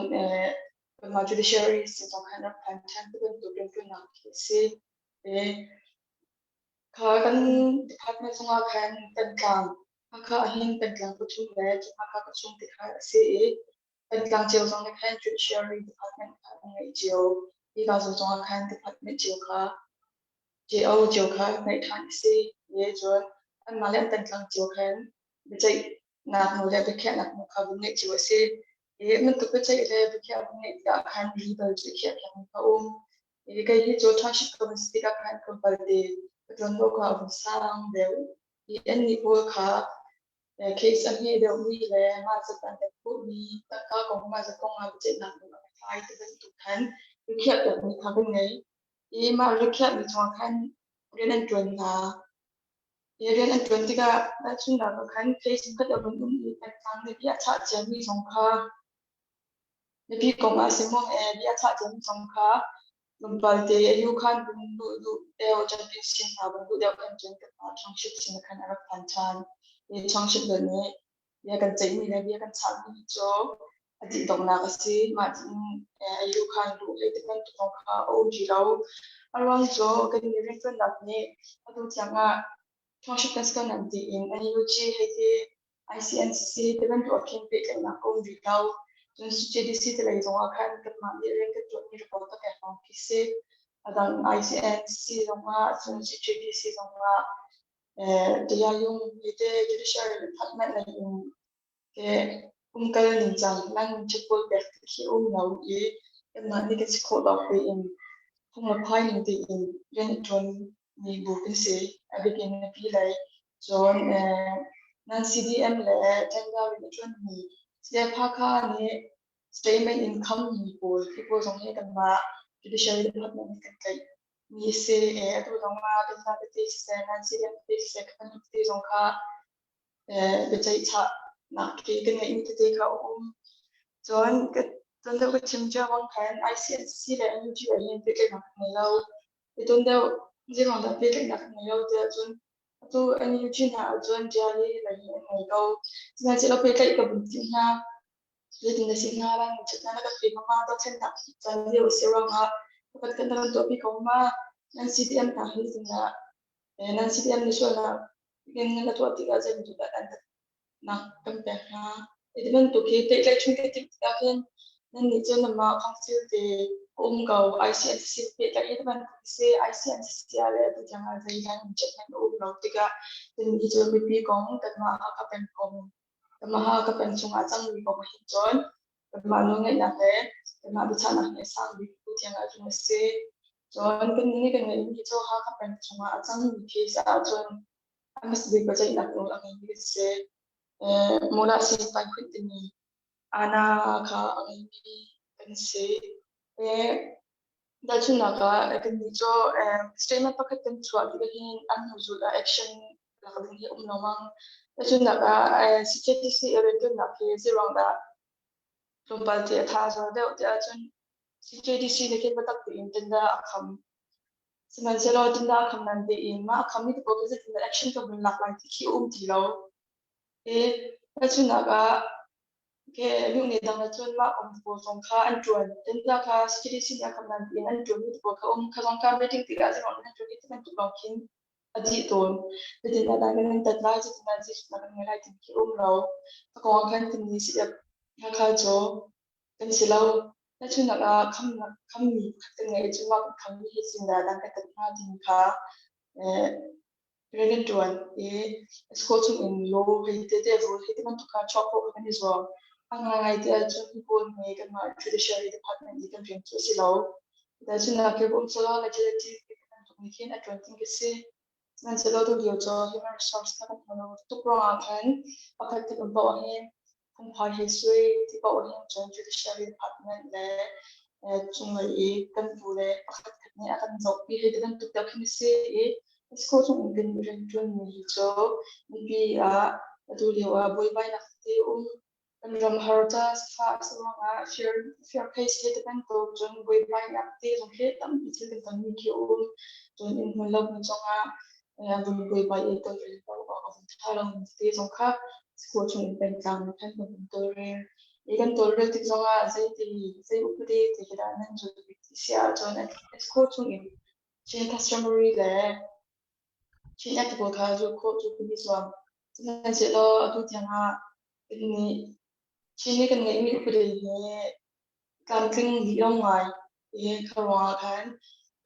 kanmah judiciary sin zong khan rak phan ṭhan ti bantuk rianṭuannak khi a si. Kha kan department zungah khan pengtlang Hakha ahhin pengtlang pathum le Hakha khuachung ti kha a si i pengtlang cio zong nih khan judiciary department kha an ngeih cio. Hika zung zongah khan department cio kha cio cio kha ngeih ṭhan a si. I cun anmah le an pengtlang cio khan biaceihnak nawl le biakhiahnak nawl kha vun ngeih cio a si. I bantuk biaceih le biakhiah vun ngeih tikah khan legal cu i khiahpiakmi kha a um. I kei hi cu township ka vun si tikah khan tlawmpal te ka ṭuanvo kha a vun sang deuh. I annih pawl kha case a hme deuhmi le mah zat an pek khawhmi tangka kong mah zat kong ah biaceihnak nawl a tlai ti bantuk khan rikhiah piakmi kha kan ngei. I mah rikhiahmi chungah khan rian an ṭuan hna. I rian an ṭuan tikah tahchunhnak ah khan case pakhat a vun um i pengtlang nih bia a chah ciami zong kha Mipi kong ah simaw bia a chah ciami zong kha tlawmpal te a yu khan vun luh duh deuh champion sin hna vun duh deuh khan cun kanmah township sin ah khan a rak phan ṭhan. Hi township lei nih bia kan ceihmi le bia kan chahmi hi cu a dih donghnak a si. Mah tiin a yu khan luh hlei ti bantuk zong kha a um ti lo. A ruang cu kan i rianṭuannak nih atu tiang ah township kan si ko nan tiin NUG hei ti ICNCC ti bantuk ah khin pehtlaihnak a um rih lo. Cun JDC te lei zongah khan kanmah nih rian kan ṭuanmi report a pek lawng khi si. A dang ICNCC zongah cun JDC zongah Tayayung te Judiciary Department lei in te umkal ningcang lang pawl pek ti khi um lo i kanmah nih kan si khawh tawk tein phung le phai ning tein rian i ṭuan. mi bu kan si. A bik in mipi lei cun nan CDM le Tenda rian a ṭuanmi CDF Hakha nih statement in khammi pawl hi pawl zong hi kanmah judiciary department nih kan tlaih mi a si. Atu zong ah Tenda tete siseh, nan CDM tete siseh, kan tete zong kha biaceih chahnak khi kan ngeihmi tete kha a um. Cun cun deuh ka chim cia bang khan ICNCC le NUG ah hin pehtlaihnak kan ngei lo. Tun deuh zeiruang dah pehtlaihnak kan ngei lo tiah cun atu NUG hna ahcun Jali lei hi an ngei ko. Sihmanhsehlaw pehtlaih ka vun timh hna. Zeitin na si hnga lai ṭhatnak na kan pe hnga ma dothlennak caan lio a si ruangah pakhat kan kan tuahpi ko ma nan CDM hna hi zeitindah nan CDM nih sualnak in na tuah tikah zeibantuk dah dantatnak kan pek hna. Hi bantuk hi pehtlaih chung ka timh tikah khin nannih cu nanmah council te a um ko ICNCC pehtlaih hi bantuk si ICNCC ah le atu tiang ah zeidang checkman a um lo tikah kannih cu mipi kong kanmah Hakha peng kong kanmah Hakha peng chungah cangmi kong ah hin cun kanmah nawlngeihnak le kanmah biachahnak hi a sang bik tu tiang ah cun a si. Cun kannih nih kan ngeihmi cu Hakha peng chungah a cangmi case ahcun a hmasa bik biaceihnak nawl a ngeimi kan si. Mawlah Singpai Khunh timi Ana kha a ngeimi kan si. Tahchunhnak ah kannih cu statement pakhat kan chuah tikah hin an hnuzul ah action lak ding hi um lengmang. Tahchunhnak ah CJTC rianṭuannak hi zeiruang dah tlawmpal te a tha a zual deuh tiah cun CJDC nih khin biatak tein tender a kham. Sihmanhsehlaw tender a kham nan tein mah a khammi te pawl khi zeitindah action ka vun lak lai ti khi a um ti lo. I tahchunhnak ah Luhne dang ahcun mah um pawl zong kha an ṭuan. Tender kha CJDC nih a kham nan tein an ṭuanmi te pawl kha um. Kha zong kha meeting tikah zeiruang dah nan ṭuan i ti bantuk lawng khin a dih tawn. Zeitindah dan kan tat lai, zeitindah Jesuh kan ngei lai timi khi a um lo. A kong ah khan timi Hakha cu kan si lo. Tahchunhnak ah khammi pakhat kan ngeih ahcun mah kan khammi hi zeitindah dan kan tat hnga timi kha rian kan ṭuan i school chung in law hei tete rule hei ti bantuk kha chuah khawh kan i zuam. A ngaingai ti ahcun hi pawl hi kanmah judiciary department i kan rian cu a si lo. Tahchunhnak hi um selaw legislative bantuk nih khin a ṭuan ding ka si. Sihmanhsehlaw tulio cu human resource kha kan hmu lo tuk ruangah khan pakhat kan um paoh ahhin phungphai he sui ti paoh ahhin cun judiciary department le cunglei i kan pu le pakhat khat nih a kan zohpi hei ti bantuk deuh khin a si i school chung in kan rianṭuanmi hi cu mipi ah atu lio ah buaibainak tete um Kan ram har ca sifah a si ruangah fir case he ti bantuk cun buaibainak te zong hi tampi thil kan tonmi khi a um. Cun inn hmun lo hmun zongah vun buaibai i tawlrel lo awk a vun ṭha lomi tete zong kha school chung in pengtlang nih khan kan vun tawlrel. I kan tawlrel tik zongah zeiti zei upadi ti hi dah nan zulh bik ti si ahcun school chung in Chin customary le Chin Act pawl kha zulh khawh cu kan i zuam. Sihmanhsehlaw atu tiangah Kannih Chin nih kan ngeihmi upadi hi tlamtling dih lo ngai i kha ruangah khan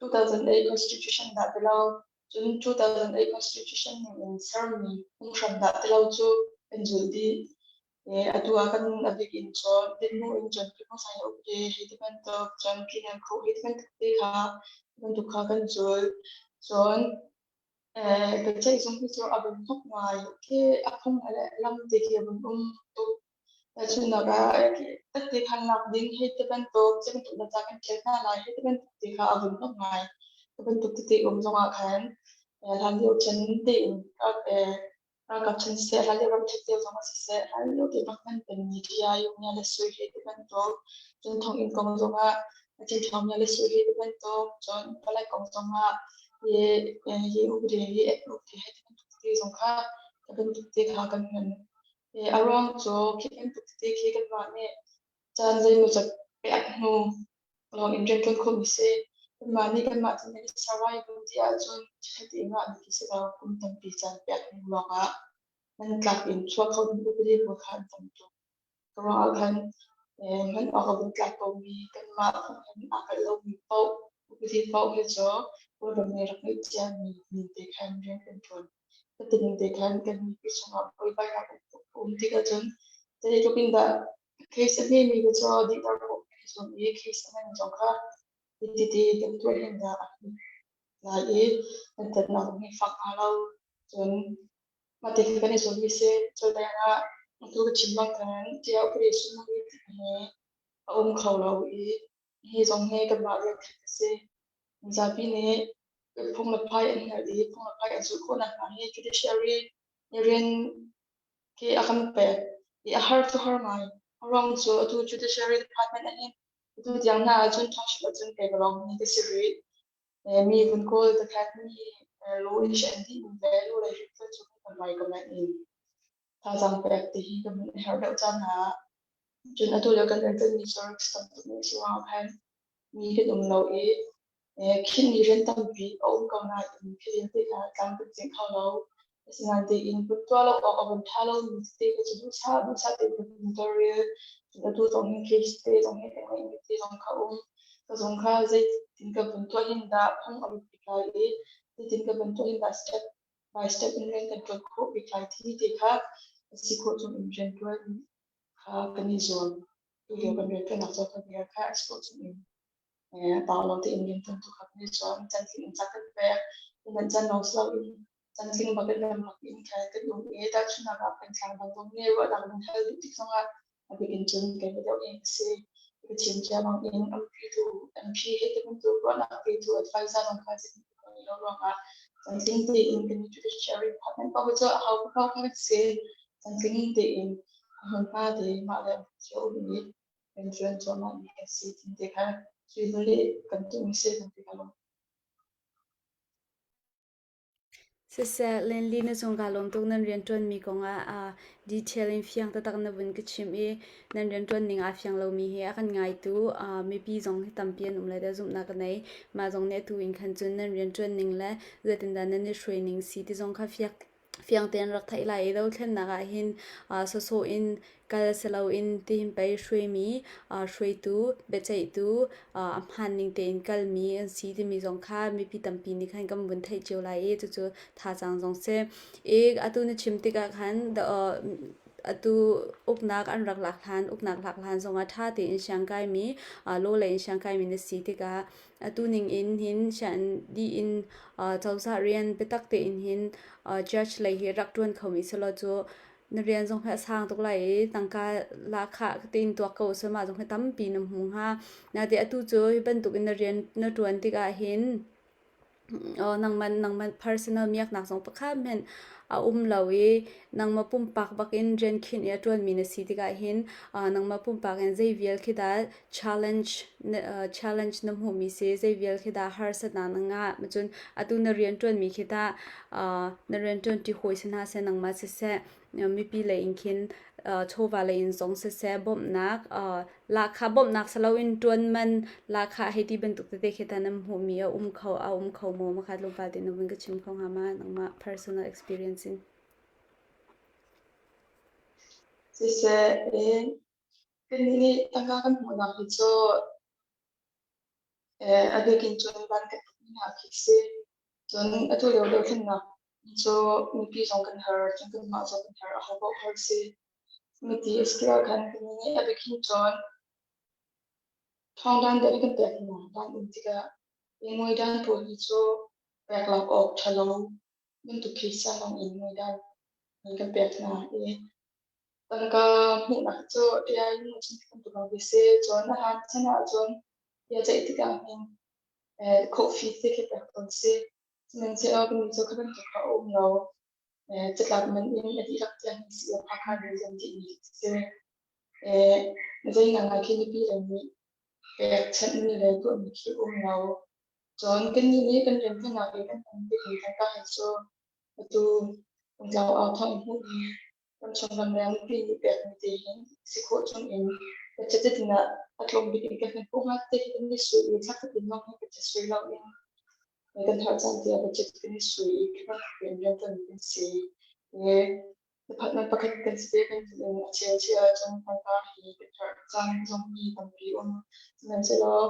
2008 Constitution dah ti lo, cun 2008 Constitution ning in sermi phunghram dah ti lo cu kan zulh dih. I atu ah kan a bik in cun dinhmu in cun Phihmawsai upadi hi ti bantuk, cun Pyinyan Khuh hi ti bantuk te kha bantuk kha kan zul. Cun Biaceihzung hi cu a vun tuk ngai. Khi a phung le lam te khi a vun um tuk. Tahchunhnak ah tette khan lak ding hei ti bantuk, cu bantuk na ca kan ṭial hna lai hei ti bantuk te kha a vun tuk ngai. Cu bantuk tete um zongah khan hlan lio chan tein Ralkap chan siseh, hlanlio ramṭhen lio zongah siseh, hlanlio te bak hman pengmi TIU Mya le Sui he ti bantuk, cun thonginn kong zongah Achin Ṭhawng Mya le Sui he ti bantuk, cun palek kong zongah hi hi upadi hi upadi he ti bantuk tete zong kha ti bantuk te kha kan hman. A ruang cu khi bantuk tete khi kanmah nih caan zeimawzat pek hnu lawng in rianṭuan khawhmi si. Kanmah nih kanmah cun kan i survive ti ahcun chikkhat i ngah ding khi si lo. Kum tampi caan pek hnu lawngah nan tlak in chuah kho ding upadi pawl kha an tam tuk. Ka ruang ah khan hman awk a vun tlak komi kanmah hin aa kalh lomi paoh upadi paoh hi cu Kawlram nih rak ngeih ciami ning te khan rian kan ṭuan. Cuti te khan kan mipi chungah buaibainak a um tik ahcun zeitluk in dah Case a hmemi kha cu dihter khawh kan i zuam i case a ngan zong kha titi kan tuah hin dah a him. lai i dantatnak zong hi fak hnga lo. Cun mah ti kan i zuammi si. Cu lengah atu ka chim bang khan tiah upadi sunglawi hi a um kho lo i hi zong hi kanmah rian khat a si. Mizapi nih phung le phai an hngalh i phung le phai an zulh khawh nakhnga hi judiciary nih rian khi a kan pek i a har cu har ngai. A ruang cu atu judiciary department ahhin atu tiang hna ahcun township ahcun kei ka lawng mi ka si rih. Mi vun kawl takhat mi law in an dih mi le law lei hrimhrim cu kan mai ka manh in thazaang pek ti hi ka hmuh a herh deuh caan hna. Cun atu lio kan rianṭuanmi cu risk tam tuk mi si ruangah khan mi kan um lo i khinmi rian tampi a um ko nain khi vialte kha tlam kan tling kho lo. Asinain tein vun tuah lo awk a vun ṭha lomi tete kha cu duhsah duhsah tein kan vun tawlrel. Cun atu zong hin case te zong hi kan ngeihmi te zong kha um. Ka zung kha zeitin ka vun tuah hin dah phung a biapit lai i zeitin ka vun tuah hin dah step by step in rian kan ṭuan khawh bik lai timi te kha a si khawh chung in rian ṭuan kha kan i zuam. Tulio kan rianṭuannak cu kan bia kha a si khawh chung in pau lo tein rianṭuan tu kha kan i zuam. Cantling in ca kan pek. Nan can lawng si loin cantling bak in ram bak in kha kan um i tahchunhnak ah pengtlang dang zong nih ruahnak nan hal duh tik zongah a bik in cun kan i deuh in a si. Ka chim cia bang in MP tu MP he ti bantuk ruahnak petu advisor zong kha zeitin kan lo ruangah cantling tein kan judiciary department paoh cu a hau ko kha kan si. Cantling tein a hmunhma te mah le cio um i kan ṭuan cuahmah mi kan si tin te kha sui le kan tuahmi si kan ti kha lo. Siseh, Lenli na cung kaa lawm tuk nan rianṭuanmi kongah detail in fiang taktak na vun ka chimh i nan rianṭuan ning aa fiang lomi hi a kan ngaitu mipi zong hi tampi an um lai tiah zumhnak ka nei. Mah zong nih atu in khan cun nan rianṭuan ning le zeitindah nan i hruai ning si ti zong kha fiang tein rak theih lai i dothlennak ah hin sawsawh in kal si loin tihin pei hruaimi hruaitu biaceihtu a hmaan ning tein kalmi an si timi zong kha mipi tampi nih khan kan vun theih cio lai i cucu thazaang zong si. I atu na chim tikah khan atu uknak an rak lak hlan uknak lak hlan zongah ṭha tein siangkaimi law lei in siangkaimi na si tikah Atu ning in hin sian dih in cozah rian biatak tein hin judge lei hi rak ṭuan khomi si law cu na rian zong hi a sang tuk lai i tangka lahkhah tein tuak ko seh mah zong hi tampi na hmu hnga. Naite atu cu hi bantuk in na rian na ṭuan tikah hin nangmah nangmah personal miaknak zong pakhat hmanh a um lo i nangmah pumpak bakin rian khinh i a ṭuanmi na si tikah hin nangmah pumpak in zei vial khi dah challenge challenge na hmuhmi si zei vial khi dah harsatnak na ngah cun atu na rianṭuanmi khi tah na rianṭuanṭi hawi si hna seh nangmah siseh mipi lei in khin chawva lei in zong siseh bawmhnak lahkhah bawmhnak si loin ṭuan man lahkhah hei ti bantuk tete khi tah nan hmuhmi a um kho a um kho maw makha tlawmpal te na vun ka chim kho hnga ma nangmah personal experience in? Siseh, Kannih nih tangka kan hmuhnak hi cu a bik in cun van kan hmuhmi hna khi a si. Cun atu lio dothlennak cu mipi zong kan har, cun kanmah zong kan har, ahopaoh har a si. Miti a si tikah khan kannih nih a bik in cun thawngdan deuh in kan pek hna. Dan um tikah i muidan pawl hi cu pek lak awk ṭha lo bantuk khi siang in muidan kan pek hna i Tangka hmuhnak cu AI in a chim bantuk lawng si. Cun a hlan chan ahcun bia ceih tikah hin coffee te khi pek tawn si. Sihmanhsehlaw kannih cu kha bantuk kha a um lo. Catlap man in a dihlak tiang hin si a phakhan rian dihmi si. Zei ngangai khi mipi lei nih pekchanhmi le tuahmi khi um lo. Cun kannih nih kan rianṭuannak i kan hman bikmi tangka hi cu atu Pungtlau au thawng in hmuhmi Ramchung ramleng mipi nih pekmi te hin si khawh chung in budget in ah a tlawm bik in kan hman khawh hnga te khi kan i sui i thla khat in lawng hi budget sui lo in kan har caan tiah budget kan i sui i khi bantuk in rianṭuan kan si. I department pakhat kan si ve bantuk in a cheu cheu ahcun tangka hi kan har caan zong hi tampi um. Sihmanhsehlaw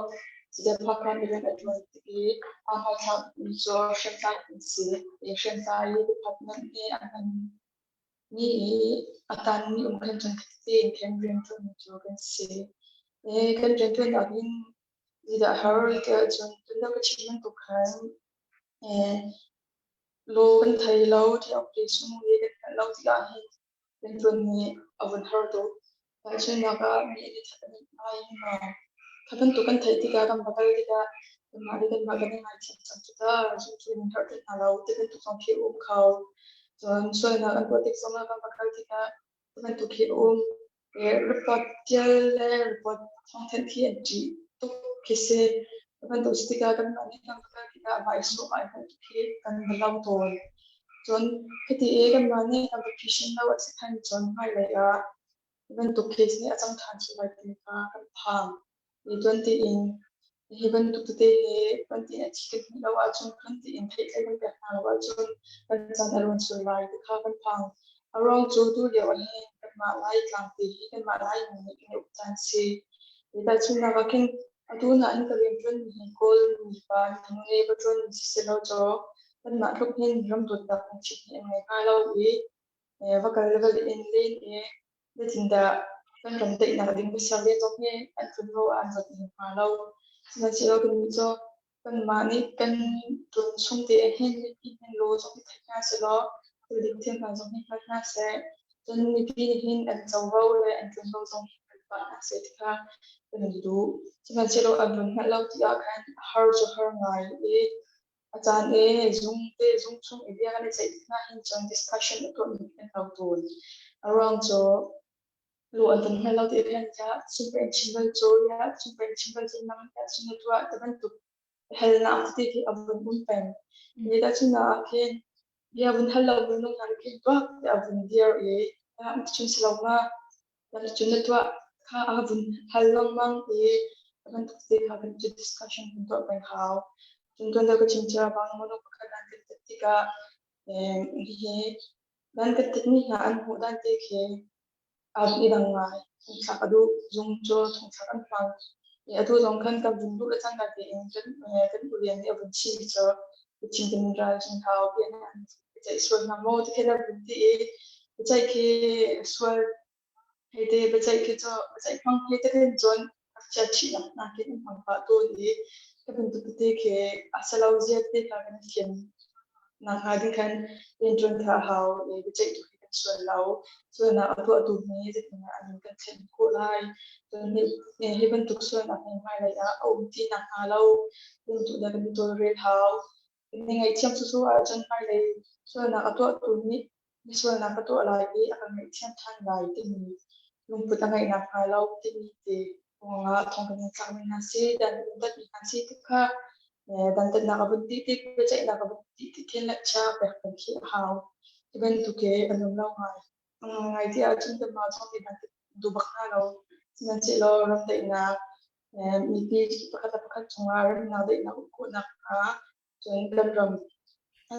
Zephakhan i rian a ṭuan tik i aa hmaithlak mi cu hriamtlai an si. I hriamtlai department nih a hman Mi i a tanmi um khan cun tein khin rianṭuanmi cu kan si. Kan rianṭuannak in zeidah a har tiah cun tuna ka chim bantuk khan. Law kan thei lo, ṭhiangpi chung i kan hngalh lo tikah hin rianṭuan nih a vun har tuk. Tahchunhnak ah mi nih that an ngai in ma kha bantuk kan theih tikah kan va kal tikah kanmah le kanmah kan i ngaithiam cang cu ta cu nan herh ti hna lo ti bantuk zong khi a um kho. Cun sualnak an tuah tik zongah kan va kal tikah ti bantuk khi a um. Report ṭial le report thawngthanh khi an ṭih tuk khi si. Cu bantuk si tikah kanmah nih kan va kal tikah mah i sawh mah i hngalh khi kan va lo tawn. Cun khiti i kanmah nih kan va phisin lo a si khan cun hmailei ah hi bantuk case nih a cang ṭhan sual lai ti kha kan phang. Hi tuan tiin hi bantuk tete hi tuan tiin a thi kan hmuh lo ahcun tuan tiin theihtlei kan pek hna lo ahcun kan caan a luan sual lai ti kha kan phang. A ruang cu tu lio ah hin kanmah Lai tlangte hi kanmah Laimi nih kan i uk caan si. Hi tahchunhnak ah khin atu nain ka rian ṭuanmi hi Kawl mipa nu le va ṭuanmi siselaw caw kanmah tluk hin ram dawtnak lungthin hi an ngei hnga lo i va kal va in len i Zeitindah kan ram daihnak ding pasal le zong hi an ṭuanvo ah an ruat ning hnga lo. Sihmanhsehlaw kannih cu kanmah nih kan ṭuan chung te ah hin mipi hin law zong hi thei hna sehlaw thil dik thil hmaan zong hi hngal hna seh. Cun mipi nih hin an covo le an ṭuanvo zong hi kan pah hna seh ti kha kan duh. Sihmanhsehlaw an run hngalh lo ti ah khan a har cu har ngai i A caan i zung te zung chung i bia kan i ceih tik hna hin cun discussion a tuahmi kan lo tawn. A ruang cu lu an kan hngal lo ti khan ya super in chim bal cu ya super in chim bal cu nang ya cun na tuah ti bantuk halnak tete khi a vun um peng. Ni dah cun ah khin bia vun hal lo minung hna khin tuak ti a vun dir i cun si lo ma Cun na tuah kha a vun hal lengmang i a bantuk te kha kan cu discussion kan tuah peng hau. Cun tuan deuh ka chim cia bang minung pakhat an kan tet tikah hihi dan kan tetmi hna an hmuh dan te khi aa i dang ngai. Thongthlak a duh, zung cu thongthlak an hmang. I atu zong khan kan vun duh le cangka tein kan kan ulian nih a vun chim cu chin kan ral cun hau bia an biaceih sual hna maw ti khin a vun ti i biaceih khi sual hei te biaceih khi cu biaceih hmang hei te khin cun ngakchia ṭhihnak hna khi an hmang pah tawn i ka bantuk tete khi a si lo zia te kha kan fian nak hnga ding khan rianṭuan kha a hau i biaceih tu khi kan sual lo sualnak a tuahtu hi zeitindah an kan thlen khawh lai cun hi bantuk sualnak hi hmailei ah a um ti nak hnga lo bantuk dah kan i tawlrel hau Kan i ngaihthiam sawsawh ahcun hmailei sualnak a tuahtu nih mi sualnak ka tuah lai i a ka ngaihthiam ṭhan lai timi lungput a ngeih nakhnga lo timi te ruangah thong kan in thlakmi hna si, dan kan tatmi hna si ti kha dantatnak a vun ti tik, biaceihnak a vun ti tik khin le chia pek kan khi a hau. Ti bantuk i a nuam lo ngai. Ngai ti ahcun kanmah zong nih dan duh bak hna lo. Sihmanhsehlaw ram daihnak mipi pakhat le pakhat cungah remnak daihnak um khawhnak hnga cun kan ram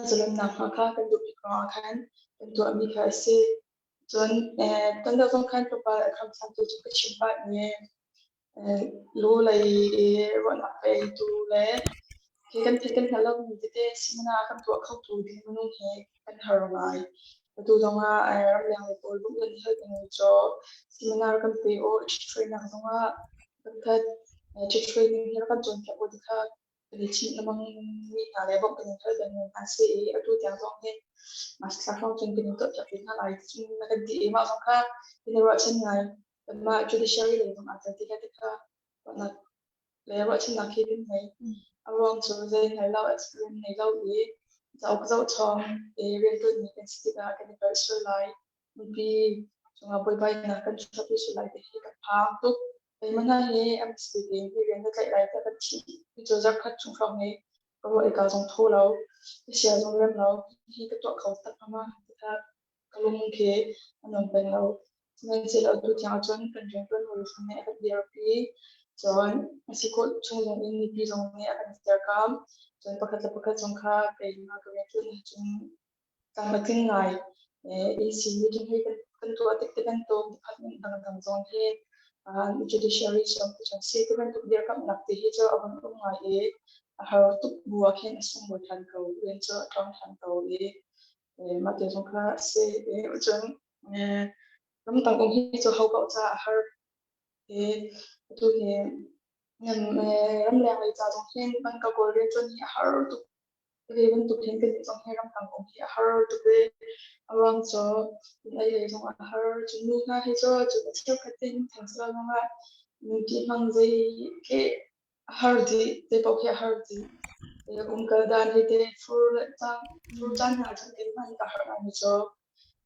zalonnak hnga kha kan duh bik ruangah khan kan tuahmi kha a si. Cun kan deuh zong khan tlawmpal a khamsangtu cu ka chim pah i lu lei i ruahnak peitu le hi kan theih kan hngalh lomi tete seminar kan tuah khotu ding minung hi kan har ngai. Atu zongah ramleng lei pawl bawmh kan hal peng cu seminar kan pe aw ṭhithruainak zongah pakhat ṭhithruaining hi rak kan cawnpiak u ti kha kan i chimh lengmang mi hna le bawmh kan in hal peng hna si i atu tiang zong hin master hrawng cun kan in tuahpiak ve hna lai ti cun na kan ti i mah zong kha kan i ruahchan ngai. Kanmah judiciary lei zong aa tel ti le ti kha ruahnak le ruahchannak hi kan ngei. A ruang cu zei hngal lo experience ngei lo i cauk zoh chawm i rianṭuanmi kan si tikah kan i palh sual lai. Mipi cungah buaibainak kan chuahpi sual lai ti hi ka phang tuk. Keimah hna hi MSP tein hi rian na tlaih lai tiah kan chimh. Hi cu zarhkhat chung hrawng hi ka ruah i ka zong tho lo, ka sia zong rem lo. Hi ka tuah kho tak hnga ma ti kha ka lung khi a nuam peng lo. Sihmanhsehlaw atu tiang ahcun kan rianṭuan hawi zong nih a kan dirpi. Cun a si khawh chung zong in mipi zong nih a kan dirkamh. Cun pakhat le pakhat zong kha keimah ka rianṭuan ahcun tlam a tling ngai. AC meeting hi kan tuah tik te bantuk department dangdang zong hi judiciary zong te cun si ti bantuk dirkamhnak ti hi cu a vun um ngai i a har tuk bu ah khin a sunglawi ṭhan ko. Rian cu a ṭuan ṭhan ko i mah te zong kha a si. Cun ramdang um hi cu ho paoh caah a har i atu hi ramleng lei ca zong hin kan ka kawl rianṭuan hi a har tuk. Hi bantuk hin kan zong hi ramdang um hi a har tuk i a ruang cu ei lei zong a har. Cun nu hna hi cu cun a cheukhat te hin thang silo zongah nu ti hmang zei khi a har dih, zei paoh khi a har dih. Umkal dan hi te fur le caan fur caan hna cun keimah hi ka harh ngaimi cu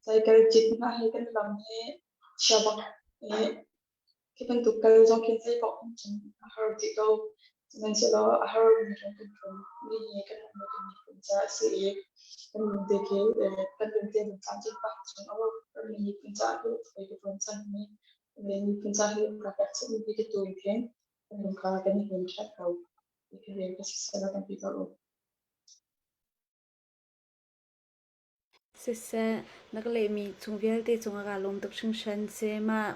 cycle cit hna hi kan lam hi chia bak i Khi bantuk kal zong khin zei paoh in cun a har dih ko. Sihmanhsehlaw a harmi ram kan tlung mi hi kan ram le kan miphun caah a si i kan lungte khi kan lungte kan tlamtlin pah cun a ram le miphun caah hi ka ṭuan cang i le miphun caah hi ka pek chihmi hi ka tu in khin kan lung kha kan i hnem ṭhan ko. Ti khi rian ka siseh kan ti ko. Siseh, na ka lehmi chung vialte cungah kaa lawm tuk hringhran. Mah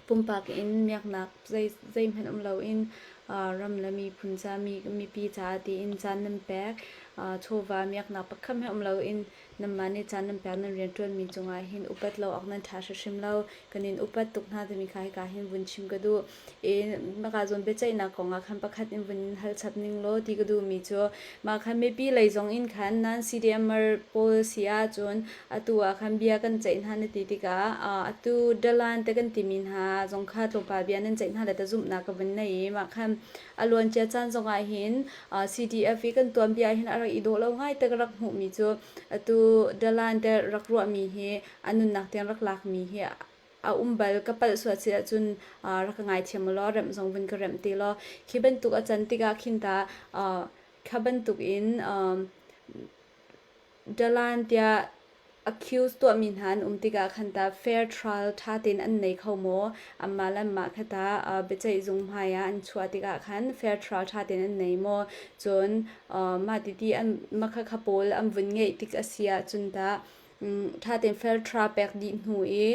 pumpak in miaknak zeihmanh um loin ram le miphun ca, mipi caah tiin caan nan pek. Chawva miaknak pakhat hmanh um loin nanmah nih caan nan pek nan rianṭuanmi cungah hin upat lo awk nan ṭha hrimhrim lo. Kan in upat tuk hna timi kha hika hin vun chim ka duh. I maka zawn biaceihnak kong ah khan pakhat in vun in hal chap ning law ti ka duhmi cu mah khan mipi lei zong in khan nan CDMer pawl si ahcun atu ah khan bia kan ceih hna na ti tikah atu dalan te kan timi hna zong kha tlawmpal bia nan ceih hna le ta zumhnak ka vun nei i mah khan a luancia caan zong ah hin CDF i kan tuanbia hin a rak i dawh lo ngai te ka rak hmuhmi cu atu dalan te rak ruahmi hi a nunnak tiang rak lakmi hi a um bal ka palh sual si ahcun rak ka ngaithiam u law remh zong vun ka remh ti law khi bantuk a can tikah khin ta kha bantuk in dalan tiah accuse tuahmi hna an um tikah khan ta fair trial ṭha tein an nei kho maw anmah le anmah kha ta biaceih zung hmai ah an chuah tikah khan fair trial ṭha tein an nei maw cun mah titi an mah khakha pawl an vun ngeih tik a si ahcun ta Ṭha tein fair trial pek dih hnu i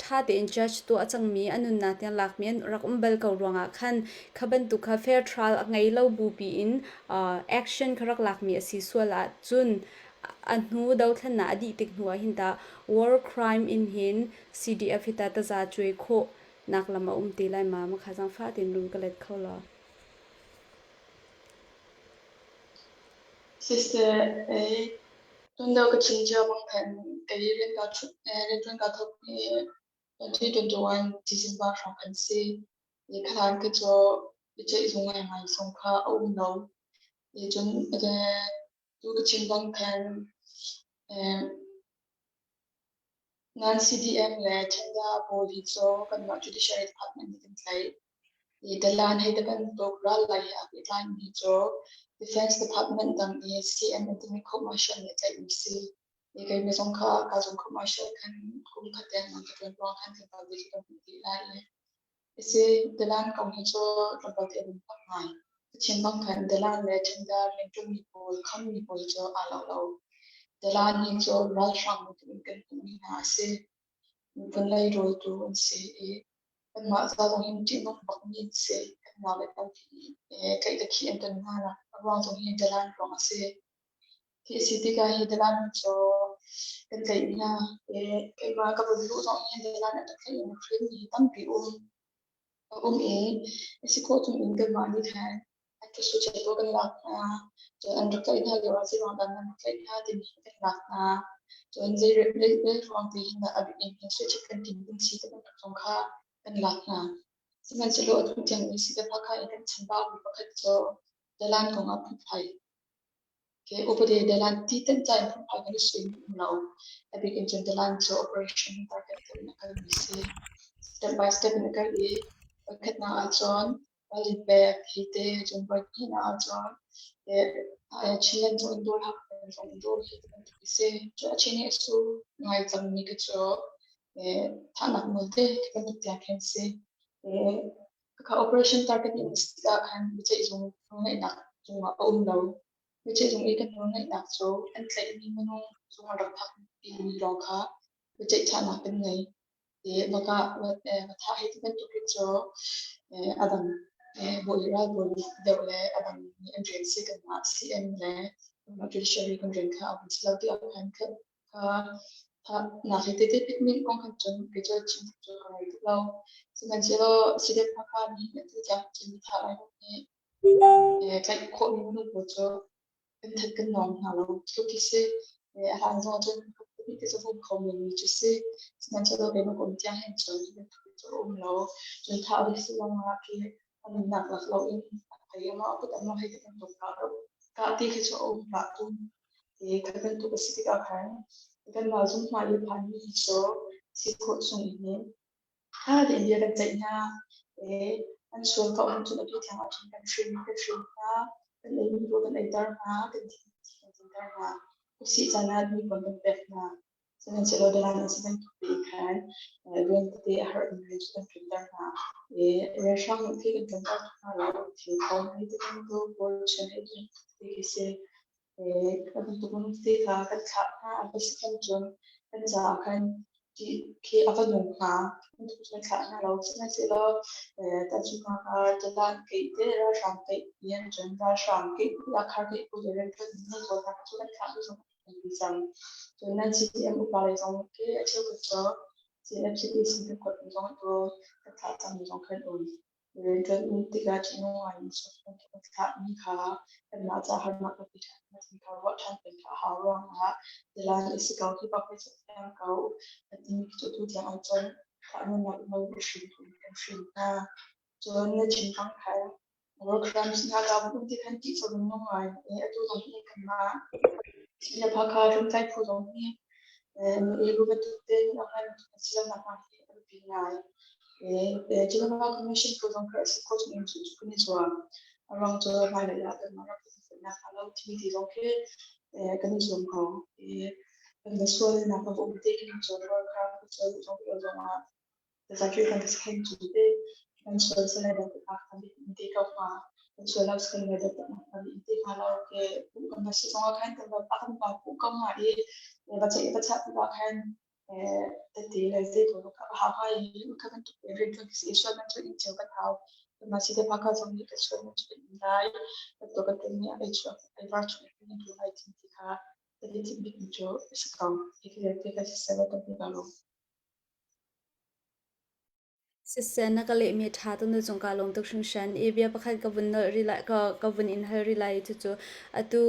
ṭha tein judge tuah cangmi a nunnak tiang lakmi an rak um bal ko ruangah khan kha bantuk kha fair trial a ngei lo bupi in action kha rak lakmi a si sual ahcun a hnu dothlennak a dih tik hnu ah hin tah war crime in hin CDF hi tah taza cuai khawh nak lam a um te lai ma makha zaangfah tein run ka let kho law. Siseh, Tundeuh ka chim cio bang khan kei rian kaa ṭhut rianṭuan kaa thawk hi 2021 December hrawng kan si. I khalan ka cu biaceihzung ngaingai zong kha a um lo. I cun tu ka chim bang khan Nan CDM le Chanda pawl hi cu kanmah Judiciary Department nih kan tlaih. I dalan hei ti bantuk ral lai he aa pehtlaimi cu Defense Department dang i CM an timi court martial nih tlaihmi si. I keimah zong kha ka zung court martial khan kum khat dengmang ka ṭuan ruang khan tlangval te cu kan hmuh dih lai i Isi dalan kong hi cu tlawmpal te a lung bak ngai. Kachin bang khan dalan le Chanda rianṭuanmi pawl khammi pawl cu aa lo lo. Dalan hi cu ralhrang bantuk in kan hmuhmi hna a si. Miphun lei rawltu an si i kanmah ca zong hin ṭihnung bakmi an si. Kan naule tampi tlaih le khih an ton hna nak a ruang zong hi dalan ruang a si. Khi a si tikah hi dalan cu kan tlaih hna. Keimah ka vun luh zong hin dalan an rak tlaih in hrinmi hi tampi um. A um i a si khawh chung in kanmah nih khan an thasuche pawl kan lak hna. Cun an rak tlaih hna lio ah zei ruang dah nan rak tlaih hna timi hi kan lak hna. Cun zei zei ruang ti hin dah a bik in hin suichit kan tim ding si ti bantuk zong kha kan lak hna. Sihmanhsehlaw atu tiang i Sitapaka in kan chambau mi pakhat cu dalan kong ah phungphai ke upadi dalan ti tan ca in phungphai kan i suimi um lo. A bik in cun dalan cu operation target in a kalmi si. Step by step in a kal i voikhatnak ahcun ralrin pek hi te cun voihnihnak ahcun Chinland zong in dawr Hakha zong in dawr hi ti bantuk a si. Cu a chin i a su ngai cangmi kha cu thahnak nawl te ti bantuk tiang khin si. Khakha operation target in a si tikah khan biaceihzung nawlngeihnak cungah a um lo. Biaceihzung i kan nawlngeihnak cu an tlaihmi minung zung an rak phak timi lawng kha biaceihchahnak kan ngei. Maka thah hi ti bantuk hi cu a dang bawi ralbawi deuh le a dang nih an rian si kanmah CM le kanmah judiciary kan rian kha a vun si lo tiah khan kha nak hi tete pitning kong khan cun kei cu chim cu ka ngei tuk lo. Sihmanhsehlaw CDF Hakha nih atu tiang cun thah lai nih tlaih khawhmi minung pawl cu. Kan that kan nawng hna lo. Cu khi si. A hlan zong cun te cu vum kho men mi cu si. Sihmanhsehlaw keimah ka um tiang hin cun hi bantuk cu a um lo. Cun thah ve si zongah khi a nunnak lak loin a thei a kut a hei ti bantuk kah ti khi cu a um hlah tung. I kha bantuk a si tikah khan kanmah zung hma i phanmi hi cu si khawh chung in ṭha tein bia kan ceih hna. I an sual ko ahcun atu tiang ahcun kan hrim kan hrim hna, kan eimi rawl kan eiter hna, kan thi kan dinter hna. Usih caan ah hnipuan kan pek hna. Sihmanhsehlaw dalan an si bantuk tein khan rian tete a har in rian cu kan ṭuanter hna. I rianhrang nih khi kan ṭuanter hna lo. Thil kong hei ti bantuk, rawl chuan hei ti bantuk te khi si. Kan te kha kan thlah hna an va si khan cun kan caah khan khi a va nung hnga. Kan thlah hna lo. Sihmanhsehlaw tahchunhnak ah dalan keih te ralhrang keih ti an cun ralhrang keih akhar keih pawl le rianṭuan nan pawl hna cu kan thlah mi zong an ti cang. Cun nan CDM upa lei zong khi a cheukhat cu CFCD sin kan kuat mi zong atu kan thlah cang mi zong khan um. Rianṭuan um tikah ṭihnung ngai in kan thlahmi kha kanmah ca harnak kan pe ṭhan ti kha ruah ṭhan peng kha a hau ruangah dalan i si ko hi bak hi cu fiang ko a timi cu tu tiang ahcun thah-nunnak nawl i hrin kan hrin hna. Cun na chim bang khan war crimes hna ka um ti khan ṭih cu nung ngai i atu zong hi kanmah le phakha hriamtlai phu zong hi nu bantuk tein a hman a si lonak hnga hi a biapi ngai. Geneva Commission phu zong kha a si khawh chung in cu kan i zuam. A ruang cu hmailei ah kanmah ram kan felnak hnga lo timi ti zong khi kan i zuam ko. Kan va sualnak a va um te khin cun war crime kan sual zong zong ah Tazakir kan khen cu te kan sual sale dat tak kan in te ko hnga kan sual lo kan le dat tak kan in te hnga lo ke pu kan va si zong ah khan kan va kan va pu ko hnga i va che va cha ti khan tete le te ko ka ha ha i ka kan tu rin kan si sual man chu in cheu kan hau ma si te pa ka zong ni ka sual man chu in lai kan to kan te ni ai chu ai var chu ni tu ai tin ti kha te ti bik chu si ko ki te ka si se ba to ka lo. Siseh, na ka lehmi a ṭha tuk na cung kaa lawm tuk hringhran i bia pakhat ka vun nolh rih lai, ka vun in hal rih lai i cucu atu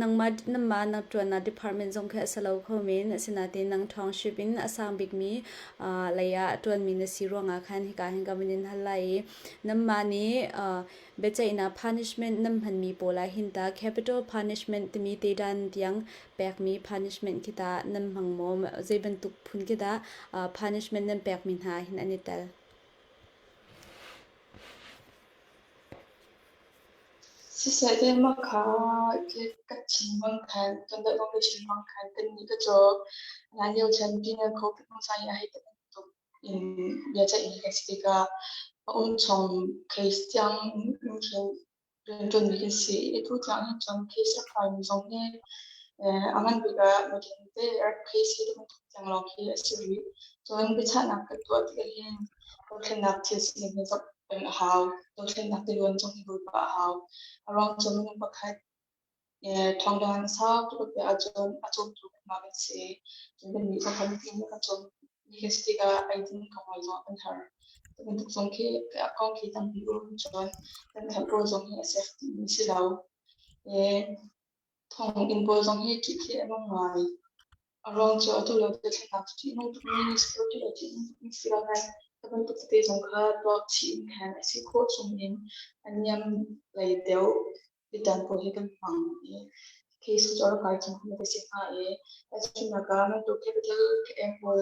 nangmah nangmah na ṭuannak department zong khi a si lo kho men, asinain nang township in a sang bikmi lei ah a ṭuanmi na si ruangah khan hika hin ka vun in hal lai i nanmah nih biaceihnak punishment nan hmanmi pawl ah hin tah capital punishment timi te dan tiang pekmi punishment khi tah nan hmang maw? Zei bantuk phun khi dah punishment nan pekmi hna hin an i tel? Siseh te mah kha ka chim bang khan kan deuh zong ka chim bang khan kan nih ka caw hlan lio chan penal code sai a hei tuk in biaceih mi kan si tikah a um chung case tiang in khin rianṭuanmi kan si i atu tiang hin cun case a kaimi zong hi a ngan bik ah nutling te rape case hi bantuk tiang lawng hi a si rih. Cun biachahnak kan tuah tikah hin dothlennak thil sining hi zoh peng a hau. Dothlennak tiluan zong hi rul pah a hau. A ruang cu minung pakhat Thawngdan sau tuk a piah ahcun a cawmtu kanmah kan si. Cun kannih zong kan mipi nih kan cawmmi kan si tikah eidin kongah zong kan har. Cu bantuk zong khi kong khi tampi um cun kan khat rawl zong hi a sek timi si lo. Thonginn pawl zong hi ṭih khi a nung ngai. A ruang cu atu lio dothlennak cu ṭihnung tukmi security le ṭihnung tukmi si lo nain cu bantuk tete zong kha tuak chih in khan a si khawh chung in a niam lei deuh bitan pawl hi kan hmang i case cu a rak kai chung ka si hnga i tahchunhnak ah bantuk capital pawl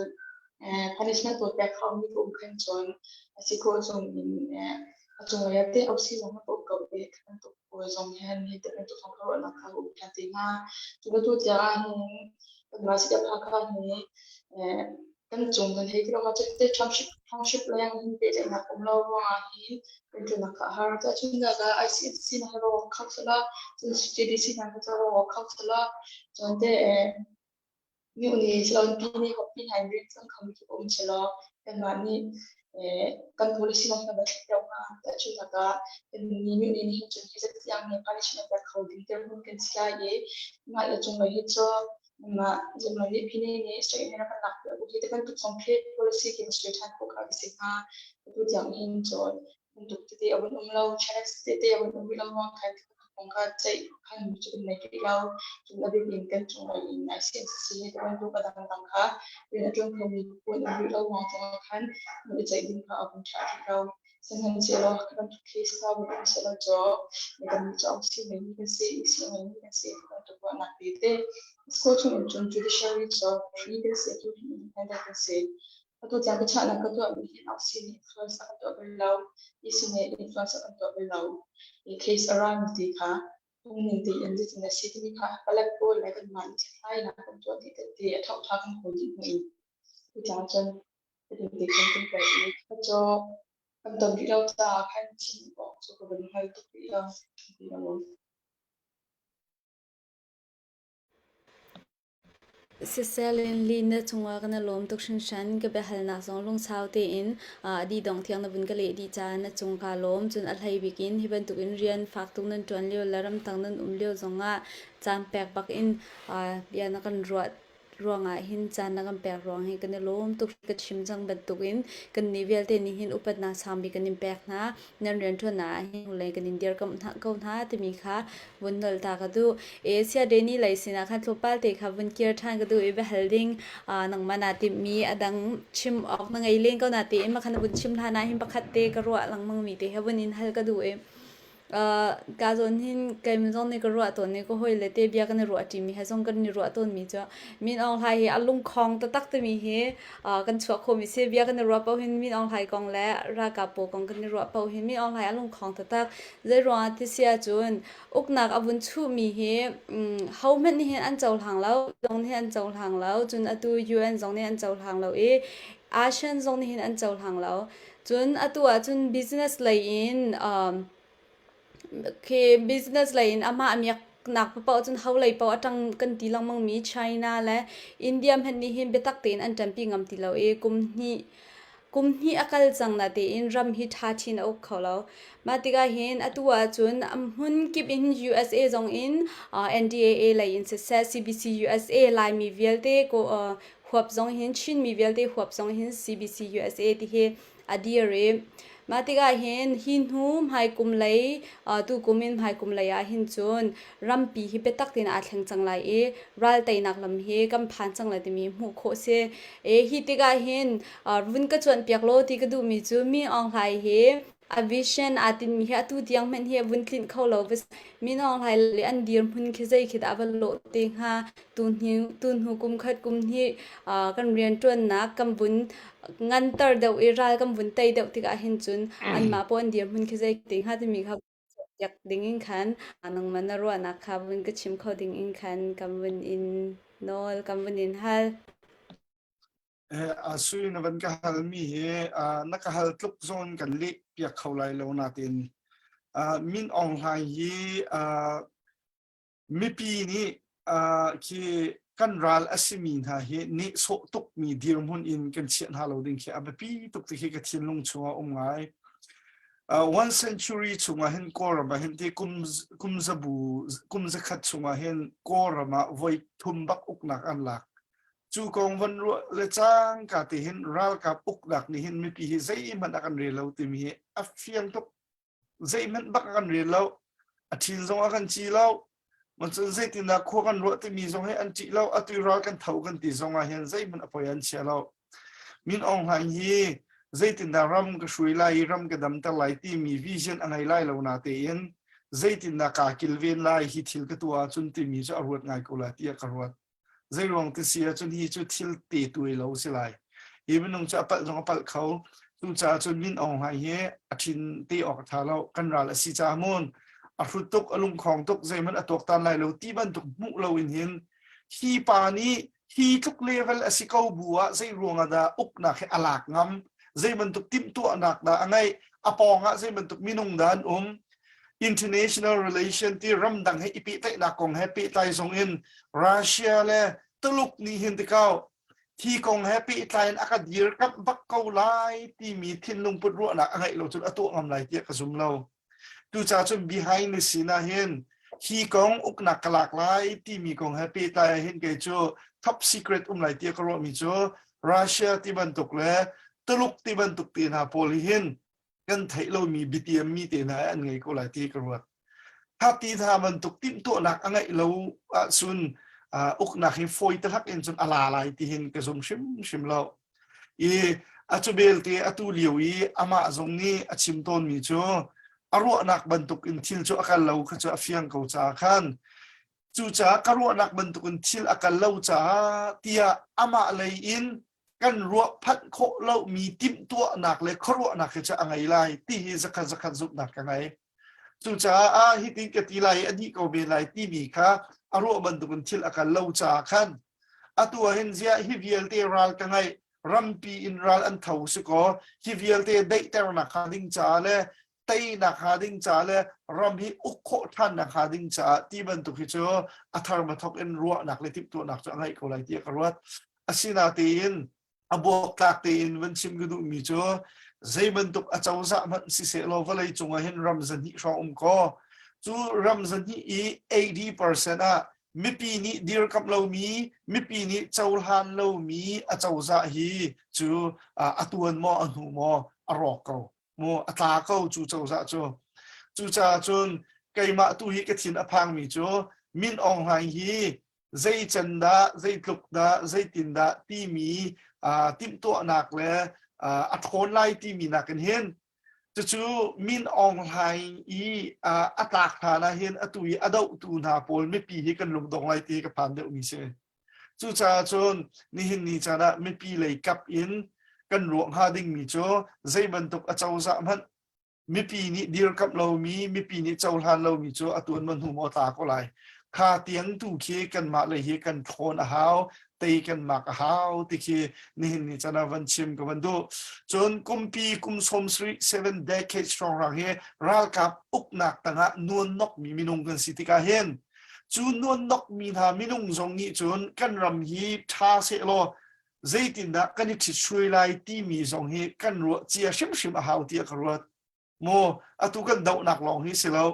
punishment pawl pek haumi ka um khan cun a si khawh chung in a cunglei ah teh si zong ka um ko i bantuk pawl zong hin hi bantuk zong ka ruahnak kha ka um ṭhan te hnga. Cu bantuk tiang ah hin kanmah si Hakha hi kan cung kan hei ti lo cun te township township leng hin pehtlaihnak um lo ruangah hin rianṭuannak kha a har. Cun ah ICFC na ro kho sala cun CDC na ka ro kho sala cun te Mionih siloin-pi nih khuapi hna in rian ṭuan khomi tluk a um selaw kanmah nih kan policy zong kan va thlek deuh hnga. Tahchunhnak ah, kannih mionih nih hin cun hi zat tiang hi punishment a pek kho ding dirhmun kan si lai i mah le cunglei hi cu mah zumlo nih phine nih state in rak kan lak piak hi ti bantuk zong khi policy khi va suai ṭhan khawh kha a si hnga. Atu tiang hin cun bantuk tete a vun um lo, chance tete a vun um rih lo ruang khan. kong kha ceih khan cu kan nei rih lo. Cun a bik in kan cunglei in ICNCC ti bantuk a dangdang kha rian a ṭuan khomi phu an um rih lo ruang zongah khan i ceih ding kha a vun ṭha rih lo. Sihmanhsehlaw hi bantuk case kha vun um sehlaw cu midang nih cu si ngeimi kan si, isi ngeimi kan si ti bantuk ruahnak tete school chung in cun judiciary cu free kan si, tu hin independent kan si. Atu tiang biachahnak ka tuahmi hi nausi nih influence a kan tuah bal lo, isi nih influence a kan tuah bal lo. I case a rami ti kha phungning tein zeitin a si timi kha palek pawl le kanmah nih hlathlainak kan tuah dih tete a thawngṭha kan kawl dih hnu in tutiang cun cutin te cun kan kal i cu kan ton rih lo caah khan chim awk cu ka vun hngal tuk rih lo ti lo. Siseh Li na cungah kan i lawm tuk hringhran. Ka biahalnak zong lungsau tein a dih dongh tiang na vun ka leh dih caah na cung kaa lawm. Cun a hlei bik in hi bantukin rian fak tuk nan ṭuan lio le ramtang nan um lio zongah caan pek bak in bia na kan ruah ruangah hin caan na kan pek ruang hi kan i lawm tuk. Ka chim cang bantukin kannih vialte nih hin upatnak sangbik kan in pek hna. Nan rianṭuannak ah hin hnulei kan in dirkamh hna ko hna timi kha vun nolh ta ka duh. Asia Deni lei sinah khan tlawmpal te kha vun kir ṭhan ka duh i biahal ding nangmah naa timhmi a dang chim awk na ngei len ko na tein makhan na vun chim hlan ah hin pakhat te ka ruah lengmang mi te he vun in hal ka duh i ka zawn hin keimah zong nih ka ruah tawn i ka hawile te bia kan i ruah ṭimi he zong kan i ruah tawnmi cu Min Aung Hlaing hi a lungkhong taktak timi hi kan chuah khawhmi si. Bia kan i ruah paoh hin Min Aung Hlaing kong le ralkap pawl kong kan i ruah paoh hin Min Aung Hlaing a lungkhong taktak. Zei ruangah ti si ahcun uknak a vun chuhmi hi hohmanh nih hin an cohlang lo, zong nih an cohlang lo, cun atu UN zong nih an cohlang lo i ASEAN zong nih hin an cohlang lo. Cun atu ahcun business lei in um, khi business lei in amah a miaknak paoh cun ho lei paoh a ṭang kan ti lengmang mi China le India hmanh nih hin biatak tein an ṭanpi ngam ti lo i kum hnih kum hnih a kal cang na tein ram hi ṭha chin a uk kho lo. Mah tikah hin atu ahcun hmun kip in USA zong in NDAA lei in siseh CBC USA Laimi vialte ko huap zong hin Chinmi vialte huap zong hin CBC USA ti hi a dir i mah tikah hin hi hnu hmaikum lei tukum in hmaikum lei ah hin cun rampi hi biatak tein aa thleng cang lai i ral teinak lam hi kan phan cang lai timi hmuh khawh si. E hi tikah hin vun ka cuanh piak law ti ka duhmi cu Min Aung Hlaing hi a vision aa tinhmi hi atu tiang hmanh hi a vun tlinh kho lo. Min Aung Hlaing le an dirhmun khi zei khi dah a va lawh te hnga? Tu hnu kum khat kum hnih kan rianṭuannak kan vun nganter deuh i ral kan vun tei deuh tikah hin cun anmah pawl an dirhmun khi zei ti hnga timi kha piak ding in khan nangmah na ruahnak kha vun ka chim kho ding in khan kan vun in nawl kan vun in hal. Sui na van ka halmi hi na ka hal tluk zong kan leh piak kho lai lo natin Min Aung Hlaing hi mipi nih khi kan ral a simi hna hi nehsawh tukmi dirhmun in kan chiah hna lo ding khi a biapi tuk ti khi ka thinlung chungah um ngai. One century chungah hin Kawlram ah hin ti kum kum zabu kum zakhat chungah hin Kawlram ah voi thum bak uknak an lak. Cu kong van ruah le cangka te hin ralkap uknak nih hin mipi hi zeihmanh a kan rel lo timi hi a fiang tuk. Zeihmanh bak a kan rel lo. A ṭhin zong a kan ci lo. Cun zeitindah khua kan ruah timi zong hi an ṭih lo. Atu ral kan tho kan ti zong ah hin zeihmanh a poi an chia lo. Min Aung Hlaing hi zeitindah ram ka hruai lai i ram ka damter lai timi vision a ngei lai lo natein zeitindah kaa kilven lai hi thil ka tuah ahcun timi cu a ruat ngai ko lai tiah ka ruat. Zeiruang ti si ahcun hi cu thil te tuai lo si lai. Hi minung cu a palh zong a palh kho. Cucaah cun Min Aung Hlaing hi a ṭhin te awk a ṭha lo. Kan ral a si caah mun a hrut tuk, a lungkhong tuk, zeihmanh a tuaktan lai lo ti bantuk hmuh lo in hin hi pa nih hi tluk level a si ko bu ah zei ruang ah dah uknak hi a lak ngam, zei bantuk timhtuahnak dah a ngeih, a pawng ah zei bantuk minung dah an um, international relation ti ramdang he i pehtlaihnak kong he pehtlai zong in Russia le Tuluk nih hin tikau thi kong he pehtlai in a ka dirkamh bak ko lai timi thinlung put ruahnak a ngeih lo cun a tuah ngam lai tiah ka zum lo. Tuca cun behind the scene ah hin hi kong uknak ka lak lai timi kong he pehtlai ah hin kei cu top secret um lai tiah ka ruahmi cu Russia ti bantuk le Tuluk ti bantuk te hna pawl hi hin kan theih lomi biatiammi te hna an ngei ko lai ti ka ruat. Hati hna bantuk timhtuahnak a ngeih lo ahcun uknak hi fawi tahlak in cun a la lai ti hin ka zum hrimhrim lo. I a cu belte atu lio i amah zong nih a chim tawnmi cu a ruahnak bantuk in thil cu a kal lo kha cu a fiang ko caah khan cucaah ka ruahnak bantuk in thil a kal lo caah tiah amah lei in kan ruah phanh khawh lomi timhtuahnak le khuaruahnak hi cu a ngei lai ti hi zakhat zakhat zumhnak ka ngei. Cucaah ah hitin ka ti lai i a dih ko men lai timi kha a ruah bantukin thil a kal lo caah khan atu ah hin ziah hi vialte ral ka ngeih rampi in ral an tho si kaw hi vialte daihternak hnga ding caah le teinak hnga ding caah le ram hi uk khawh ṭhannak hnga ding caah ti bantuk hi cu a thar mathok in ruahnak le timhtuahnak cu a ngeih ko lai tiah ka ruat. Asinatein a buaktlak tein van chim ka duhmi cu zei bantuk a cozah hmanh siseh law vawlei cung ah hin ram zahnih hrawng um kaw cu ram zahnih i 80% ah mipi nih dirkamh lomi mipi nih cohlan lomi a cozah hi cu a tuan maw a hnu maw a rawk ko mu a tla ko cu cozah cu cucaah cun keimah tu hi ka thin a phangmi cu Min Aung Hlaing hi zei can dah zeitluk dah zeitin dah timi timhtuahnak le a ṭhawn lai timi nakin hin cucu Min Aung Hlaing i a tlak hlan ah hin atu i a dohtu hna pawl mipi hi kan lungdong lai ti ka phan deuhmi si. Cucaah cun nihin ni caan ah mipi lei kap in kan ruah hnga dingmi cu zei bantuk a cozah hmanh mipi nih dirkamh lomi mipi nih cohlan lomi cu a tuan ma hnu maw tla ko lai kha tiang tu khi kanmah lei hi kan thawn a hau tei kan mak a hau ti khi nihin ni chan ah van chim ka van duh cun kumpi kum som sri seven decades hrawng rang hi ralkap uknak tangah nuan nok mi minung kan si tikah hin cu nuan nok mi hna minung zong nih cun kan ram hi tha seh law zeitindah kan i ṭhithrui lai timi zong hi kan ruah cia hrimhrim a hau tiah ka ruat. Maw atu kan dohnak lawng hi si lo.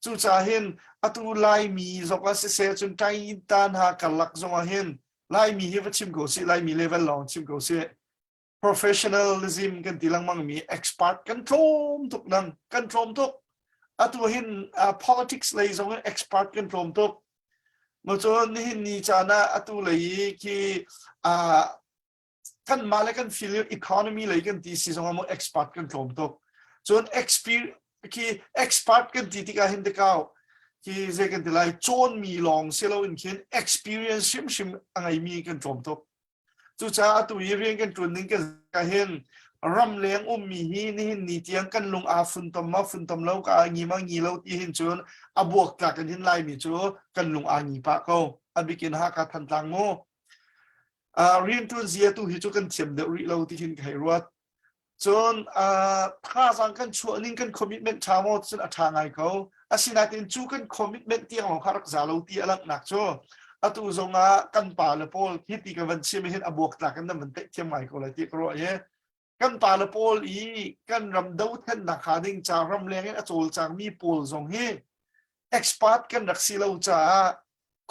Cucaah hin atu Laimi zong ah siseh cun Tainta hna karlak zong ah hin Laimi hi va chim ko sih, Laimi level lawng chim ko sih. Professionalism kan ti lengmang mi expert kan tlawm tuk nang, kan tlawm tuk. Atu hin uh, politics lei zong in expert kan tlawm tuk. Maw cun nihin ni caan ah atu lei i khi uh, kanmah le kan feel economy lei kan ti si zong ah mu expert kan tlawm tuk. Cun expert khi expert kan ti tikah hin tikau khi zei kan ti lai cawnmi lawng si loin khin experience hrimhrim a ngeimi kan tlawm tuk. Cucaah atu i rian kan ṭuan ning kan hin ramleng ummi hi nihin ni tiang kan lung aa funtom ma funtom lo ka aa ngi ma ngi lo ti hin cun a buaktlak in hin Laimi cu kan lung aa ngi pah ko. A bikin Hakha Thantlang mu. Uh, rianṭuan zia tu hi cu kan thiam deuh rih lo ti hin ka hei ruat. Cun thazaang kan chuah ning kan commitment ṭha maw cun a ṭha ngai ko. Asinain cu kan commitment tiang lawng kha rak za lo ti a langhnak cu atu zong ah kan pa le pawl hi ti ka van chim hin a buaktlak in nan van theih thiam ngai ko lai ti ka ruah i kan pa le pawl i kan ram dothlennak hnga ding ca ramleng in a cawlcangmi pawl zong hi expert kan rak si lo caah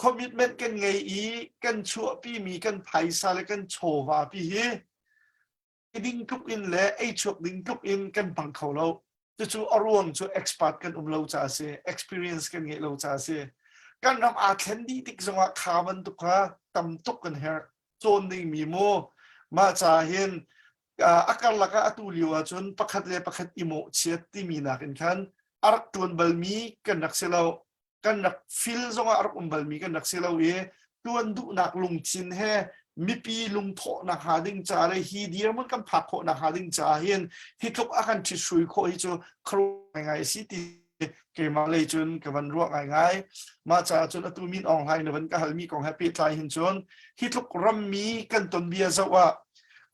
commitment kan ngei i kan chuahpimi kan phaisa le kan chawva pi hi ding tluk in le ei chuak ding tluk in kan hmang kho lo. Cucu a ruang cu expert kan um lo caah a si, experience kan ngeih lo caah a si. Kan ram aa thlen dih tik zongah kha bantuk kha tam tuk kan herh. Cawn dingmi mu. Mah caah hin a karlak ah atu lio ahcun pakhat le pakhat i mawhchiat timi nakin khan a rak ṭuan balmi kan rak si lo. Kan rak fil zongah a rak um balmi kan rak si lo i tuan duhnak lungthin he mipi lungthawhnak hnga ding ca le hi dirhmun kan phak khawhnak hnga ding caah hin hi tluk a kan ṭhithrui khawh hi cu khuaruah ngaingai a si ti keimah lei cun ka van ruah ngaingai. Mah caah cun atu Min Aung Hlaing na van ka halmi kong he pehtlai hin cun hi tluk rammi kan tonbia zoh ah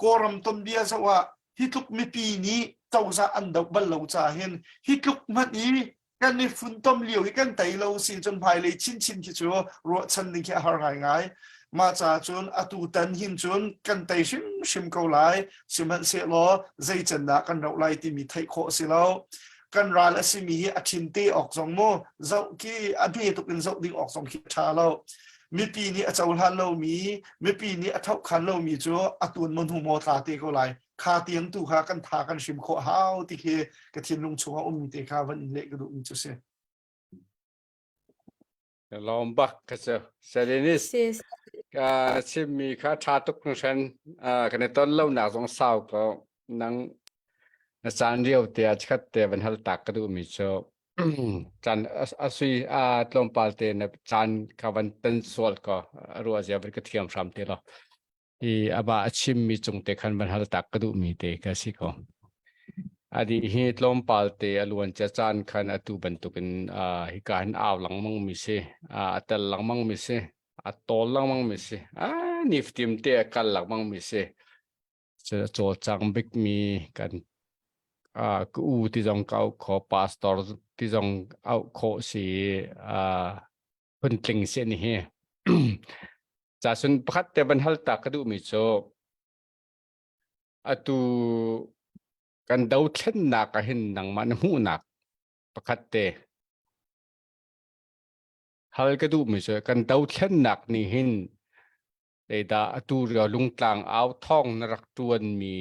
Kawlram tonbia zoh ah hi tluk mipi nih cozah an doh bal lo caah hin hi tluk hmanh i kan i funtom lio hi kan tei lo si cun hmailei chinchin khi cu ruahchan ding khi a har ngaingai. Mah caah cun atu tan hin cun kan tei hrimhrim ko lai. Sihmanhsehlaw zei can dah kan roh lai timi theih khawh a si lo. Kan ral a simi hi a thin te awk zong mu zoh khi a hme tuk in zoh ding awk zong khi a ṭha lo. Mipi nih a cohlan lomi, mipi nih a thohkhan lomi cu a tun maw hnu maw tla te ko lai. Kha tiang tu kha kan tha kan hrim khawh hau ti khi ka thinlung chungah ummi te kha van in leh ka duhmi cu si. Lawm bak ka cu. Salinis Sis. ka chimmi kha ṭha tuk hringhran. Kan i ton lonak zong sau ko. Nang na caan rio te ah chikkhat te van hal tak ka duhmi cu caan a sui a tlawmpal te na caan kha van tan sual ko ruah zia van ka thiam hram te lo. I amah a chimmi cung te khan van hal tak ka duhmi te ka si ko. Adi hi tlawmpal te a luan cia caan khan atu bantukin uh, hika hin au lengmang mi si, uh, a tel lengmang mi si, a tawl lengmang mi si, a niftim te a kal lengmang mi si. Cu a cawlcang bikmi kan uh, ka u ti zong ka auh kho, pastor ti zong auh khawh si, uh, phuntling si ni hi. Casun pakhat te van hal ta ka duhmi cu atu kan dothlennak ah hin nangmah na hmuhnak pakhat te hal ka duhmi cu kan dothlennak nih hin zeidah atu rio lungtlang au thawng na rak ṭuanmi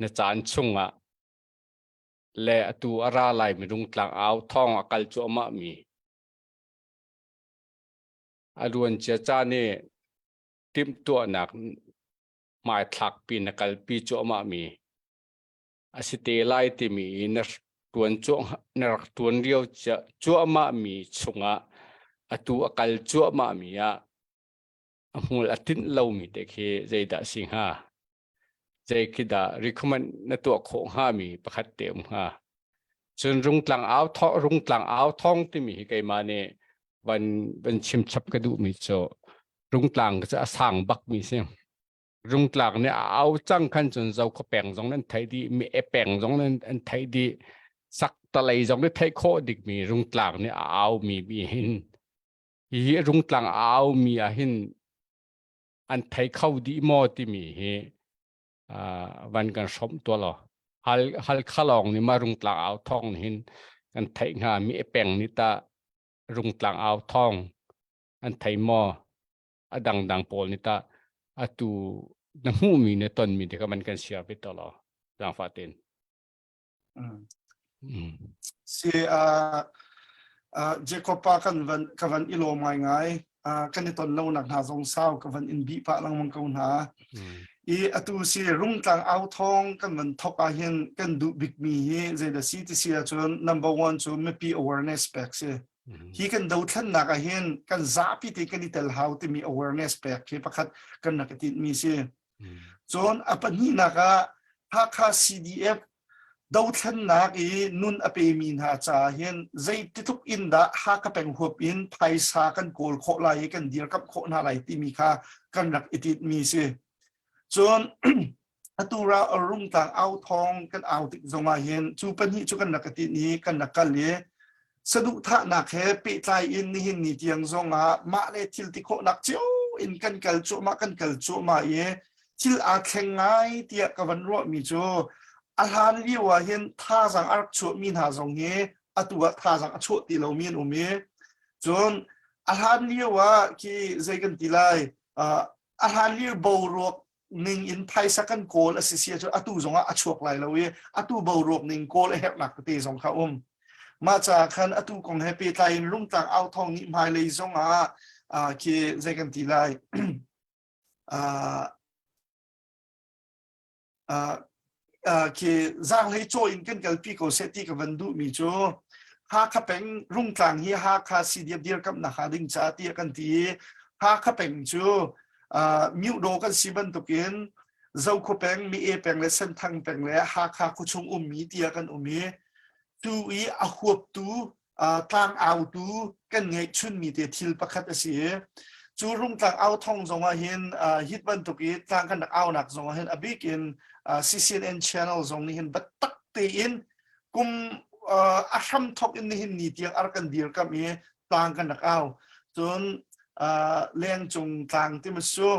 na caan chungah le atu a ra laimi lungtlang au thawng a kal cuahmah mi A luancia caan i timhtuahnak hmaithlakpi na kalpi cuahmahmi a si te lai timi i na ṭuan na rak ṭuan lio cuahmahmi chungah atu a kal cuahmahmi ah a hmul a tinh lomi te khi zeidah a si hnga? Zei khi dah recommend na tuah khawh hngami pakhat te um hnga? Cun rungtlang au thawng rungtlang au thawng timi hi keimah nih van van chim chap ka duhmi cu rungtlang cu a sang bakmi si. Rungtlang nih a au cang khan cun zo khaw peng zong nan theih dih, mi e peng zong nan an theih dih, sak talei zong nih theih khawh dikmi rungtlang nih a au mi bi hin hi rungtlang a au mi ah hin an thei kho dih maw timi hi van kan hrawmh tuah law hal hal khalawng nih ma rungtlang au thawng hin kan theih hnga mi e peng nih ta rungtlang au thawng an thei maw a dangdang pawl nih ta atu na hmuhmi na tonmi te kha man kan share ve to law zaangfah ten Si uh, uh, Jacob pa kan van ka van i lawm ngaingai. Uh, kan i ton lo nak hna zong sau ka van in bih pah lengmang ko hna. I atu si rungtlang au thawng kan van thok ah hin kan duh bik mi hi zeidah si ti si ahcun number one cu mipi awareness pek si. Hi kan dothlennak ah hin kan zapi te kan i tel hau timi awareness pek hi pakhat kan rak i tinh mi si. Cun a pahnihnak ah Hakha CDF dothlennak i nun a pemi hna caah hin zeititluk in dah Hakha peng huap in phaisa kan kawl khawh lai i kan dirkamh khawh hna lai timi kha kan rak i tinhmi si. Cun atu ra rungtlang au thawng kan au tik zongah hin cu pahnih cu kan rak i tinh i kan rak kal i saduhthahnak he pehtlai in nihin ni tiang zongah mah le thil ti khawhnak cio in kan kal cuahmah kan kal cuahmah i thil aa thleng ngai tiah ka van ruahmi cu a hlan lio ah hin thazaang a rak chuahmi hna zong hi atu ah thazaang a chuah ti lomi an um i cun a hlan lio ah khi zei kan ti lai a hlan lio boruak ning in phaisa kan kawl a si si ahcun atu zongah a chuak lai lo i atu boruak ning kawl a herhnak tete zong kha um mah caah khan atu kong he pehtlai in lungtlang au thawng nih hmailei zongah khi zei kan ti lai khi zaanghlei caw in kan kalpi ko seh ti ka van duhmi cu Hakha peng Rungtlang hi Hakha CDF dirkamhnak hnga ding caah tiah kan ti i Hakha peng cu Myuhdaw kan si bantukin Zokhua peng, Mi-e peng le Senthang peng le Hakha khuachung ummi tiah kan um i tu i a huaptu tlangautu kan ngeihchunmi te thil pakhat a si i cu rungtlang au thong zong ah hin hit bantuk i tlang kan rak aunak zong ah hin a bik in CCNN channel zong nih hin biatak tein kum a hram thok in nihin ni tiang a rak kan dirkamh i tlang kan rak au cun lengcung tlang ti ma su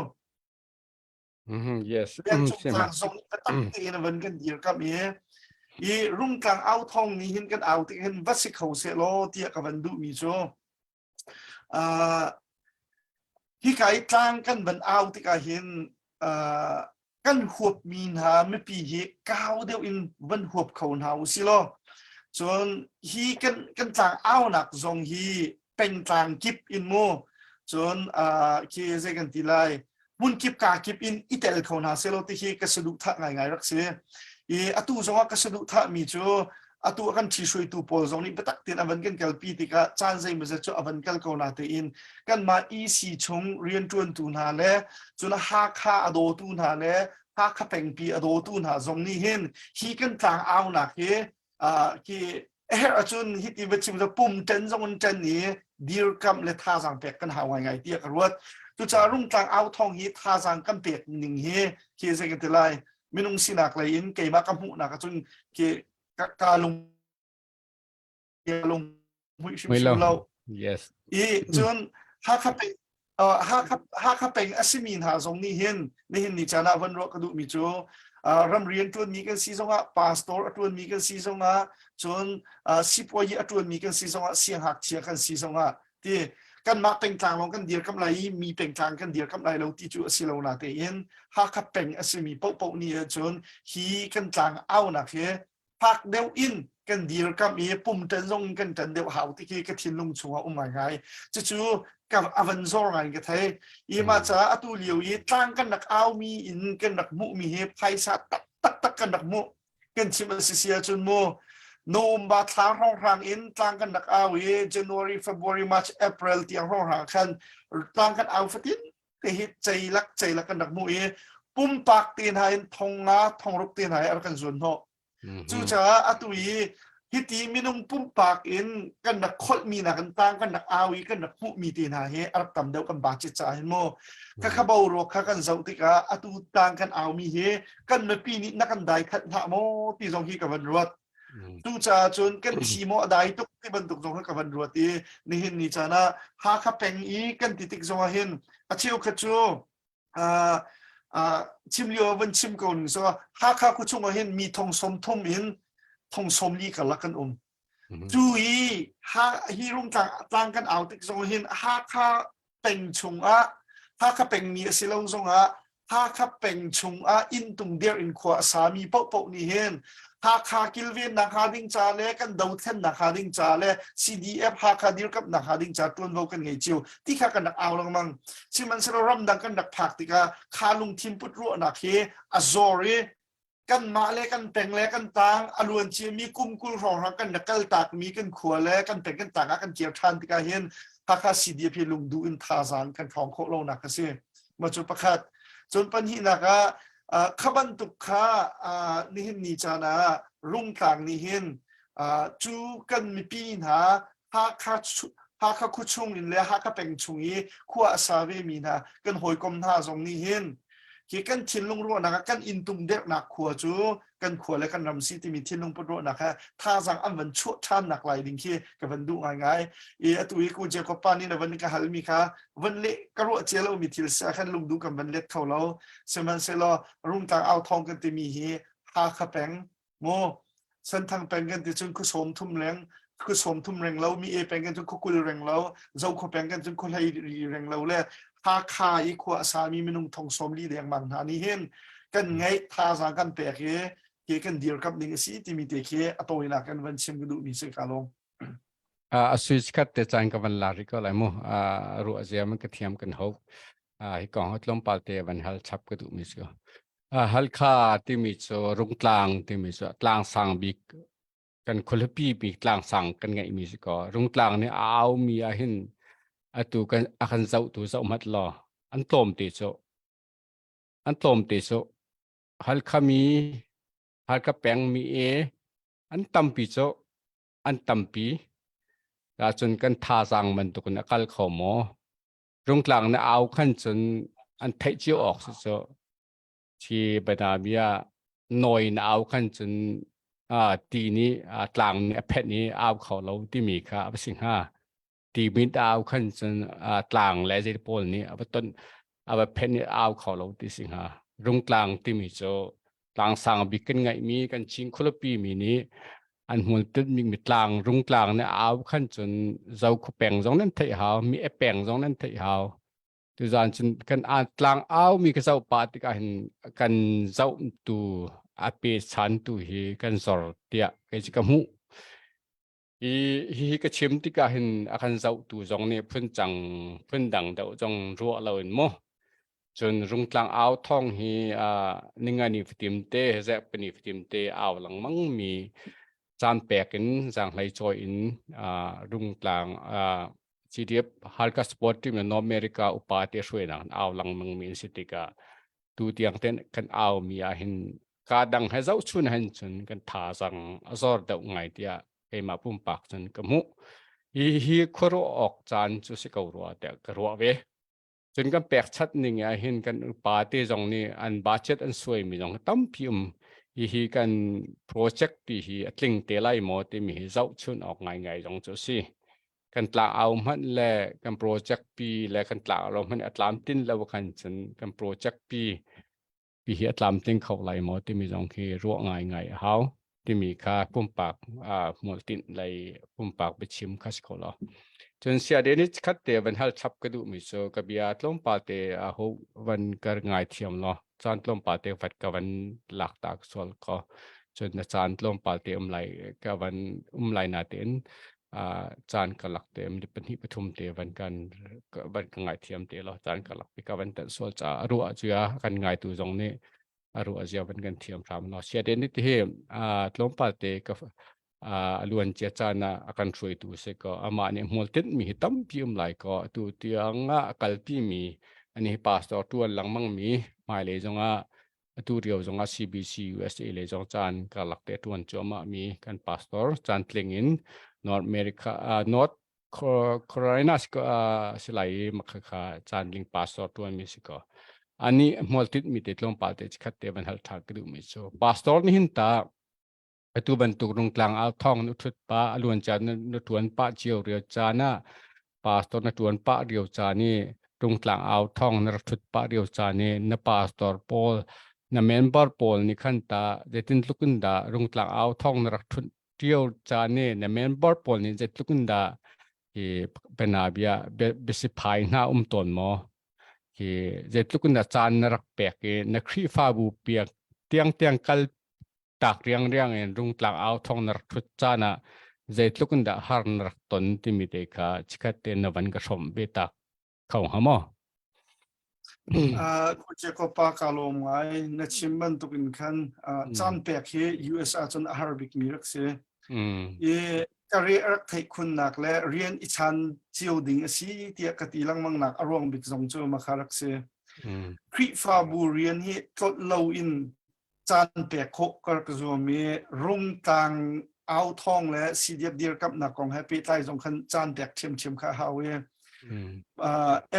Yes. Lengcung tlang zong biatak tein van kan dirkamh i i rungtlang au thong nih hin kan au tik hin va si kho seh law tiah ka van duhmi cu uh, hika i tlang kan van au tikah hin uh, kan huapmi hna mipi hi kau deuh in van huap kho hna u si law cun hi kan kan tlang aunak zong hi. pengtlang kip in mu cun khi zei kan ti lai hmun kip ka kip in i tel kho hna selaw ti hi ka saduhthah ngaingai rak si. I atu zongah ka saduhthah mi cu atu a kan ṭhihruaitu pawl zong nih biatak tein a van kan kalpi tikah caan zeimawzat cu a van kal ko na tein kanmah EC chung rianṭuantu hna le cun Hakha a dawtu hna le Hakha pengpi a dawtu hna zong nih hin hi kan tlang aunak hi khi a herh ahcun hiti va chim pum ṭen zong in ṭen i dirkamh le thazaang pek kan hau ngaingai tiah ka ruat. Cucaah rungtlang au thawng hi thazaang kan pek ning hi khi zei kan ti lai minung sinak lei in keimah ka hmuhnak ahcun khi ka lung lung hmuih hrimhrim lo. Yes. I cun Hakha peng Hakha Hakha peng a simi hna zong nih hin nihin ni caan ah van ruah ka duhmi cu ram rian ṭuanmi kan si zongah pastor a ṭuanmi kan si zongah cun sipuayi a ṭuanmi kan si zongah siangngakchia kan si zongah ti kanmah pengtlang lawng kan dirkamh lai i mi pengtlang kan dirkamh lai lo ti cu a si lo na tein Hakha peng a simi paohpaoh nih ahcun hi kan tlang aunak hi fak deuh in kan dirkamh i pum ṭan zong in kan ṭan deuh hau ti khi ka thinlung chungah um ngaingai. Cucu ka a van zor ngai ka thei. I mah caah atu lio i tlang kan rak aumi in kan rak hmuhmi hi phaisa tak tak kan rak hmuh. Kan chim a si si ahcun mu November thla hrawnghrang in tlang kan rak au i January, February, March, April tiang hrawnghrang khan tlang kan au fatin te hi ceilak ceilak kan rak hmuh i pumpak te hna in thong nga thong ruk te hna hi a rak kan zuan hnawh. Cucaah atu i hiti minung pumpak in kan rak kholhmi nak in tang kan rak au i kan rak hmuhmi te hna hi a rak tam deuh kan budget caah hin mu. Khakha boruak kha kan zoh tikah atu tang kan aumi hi kan mipi nih na kan dai khat hlah maw ti zong hi ka van ruat. Cucaah cun kan thi maw a dai tuk ti bantuk zong kha ka van ruat i nihin ni caan ah Hakha peng i kan ti tik zong ah hin a cheukhat cu chim lio van chim ko ning so Hakha khu chung ah hin mi thong som thum in thong som li karlak kan um. Cu i ha hi rung tlang tlang kan au tik zong hin Hakha peng chungah Hakha pengmi a si lo zongah Hakha peng chungah inntung dirh in khua a sami paohpaoh nih hin Hakha kilvennak hnga ding ca le kan dothlennak hnga ding ca le CDF Hakha dirkamhnak hnga ding ca ṭuanvo kan ngei cio ti kha kan rak au lengmang. Sihmanhsehlaw ramdang kan rak phak tikah kha lungthin put ruahnak hi a zor i kanmah le kan peng le kan tang a luan ciami kum 20 hrawnghrang kan rak kaltakmi kan khua le kan peng kan tang ah kan kir ṭhan tikah hin Hakha CDF hi lungduh in thazaang kan ṭhawng khawh lonak a si. Mah cu pakhat. Cun pahnihnak ah kha bantuk kha nihin ni caan ah Rungtlang nih hin cu kan mipi hna Hakha Hakha khuachung in le Hakha peng chung i khua a sa vemi hna kan hawikom hna zong nih hin khi kan thinlung ruahnak ah kan inntung derhnak khua cu kan khua le kan ram si timi thinlung put ruahnak he thazaang an van chuah ṭhannak lai ding khi ka van duh ngaingai. I atu i ku Jacob pa nih na van ka halmi kha van leh ka ruah cia lomi thil sia khan lungduh kan van let kho lo. Sihmanhsehlaw Rungtlang au thawng kan timi hi Hakha peng Mu Senthang peng kan ti cun khu sawm thum leng khu sawm thum reng lo mi e peng kan cun khu 20 reng lo Zokhua peng kan cun khu hlei ri reng lo le Hakha i khua a sami minung thong sawm li dengmang hna nih hin kan ngeih thazaang kan pek i ke kan dirkamh ding a si timi te khi a tawinak kan van chim ka duhmi si ka lawm. A sui khat te caan ka van la rih ko lai mu. Ruah zia man ka thiam kan ho. Hi kong ho tlawmpal te van hal chap ka duhmi si ko. Halkha timi cu Rungtlang timi cu tlang sang bik kan khualipi bik tlang sang kan ngeihmi si ko. Rungtlang nih a aumi ah hin atu kan a kan zohtu zoh hmat law an tlawm te cu an tlawm te cu Halkha mi Halkha peng mi e an tampi cu an tampi cun kan thazaang bantukin a kal kho maw Rungtlang na au khan cun an theih cio awk si cu chi banabia nawi na au khan cun ti nih tlang nih a phenh i au kho lo timi kha a va si hnga ti mit au khan cun tlang le zei pawl nih a va ton a va phenh i au kho lo ti si hnga Rungtlang timi cu tlangsang bik kan ngeihmi kan Chin khualipi mi nih an hmul mi tlang Rungtlang nih au khan cun Zokhu peng zong nan theih hau mi e peng zong nan theih hau tuzan cun kan tlang au mi ka zoh pah tikah hin kan zoh tu a pe chan tu hi kan zor tiah kei cu ka hmuh. Hi hi ka chim tikah hin a kan zohtu zong nih phuncang phundang deuh zong ruah loin mu. Cun rungtlang au thawng hi ningani fatim te zepani fatim te au lengmang mi caan pek in zaanghlei cawi in rungtlang CDF Halkha Sport Team le North America upa te hruainak in au lengmang mi an si tikah tu tiang ten kan au mi ah hin ka dang he zohchun hen cun kan thazaang a zor deuh ngai tiah keimah pumpak cun ka hmuh. Hi hi khuaruah awk caan cu si ko rua tiah ka ruah ve. Cun kan pekchanh ning ah hin kan upa te zong nih an budget an suai mi zong tampi um. Hihi kan project pi hi a tling te lai maw timi hi zohchun awk ngaingai zong cu a si. Kan tla au hmanh le kan project pi le kan tla lo hmanh a tlamtlin lo khan cun kan project pi pi hi a tlamtling kho lai maw timi zong khi ruah ngaingai a hau timi kha pumpak hmualtinh lei pumpak biachim kha si kho lo. Cun sia de ni khat te van hal chap ka duh mi cu ka bia tlawmpal te a ho van kar ngai thiam lo caan tlawmpal te vat ka van lak tak sual ko cun na caan tlawmpal te um lai ka van um lai na tein caan ka lak te mi pahnih pathum te van kan van ka ngai thiam te lo caan ka lak pi ka van tan sual ca a ruah cu ya kan ngai tu zong nih a ruah zia van kan thiam hram no sia te ni ti hi tlawmpal te ka a luan cia caan ah a kan hruaitu si ko amah nih hmual tinh mi hi tampi um lai ko atu tiang ah a kalpi mi ani pastor tuan lengmang mi hmailei zongah atu rio zongah CBC USA le zong caan karlak te tuan cuahmah mi kan pastor caan tling in North America uh, North Carolina si lai i makha kha caan ling pastor tuan mi si ko ani hmual tit mi te tlawmpal te chikhat te van hal tha ka duh mi cu pastor ni hin ta Atu bantuk rungtlang au thawng na ṭhut pah, a luan caan na ṭuan pah cio rio caan ah pastor na ṭuan pah rio caan i rungtlang au thawng na rak ṭhut pah rio caan i na pastor pawl na member pawl nih khan ta zeitin tluk in dah rungtlang au thawng na rak ṭhut cio caan i na member pawl nih zeitluk in dah hi bianabia biasiphai hna um tawn maw? Hi zeitluk in dah caan na rak pek i na Khrihfabu piak tiangtiang kal tak riangriang in rungtlang au thong na rak ṭhut caan ah zeitluk in dah har na rak ton timi te kha chikhat te na van ka hrawmh ve tak kho hnga maw? Jacob pa ka lawm ngai na chim bantuk in khan caan pek hi US ah cun a har bik mi rak si. I ka re rak theih khunnak le rian i chan cio ding a si tiah ka ti lengmang nak a ruang bik zong cu makha rak si. Khrihfabu rian hi tlolh lo in caan pek khawh ka rak zuam i rungtlang au thawng le CDF dirkamhnak kong he pehtlai zong khan caan pek ṭhiamṭhiam kha a hau i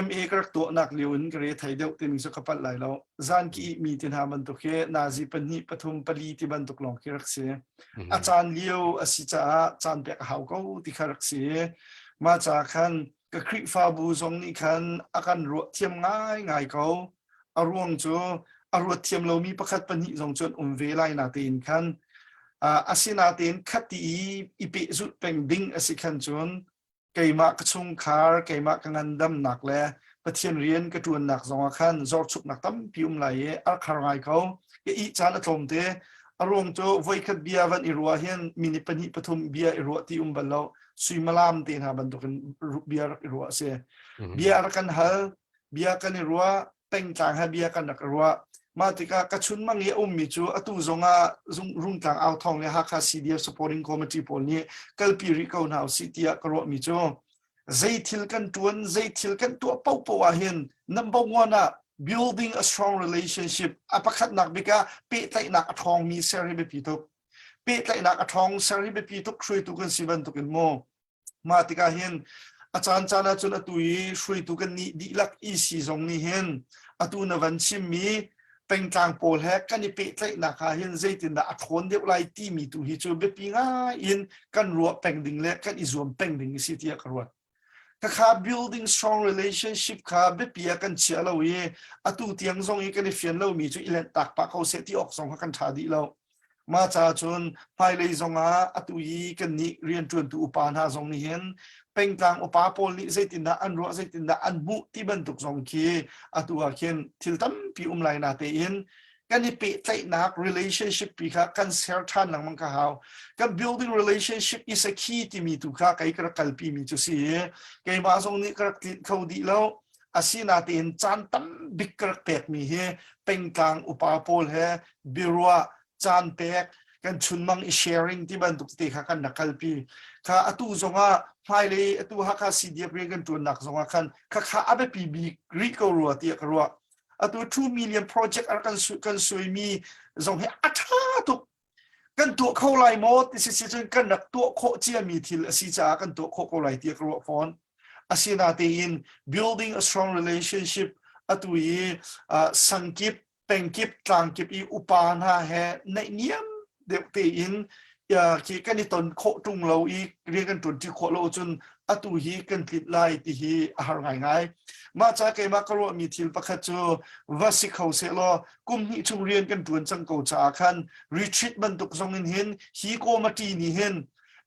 MA ka rak tuahnak lio in ka re thei deuh timi cu ka palh lai lo. Zan ki mi ti hna bantuk hi nazi pahnih pathum pali ti bantuk lawng khi rak si. A caan lio a si caah caan pek a hau ko ti kha rak si. Mah ca khan ka Khrihfabu zong nih khan a kan ruah thiam ngaingai ko. A ruang cu a ruat thiam lomi pakhat pahnih zong cu an um ve lai na tein khan asinain khati i i pehzulh peng ding a si khan cun keimah ka chungkhar keimah ka ngandamnak le Pathian rian ka ṭuannak zongah khan zorchuknak tampi um lai i a rak har ngai ko. Ka ih caan a tlawm te. A ruang cu voikhat bia van i ruah hin minute pahnih pathum bia i ruah ti um bal lo. Suimilam te hna bantukin bia rak i ruah a si. Bia rak kan hal, bia kan i ruah, pengtlang he bia kan rak i ruah. Mah tikah ka chunmang i a ummi cu atu zongah Rungtlang Au Thawng le Hakha CDF Supporting Committee pawl nih kalpi rih ko hna usih tiah ka ruahmi cu zei thil kan ṭuan, zei thil kan tuah paohpaoh ah hin number one ah building a strong relationship a pakhatnak bik ah pehtlaihnak a ṭhawngmi ser hi biapi tuk. Pehtlaihnak a ṭhawng ser hi biapi tuk hruaitu kan si bantukin mu. Mah tikah hin a caan caan ahcun atu i hruaitu kan nih dihlak EC zong nih hin atu na van chimmi pengtlang pawl he kan i pehtlaihnak ah hin zeitindah a ṭhawn deuh lai timi tu hi cu biapi ngai in kan ruah peng ding le kan i zuam peng ding a si tiah ka ruat. Khakha building strong relationship kha biapi ah kan chia lo i atu tiang zong i kan i fian lomi cu i lent tak pah ko seh ti awk zong kha kan ṭha dih lo. Mah caah cun hmailei zongah atu i kannih rianṭuantu upa hna zong nih hin pengtlang upa pawl nih zeitindah an ruah, zeitindah an hmuh ti bantuk zong khi atu ah khin thil tampi um lai na tein kan. Kan i pehtlaihnak relationship pi kha kan ser ṭhan lengmang ka hau. Kan building relationship is a key timi tu kha kei ka rak kalpi mi cu si i keimah zong nih ka rak tlinh kho dih lo. Asinain caan tam bik ka rak pekmi hi pengtlang upa pawl he biaruah caan pek kan chunmang i sharing ti bantuk te kha kan rak kalpi. Kha atu zongah hmailei atu Hakha CDF rian kan ṭuannak zongah khan khakha a biapi bik rih ko rua tiah ka ruah. Atu 2 million project ar kan su kan suimi zong hi a ṭha tuk. Kan tuah kho lai maw ti si si cun kan rak tuah khawh ciami thil a si caah kan tuah khawh ko lai tiah ka ruah fawn. Asinatein building a strong relationship atu i uh, sangkip pengkip tlangkip i upa hna he naihniam deuh tein khi kan i ton khawh ṭung lo i rian kan ṭuanṭi khawh lo cun atu hi kan tlinh lai ti hi a har ngaingai. Mah ca keimah ka ruahmi thil pakhat cu va si kho sehlaw kum hnih chung rian kan ṭuan cang ko caah khan retreat bantuk zong in hin hi committee nih hin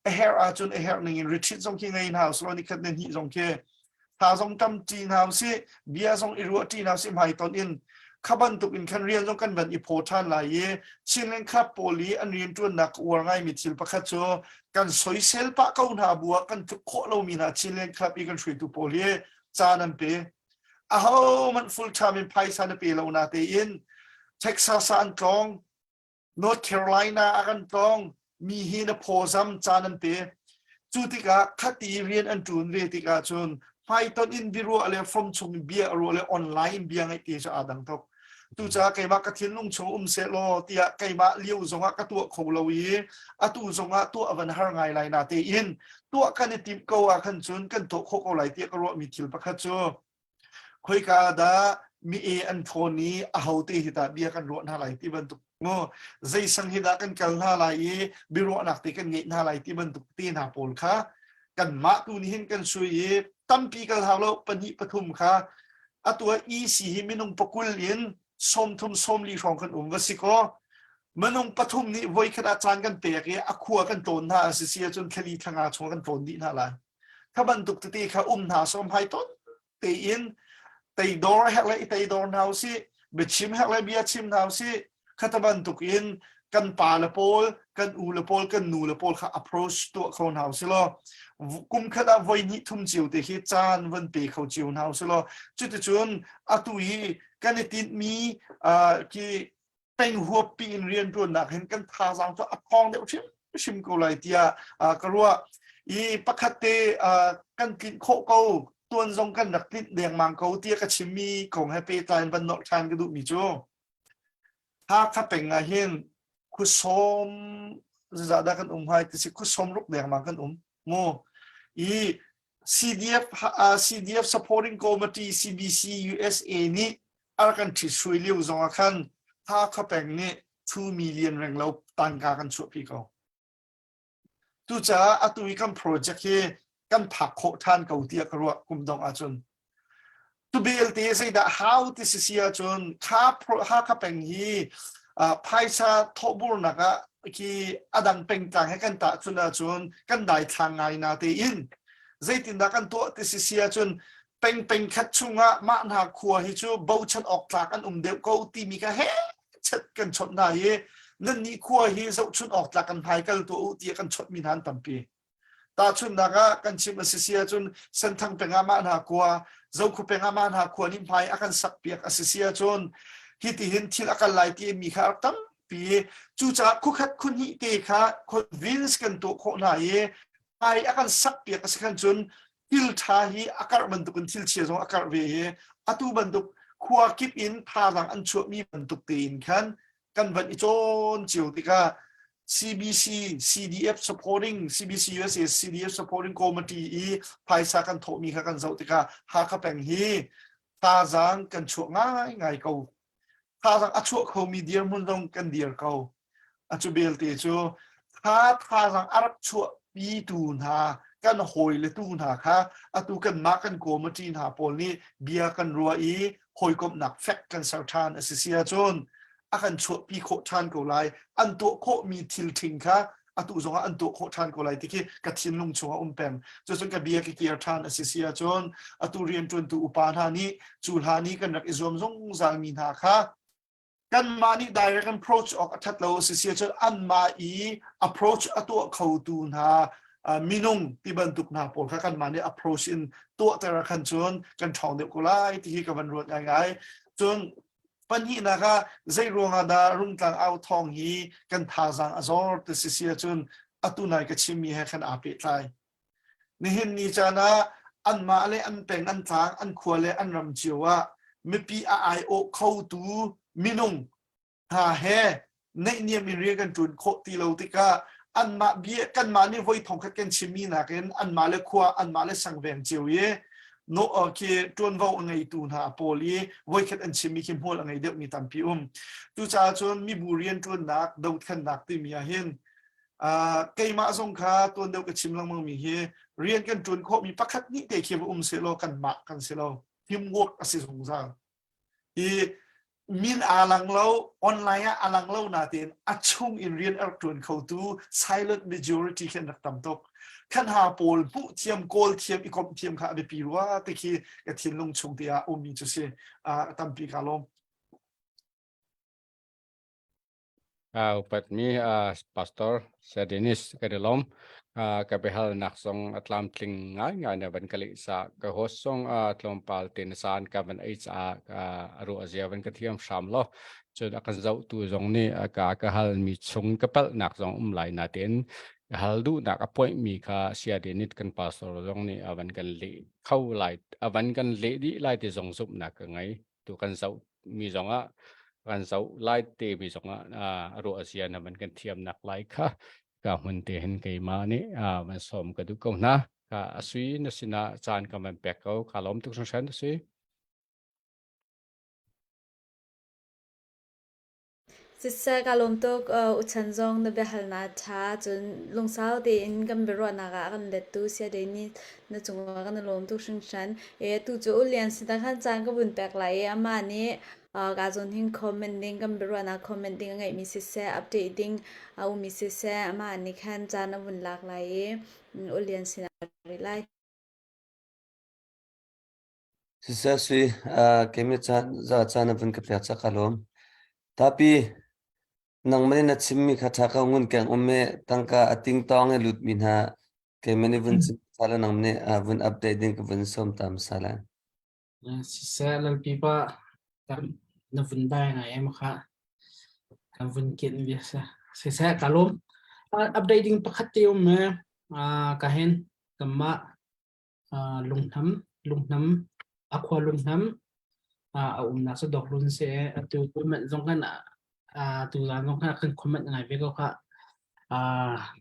a herh ahcun a herh ning in retreat zong khi ngei hna usih law nikhat ne hnih zong khi tha zong tam ṭi hna usih bia zong i ruah ṭi hna usih hmaiton in kha bantuk in khan rian zong kan van i phaw ṭhan lai i Chinland Club pawl i an rianṭuannak ka uar ngaimi thil pakhat cu kan soisel pah ko hna bu ah kan tluk khawh lomi hna Chinland Club i kan hruaitu pawl hi caan an pe ahohmanh full time in phaisa na pe lo na tein Texas ah an tlawng North Carolina a kan tlawng mi hi na phawzam caan an pe. Cu tikah khati rian an ṭun ve tikah cun hmaiton in biaruah le from chung in bia ruah le online in bia ngaih te cu aa dang tuk. Tucaah keimah ka thinlung chung um sehlaw tiah keimah lio zongah ka tuah kho lo i atu zongah tuah van har ngai lai na tein tuah kan i timh ko ah khan cun kan tuah khawh ko lai tiah ka ruahmi thil pakhat cu khoika dah mi e an thawn i ahote hi dah bia kan ruah hna lai ti bantuk mu zei sang hi dah kan kal hna lai i biaruahnak te kan ngeih hna lai ti bantuk te hna pawl kha kanmah tu nih hin kan sui i tampi kal hau lo pahnih pathum kha atu ah EC hi minung pakul in 30 40 hrawng kan um va si kaw minung pathum nih voi khat ah caan kan pek i a khua kan tlawn hna a si si ahcun thlali thlanga chung kan tlawn dih hna lai Kha bantuk tete kha um hna sawm hai ton tein teidor herh le i teidor hna usih, biachim herh le bia chim hna usih. Khata bantuk in kan pa le pawl, kan u le pawl, kan nu le pawl kha approach tuah kho hna usih law kum khat ah voi hnih thum cio te khi caan van pe kho cio hna usih law cuticun atu hi kan i tinhmi khi peng huappi in rianṭuannak hin kan thazaang cu a thawng deuh hrimhrim ko lai tiah ka ruah. I pakhat te kan tlinh khawh ko, tuan zong kan rak tlinh dengmang ko tiah ka chimmi kong he pehtlai in van nolh ṭhan ka duhmi cu Hakha peng ah hin khuasawm zeizah dah kan um hai ti si khuasawm ruk dengmang kan um mu i CDF CDF Supporting Committee CBC USA nih a rak kan ṭhitsuai lio zong ah khan Hakha peng nih 2 million renglo tangka kan chuahpi ko. Tucaah atu i kan project hi kan phak khawh ṭhan ko tiah ka ruah kum dongh ahcun. Tu belte zeidah hau ti si si ahcun kha Hakha peng hi phaisa thawhburnak ah khi adang pengtlang he kan tahchun ahcun kan daithlang ngai na tein zeitindah kan tuah ti si si ahcun peng peng khat chungah mah hna khua hi cu bochan awk tlak an um deuh ko timi kha he chet kan chawnh hna i nan nih khua hi zohchun awk tlak kan hmai kal tuah u tiah kan chawnh mi hna an tampi tahchunhnak ah kan chim a si si ahcun Senthang peng ah mah hna khua Zokhu peng ah mah hna khua nih hmai a kan sak piak a si si ahcun hi ti hin thil a kal lai ti mi kha a rak tampi cucaah khukhat khuhnih te kha convince kan tuah khawh hna i hmai a kan sak piak a si khan cun thil ṭha hi a karh bantukin thil chia zong a karh ve i atu bantuk khua kip in thazaang an chuahmi bantuk tein khan kan van i cawn cio tikah CBC CDF supporting CBC USA CDF supporting committee i phaisa kan thawhmi kha kan zoh tikah Hakha peng hi thazaang kan chuah ngaingai ko thazaang a chuah khomi dirhmun zong kan dir ko Acu belte cu kha thazaang a rak chuahpitu hna kan hawile tu hna kha atu kanmah kan committee hna pawl nih bia kan ruah i hawikomhnak fek kan ser ṭhan a si si ahcun a kan chuahpi khawh ṭhan ko lai. An tuah khawhmi thil ṭhing kha atu zongah an tuah khawh ṭhan ko lai ti khi ka thinlung chungah um peng. Cucun ka bia ka kir ṭhan a si si ahcun atu rianṭuantu upa hna nih cu hlan i kan rak i zuam zungzalmi hna kha. Kanmah nih direct approach awk a that lo si si ahcun anmah i approach a tuah khotu hna minung ti bantuk hna pawl kha kanmah nih approach in tuahter ah khan cun kan ṭhawng deuh ko lai ti hi ka van ruat ngaingai. Cun pahnihnak ah zei ruangah dah Rungtlang au thawng hi kan thazaang a zor ti si si ahcun atu nai ka chimmi he khan aa pehtlai. Nihin ni caan ah anmah le an peng an tlang an khua le an ram cio ah mipi a aiawh khotu minung hna he naihniam in rian kan ṭuan khawh ti lo tikah anmah bia kanmah nih voi thongkhat kan chimmi nakin anmah le khua anmah le sangveng cio i no khi ṭuanvo a ngeitu hna pawl i voikhat an chimmi khi hmual a ngei deuhmi tampi um. Cucaah cun mibu rianṭuannak dothlennak timi ah hin keimah zong kha tuan deuh ka chim lengmang mi hi rian kan ṭuan khawhmi pakhat nih te khi va um sehlaw kanmah kan si lo teamwork a si zungzal i min aa lang lo online ah a lang lo natein a chung in rian a rak ṭuan khotu silent majority khi an rak tam tuk khan ha pawl hmuh thiam kawl thiam i komh thiam kha a biapi rua ti khi ka thinlung chung te ah ummi cu si tampi ka lawm. Upatmi Pastor Sir Dennis ka i lawm. Ka biahalnak zong a tlamtling ngaingai na van ka leh caah ka host zong tlawmpal te na caan ka van ei caah a ruah zia van ka thiam hram law. Cun a kan zohtu zong nih ka ka halmi chung ka palhnak zong um lai natein ka hal duhnak a point mi kha Saya Dennis kan pastor zong nih a van kan leh kho lai a van kan leh dih lai ti zong zumhnak ka ngei. Tu kan zoh mi zong ah kan zoh lai te mi zong ah a ruah zia na van kan thiamnak lai kha ka hmun te hin keimah nih van sawm ka duh ko hna. Ka asui na sinah caan ka van pek ko. Ka lawm tuk hringhran asui. Siseh kaa lawm tuk. Uchan zong na biahalnak a ṭha. Cun lungsau tein kan biaruahnak ah a kan lettu Sayade nih na cungah kan i lawm tuk hringhran. Atu cu U Lian sinah khan caan ka vun pek lai i amah nih kaa zawn hin comment ding, kan biaruahnak comment ding a ngeihmi siseh, update ding a ummi siseh, amah nih khan caan a vun lak lai i U Lian sinah a rih lai. Siseh sui, keimah za caan na vun ka pek ca ka lawm. Tapi, nangmah nih na chimmi kha ṭha ko ngun keng um i tangka a tingtawng i lutmi hna keimah nih vun chim hmasa law nangmah nih vun update ding ka vun sawm ta hmasa lai. Siseh lalpi pa na vun dai ngai em kha kan vun ken bia si. Siseh ka lawm. Update ding pakhat te um me ka hen kanmah Lunghnam, Lunghnam, a khua Lunghnam a umnak cu Dawklun si i atu comment zong kan tuzaan zong khan kan comment ngai ve ko khah.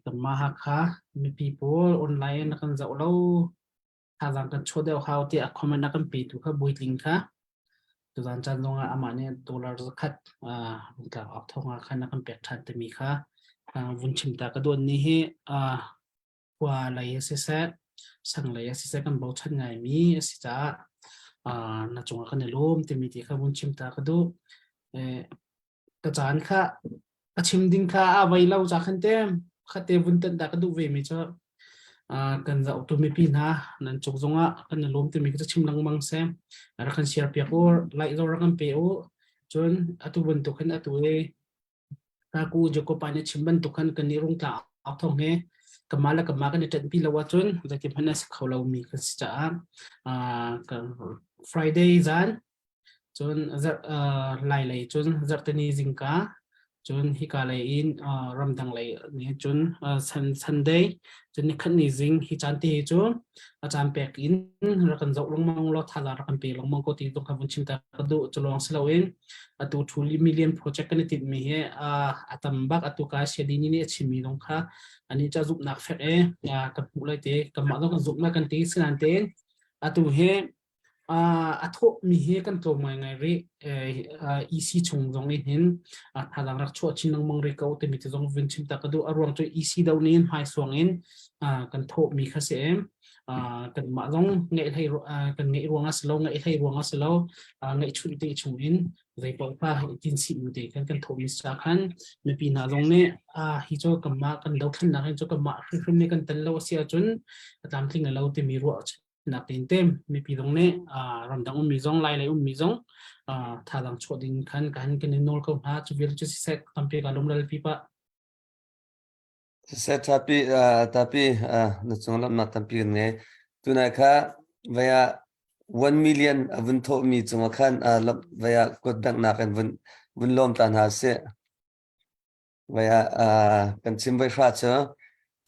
Kanmah Hakha mipi pawl online in kan zoh lo, thazaang kan chuah deuh hau tiah comment a kan petu kha Buitling kha tuzaan caan zong ah amah nih dollar zakhat rungtlak awk thawng ah khan a kan pek ṭhan timi kha vun chim ta ka duan ni hi khua lei ah siseh, sang lei ah siseh kan bochan ngaimi a si caah na cungah kan i lawm timi ti kha vun chim ta ka duh. Ka caan kha a chim ding kha a vei lo ca khan te khat te vun tan ta ka duh ve mi cu kan zohtu mipi hna nan cuk zongah kan i lawm timi ka chim lengmang se rak kan share piak u like zong rak kan pe u cun atu bantuk hin atu i Kaku Jacob pa nih a chim bantuk khan kan i rungtla awk thawng hi kanmah le kanmah kan i ṭanhpi lo ahcun zeitin hmanh a si kho lomi kan si caah Friday zan cun zarh lai lei cun zarhteni zingka cun hika lei in ramdang lei nih cun Sunday cun nikhat ni zing hi caan te hi cu a caan pek in rak kan zoh lengmang law thazaang rak kan pe lengmang ko ti zong kha vun chim ta ka duh cu lawng si loin atu thu million project kan i tinhmi hi a tam bak atu ka Shadini nih a chimmi zong kha ani ca zumhnak fek e kan hmuh lai te kanmah zong kan zumhnak kan ti sinan tein atu hi A thawhmi hi kan tlawm ngaingai rih. EC chung zong nih hin thazaang rak chuah chin lengmang rih ko timi te zong vun chim ta ka duh. A ruang cu EC do nih hin hmaisuang in kan thawhmi kha si i kanmah zong ngeih hlei kan ngeih ruang a si lo, ngeih hlei ruang a si lo, ngeihchunh te chung in zeipaoh kha tin sih bu te khan kan thawhmi si caah khan mipi hna zong nih hi cu kanmah kan dothlennak hi cu kanmah hrimhrim nih kan tel lo a si ahcun a tlamtling lo timi ruah. nak tein tem mipi zong nih ramdang ummi zong lai lei ummi zong thazaang chuah ding khan kan kan i nawl ko hna. Cu vial cu siseh, tampi ka lung lal pi pa. Siseh, tapi tapi na cung lamnak tampi kan ngei. Tunai kha vaya 1 million a vun thawhmi cungah khan vaya kut danghnak in vun vun lawm ta hna sih. Vai ah kan chim voi hra cu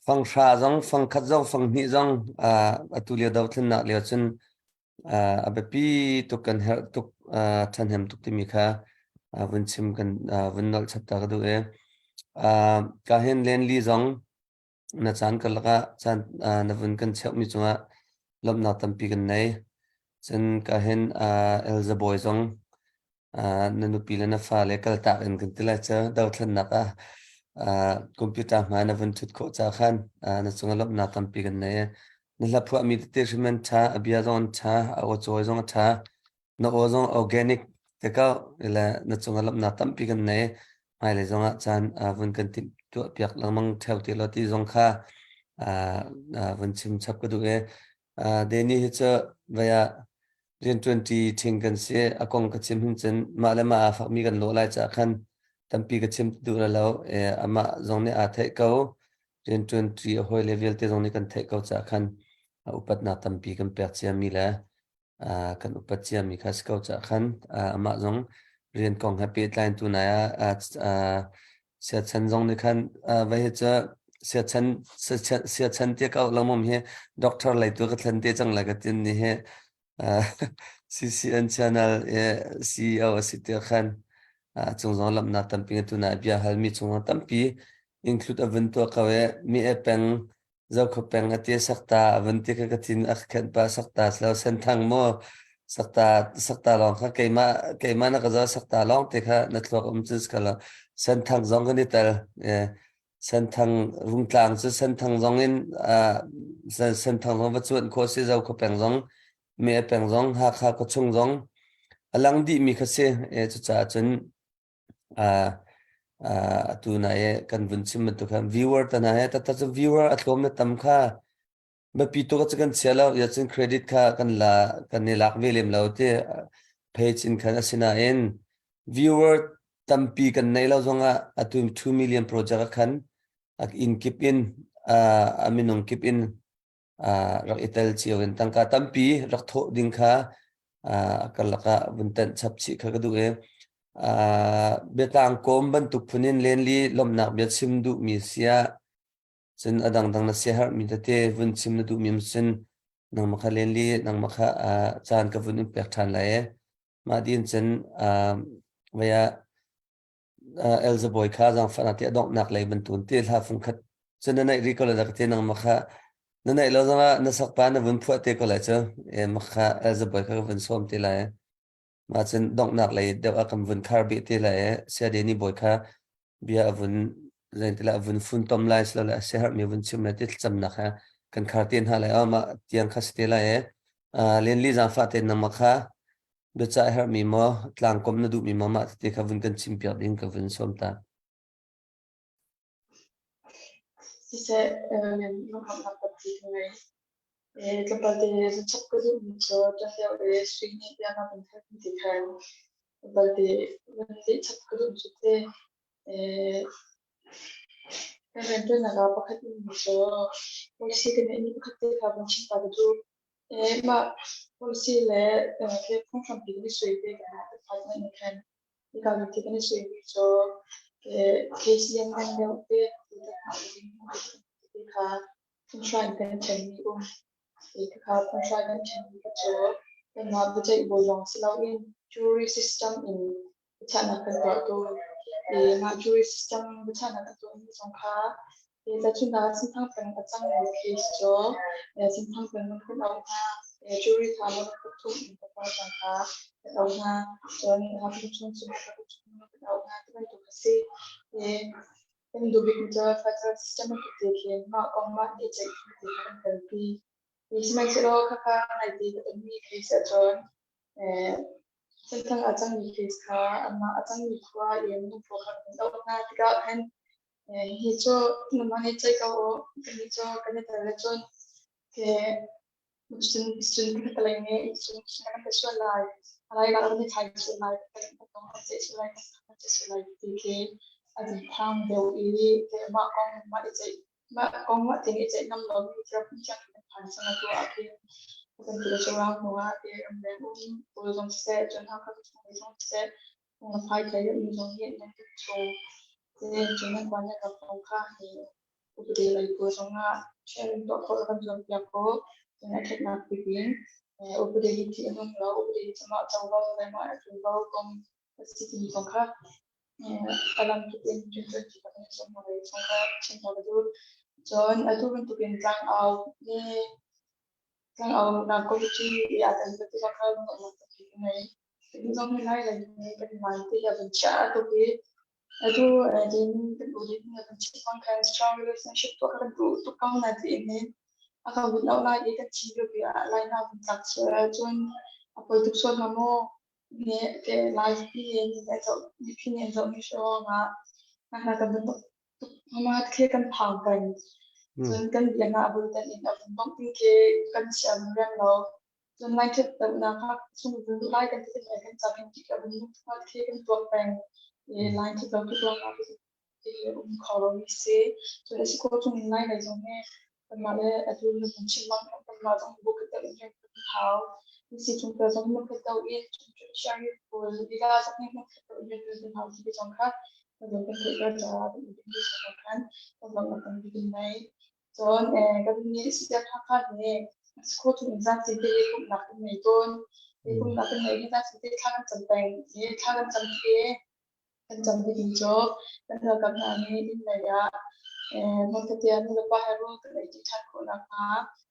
fang hra zong fang khat zong fang hnih zong atu lio dothlennak lio cun a biapi tuk kan herh tuk ṭhahnem tuk timi kha vun chim kan vun nolh chap ta ka duh i ka hin len li zong na caan karlak ah caan na vun kan cheuhmi cungah lawmhnak tampi kan nei. Cun ka hin Elzabawi zong na nupi le na fale kaltak in kan ti lai cu dothlennak ah computer hmai na vun ṭhut khawh ca khan na cungah lawmhnak tampi kan nei. Na hla phuahmi tete hrim an ṭha, a bia zong an ṭha, a aw cawi zong a ṭha. Na aw zong organic te ko le na cungah lawmhnak tampi kan nei. Hmailei zongah caan vun kan timh tuah piak lengmang ṭheo ti law ti zong kha vun chim chap ka duh i Danny hi cu vei ah rianṭuanṭi ṭhing kan si. A kong ka chim hin cun mah le mah aa fakmi kan lawh lai caah khan tampi ka chim duh lo. Amah zong nih aa theih ko. Rianṭuanṭi a hawile vialte zong nih kan theih ko caah khan upatnak tampi kan pek ciami le kan upat ciami kha si ko caah khan amah zong rian kong he pehtlai in tunai ah siachan zong nih khan vai hi cu siachan siachan te ka lengmang hi doctor lei tu ka thlen te cang lai ka tin ni hi CCN channel CEO a si te khan cung zong lamnak tampi tunai bia halmi chung tampi include a vun tuah ko e mi e peng Zokhua peng a ti sakta a vun ti kha ka thin a khenh pah. Sakta silo Senthang maw sakta sakta lawng kha keimah keimah na ka zo sakta lawng te kha na thluak um cun si lo. Senthang zong kan i tel. Senthang Rungtlang cu Senthang zong in Senthang zong va cuanh khawh si. Zokhua peng zong Me peng zong Hakha khuachung zong a lang dihmi kha si. Cucaah cun Atu na i kan vun chim bantuk khan viewer te hna he taktak cu viewer a tlawm na tam kha biapi tuk ah cu kan chia lo ya cun credit kha kan la kan i lak ve lem lo ti page in khan asinain viewer tampi kan nei lo zongah atu 2 million project ah khan in kip in a minung kip in rak i tel cio in tangka tampi rak thawh ding kha karlak ah vun tenh chap chih kha ka duh i biatlang kawm bantuk phun in lenli lawmhnak bia chim duhmi sia cun a dangdang na siaherhmi tete vun chim na duhmi cun nangmah kha lenli nangmah kha caan ka vun in pek ṭhan lai i mah din cun vei ah Elzabawi kha zaangfahnak ti a donghnak lei bantukin ti hla fungkhat cu na neih rih ko lai dah ka ti. Nangmah kha na neih lo zongah na sakpa na vun phuah te ko lai cu. E mah kha Elzabawi kha ka vun sawm te lai. Mah cun donghnak lei deuh ah kan vun khar bih te lai i Sayadeni bawi kha bia a vun zeintila a vun funtom lai silole a siaherhmi vun chim lai ti thlacamnak he kan khar te hna lai. Mah tiang kha si te lai i Lenli zaangfah tein nangmah kha biacah a herhmi maw tlangkom na duhmi maw mah tete kha vun kan chimpiak ding ka vun sawm ta. Siseh, lunghamnak tampi ka ngei. Tlawmpal te chap ka duhmi cu ṭahlio le sui nih bia ka van herhmi ti khan tlawmpal te van leh chap ka duh cu te kan rianṭuannak ah pakhat ummi cu policy kan ngeihmi pakhat te kha van chim ta ka duh. Mah policy le phunghrampi kan i suai ve tikah department nih khan hika vialte kan i suaimi cu case lianngan deuh te ti kha phunghra in kan ṭhenmi um. Khakha phunghra kan ṭhenmi kha cu kanmah biaceih bawi lawng si loin jury system in biachahnak kan tuah tawn. Mah jury system biachahnak a tuahmi zong kha Tahchunhnak Senthang peng a cangmi case cu Senthang peng nan kan auh hna. Jury kha minung pathum in pakua cang kha kan auh hna. Cun Hakha chung cu pathum in kan auh hna ti bantuk a si. Kan duh bikmi cu federal system bantuk te khin mah kong mah nih ceih ti kha kan kalpi. Sihmanhsehlaw khakha naite ka tonmi case ahcun Senthang a cangmi case kha anmah a cangmi khua i minung pawl kha kan auh hna tikah khan Hi cu nangmah nih ceih ko u. Kannih cu kan i tel ahcun. Cun cun ka lei nge cun na kan pe sual lai. Lai la kan thai sual lai ka kan tong kan che sual lai kan che sual lai ti khi a ding thang deuh i te mah kong mah i ceih mah kong mah ting i ceih ngam lo mi ram thiang kan phan sang atu ah khin kan ti cu rang hnu ah te ramleng um pawl zong siseh cun Hakha chung zong siseh na phai thei mi zong hi nan chung te cun nan kwan nan rak kong kha hi upadi lei pawl zongah sharing tuah khawh kan zuampiak ko. Cun a ṭhatnak bik in upadi hi thih a nung lo, upadi hi mah covo le mah ṭuanvo kong a si timi kong kha a lamkip in rianṭuan ṭi kan i zuam hna ve chung kha chim hna ka duh. Cun atu bantukin tlangau hi tlangaunak committee i aa tel tikah kha lungrualnak tampi ka ngei. Hi zong hi Lai lei nih kan Lai te hi a vun chiah tuk i atu din kan u din a vun chim bang khan strong relationship tuah kha kan duh tuk ko na tiin hin a ka vun auh lai i kan chim lio pi ah Lai hna vun tlak sual ahcun a poi tuk sual hnga maw? Nih ke Lai pi nih an zoh mipi nih an zohmi si ruangah hna kan vun tuk tuk khi kan phang peng. Cun kan bia hna a bultan in a vun bongh ding khi kan chia vun rem lo. Cun Laikhat dohnak ah chung vun lai kan ti lai kan cak in tik a vun hngat khi kan tuak peng. I lai thut lo tuk ruangah ti um kho lo mi si. Cun a si khawh chung in lai lei zong hi kanmah le atu na vun chim bang kanmah zong bu khat deuh in rian kan hau. Si chung tel zong hmun khat deuh in chung judiciary pawl lila zong hi hmun khat deuh in rian kan hau ti zong kha kan zong kan theihter caah kan in mi zong khan kan zong kan bikin mai. Cun kan nih Sipiak Hakha hi school chung in zapi te i pumhnak kan ngei tawn. Hi pumhnak kan ngeih hi zapi te thla kan cam peng i thla kan cam khi kan cam bik cu kan ralkap hna nih inn lei ah hmunkhat ah nulepa he rawl kan ei ṭi ṭhan khawh nakhnga,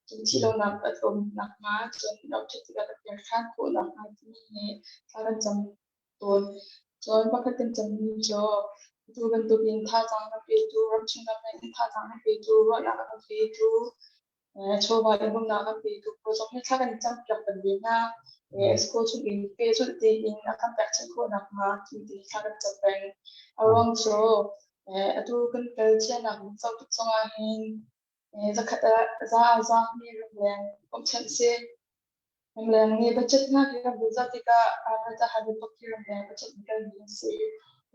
cun thih lonak a tlawm nakhnga, cun ro ṭhat tikah kan pek ṭhan khawh nakhnga timi hi thla kan cam tawn. Cun pakhat kan cammi cu atu bantukin thazaang na petu, ramchung ram in thazaang na petu, ruahnak a kan petu, chawva in bawmhnak a kan petu pawl zong hi thla kan campiak peng ve hna. School chung in pehzulh tein a kan pekchanh khawh nakhnga tu ti thla kan cam peng. A ruang cu atu kan kal cianak zoh tuk zongah hin zakhat ah za a zaangmi ramleng bawmhchanh si. Ramleng nih budget hna khi kan vun zoh tikah rat khi ramleng budget in kalmi an si.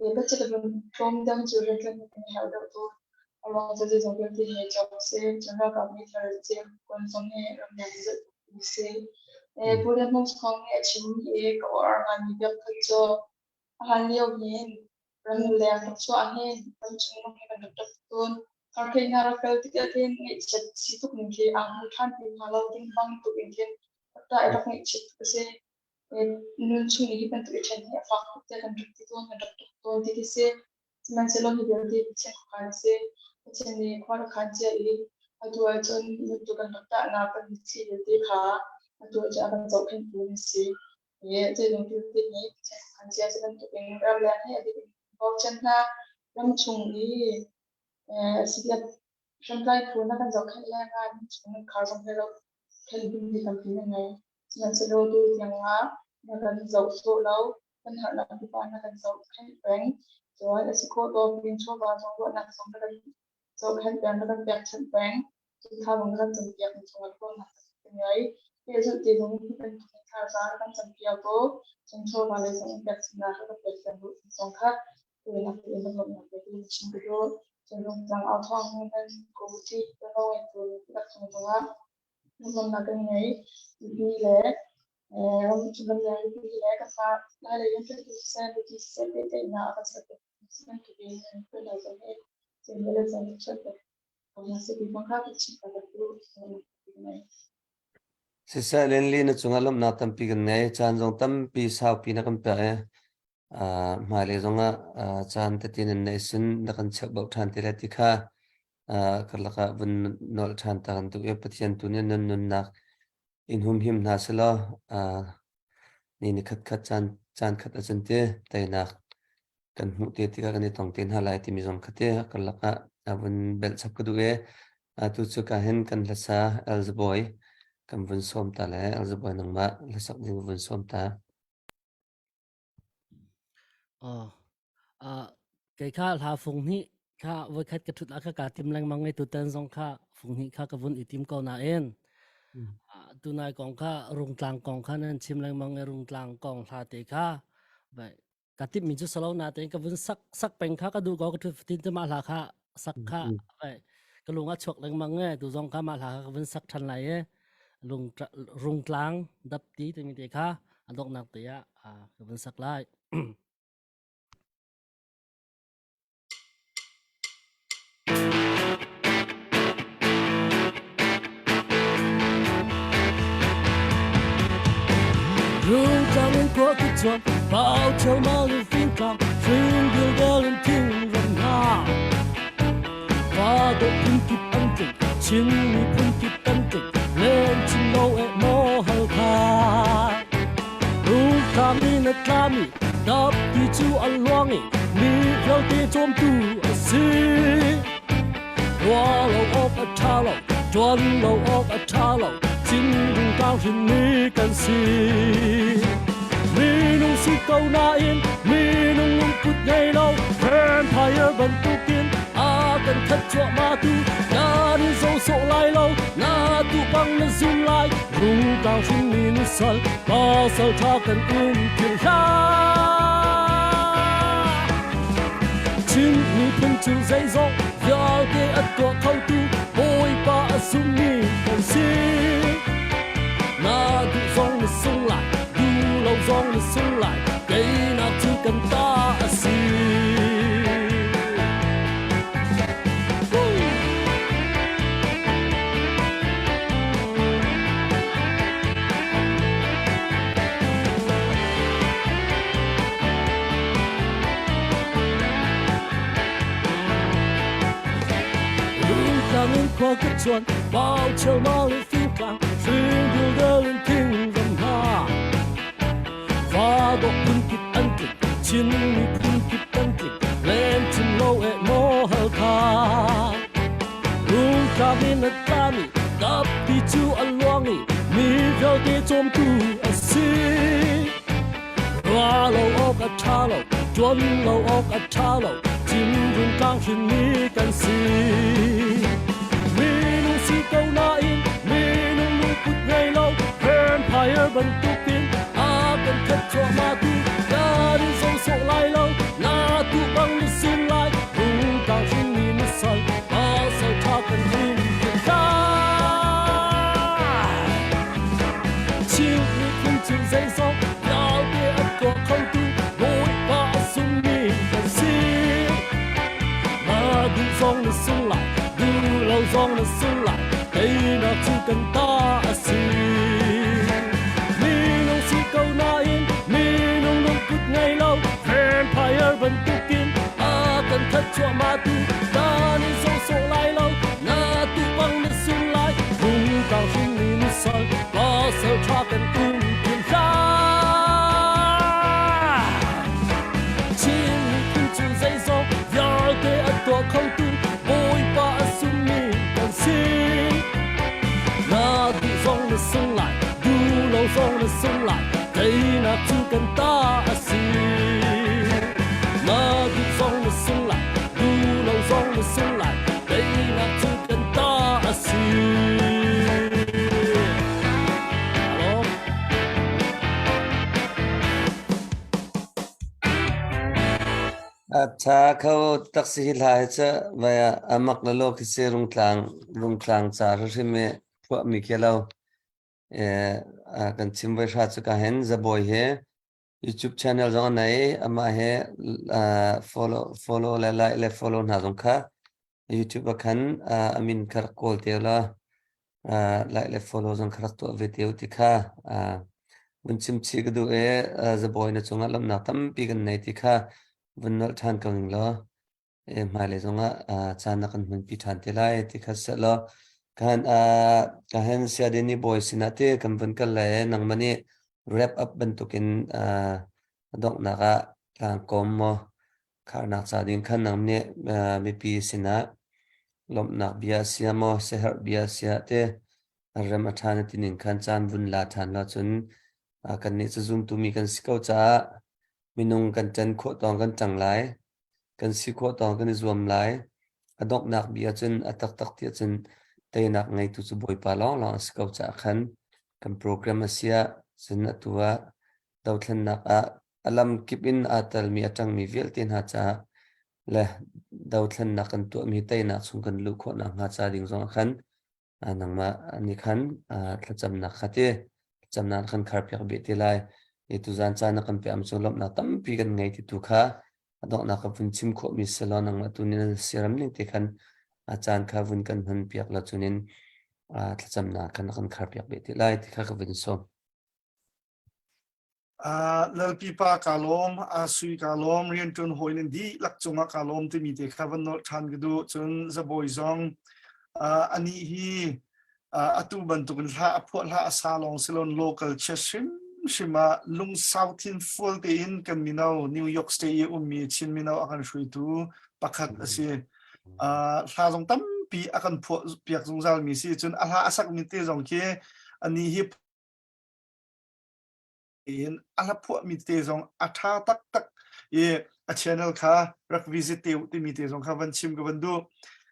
I budget a vun tlawm deuh cu rianṭuan kan i herh deuh tawn. A ruang cu zeizong vialte hi cawk a si. Cun ralkap nih thil kuan zong hi ramleng zulh a si. Pu Lian Hmung Thawng nih a chimmi i ka uar ngaimi biakhat cu a hlan lio hin ramleng rak chuah ahhin ramchung minung hi kan rak ṭap tawn. Harthei hna rak kal tikah khin ngaihchiat si tuk ning khi aa hmu ṭhan ti hnga lo ding bantuk in khin rak ṭah i rak ngaihchiat tuk a si. Nun chung i hi bantuk i ṭhen hi a fak tuk tiah kan rak ti tawn, kan rak tuk tawn ti khi si. Sihmanhsehlaw hi vialte Pathian khuakhan a si. Pathian nih khua rak khan cia i atu ahcun bantuk kan rak ṭahnak kan mitthli vialte kha atu ahcun a kan zohkhenhtu an si. Zeizong vialte nih an cia cu bantukin ramleng hi a dik in bochan hna. Ramchung i CDF hriamtlai phu na kan zohkhenh lengah ramchung khar zong hi zohkhenh dingmi tampi na ngei. Sihmanhsehlaw tu tiang ah na kan zoh sawh lo, kan harnak pipa na kan zohkhenh peng. Cun a si khawh tawk in chawva zong ruahnak zong na kan zohkhenh peng, na kan pekchanh peng. Thla kan campiak mi cungah ruahnak kan ngei. Pehzulh ti zong hi bantuk in thlaza kan campiak ko. Cun chawva lei zong in pekchanhnak a kan pek peng duh zong kha tuinak in kan lawmhnak pe tu chim ka duh. Cun lungtlang au thawng nan committee kan ro ngeitu rak cung zongah lawmhnak kan ngei. Mipi le ram ram le mipi le kan fa lai lei in tu siseh mipi siseh pehtlaihnak a kan ser bantuk in kan lo zong hi cun le zong Siseh Lenli na cungah lawmhnak tampi kan ngei. Caan zong tampi saupi na kan pek i uh, hmailei zongah uh, caan tete nan neih sin na kan cheuhbauh ṭhan te lai ti kha uh, karlak ah vun nolh ṭhan ta kan duh i Pathian tu nih nan nunnak in humhim hna selaw uh, ni ni khat khat caan caan khat ahcun ti teinak kan hmuh te tikah kan i tong te hna lai timi zong kha te karlak ah a vun belh chap ka duh i atu cu ka hin kan hlasa Elzaboy kan vun sawm ta le Elzaboy nangmah hlasak ding vun sawm ta. Oh, uh, kei kha hla fung hnih kha voikhat ka thut ah kha ka tim lengmang i tutan zong kha fung hnih kha ka vun i tim ko nain. Tunai kong kha Rungtlang kong kha nan chim lengmang i Rungtlang kong hla te kha vai ka tip mi cu salo na te ka vun sak sak peng kha ka duh ko ka thu tin te mah hla kha sak kha vai ka lung a chuak lengmang e tu zong kha mah hla kha ka vun sak than lai e lung Rungtlang dapti timi te kha a donghnak te ah ka vun sak lai. Rungtlang in khua ka chuak, pau chelmal in fingtlang, hring dildel in thing ram hna. Fa dawh phun kip an tling, Chin miphun kip kan tling, len chin lo e maw hal kha. Rungtlang in a tlami, dap ti cu a luang i mi vialte cawmtu a si. Rua lo awk a ṭha lo, ṭuan lo awk a ṭha lo, Cinrung tlang hrinmi kan si. Minung si ko nain minung lungput ngei lo, vampire bantukin a kan that cuahmah tu kan in zo sawh lai lo, na tu bang na zum lai, rungtlang hrinmi nusal, pasal ṭha kan um thil hlah. Chin miphun cu zeizong vialte a tuah khotu Bawipa a zummi kan si. Na duh zong na sung lai, duh lo zong na sung lai, teinak cu kan ta a si. Rungtlang in khua ka chuan, bau chelmal in fingtlang, hring dildel in thing ram hna. Fa dawh phun kip an tling, Chin miphun kip kan tling, len chin lo e maw hal kha. Rungtlang in a tlami, dapti cu a luang i, mi vialte cawmtu a si. Rua lo awk a ṭha lo, ṭuan lo awk a ṭha lo, Cinrung tlang hrinmi kan si. Minung si ko nain minung lungput ngei lo, vampire bantukin a kan that cuahmah tu kan in zo sawh lai lo, na tu bang na sin lai, rung tlang hrinmi na sal, pasal ṭha kan him Chin miphun cu zeizong vialte a tuah khotu Bawipa a sungmi kan si. Na duh zong na sung lai, duh lo zong na sung lai, teinak cu kan ta a si. Minung si ko nain minung lungput ngei lo, vampire bantukin a kan that cuahmah tu kan in sawsawh lai lo, na tu bang na sung lai, Rungtlang hringmi nusal pasal ṭha kan um phun hlah. Chin miphun cu zeizong vialte a tuah khotu Bawipa a sungmi kan si. Na duh zong na sung lai, duh lo zong na sung lai, teinak cu kan ta a si. Na duh zong na sung lai, duh lo zong na sung lai, teinak cu kan ta a si. Hello. A tha kho taksi hi hla hi cu vai ah amak le lo khi si rungtlang rungtlang ca hrimhrim i phuahmi khi lo eh kan chim voi hra cu ka hen zabawi he YouTube channel zong a nei. Amah he uh, follow follow le like le follow hna zong kha YouTube ah khan uh, a min kha rak kawl te la uh, like le follow zong kha rak tuah ve te ti kha uh, vun chim chi ka duh e uh, zabawi na cungah lamnak tampi kan nei ti kha vun nolh ṭhan ko ning law hmailei zongah caan na kan hmanpi ṭhan te lai ti kha seh law kan ka hen siadini bawi sinah te kan vun kal lai nangmah nih wrap up bantukin donghnak ah tlangkawm maw kharnak ca ding khan nang nih mipi sinah lawmhnak bia sia maw siaherh bia sia te rem a ṭha na ti ning khan caan vun la ṭhan la cun kan nih cu zumtu mi kan si ko caah minung kan ṭan khawh tawng kan ṭang lai Kan si khawh tawng kan i zuam lai. A donghnak bik ahcun a taktak ti ahcun teinak ngeitu cu Bawipa lawnglawng a si ko caah khan. Kan program a si ah cun atu ah dothlennak ah a lamkip in aa telmi a ṭangmi vialte hna caah le dothlennak kan tuahmi teinak chung kan luh khawh nakhnga ca ding zong ah khan nangmah nih khan thlacamnak kha ti thlacamnak kan kharpiak beh te lai. I tuzan caan na kan pek cu lawmhnak tampi kan ngei ti tu kha a donghnak ka vun chim khawhmi si law nangmah tu nih na siaram ning te khan a caan kha vun kan hman piak la cunin thlacamnak khan kan kharpiak beh te lai ti kha ka vun sawm. Uh, Lalpipa ka lawm, Sui ka lawm, rianṭuan hawi nan dihlak cungah ka lawm timi te kha van nolh ṭhan ka duh. Cun Zabawi zong uh, anih hi uh, atu bantukin hla a phuah hla a sa lawng si loin local church hrimhrim ah lungsau thin fual tein kan mino New York State i ummi Chin mino a kan hruaitu pakhat a si. Uh, hla zong tampi a kan phuah piak zungzal mi si. Cun a hla a sakmi te zong khi anih hi in a hla phuahmi te zong a ṭha taktak i a channel kha rak visit te u timi te zong kha van chim ka van duh.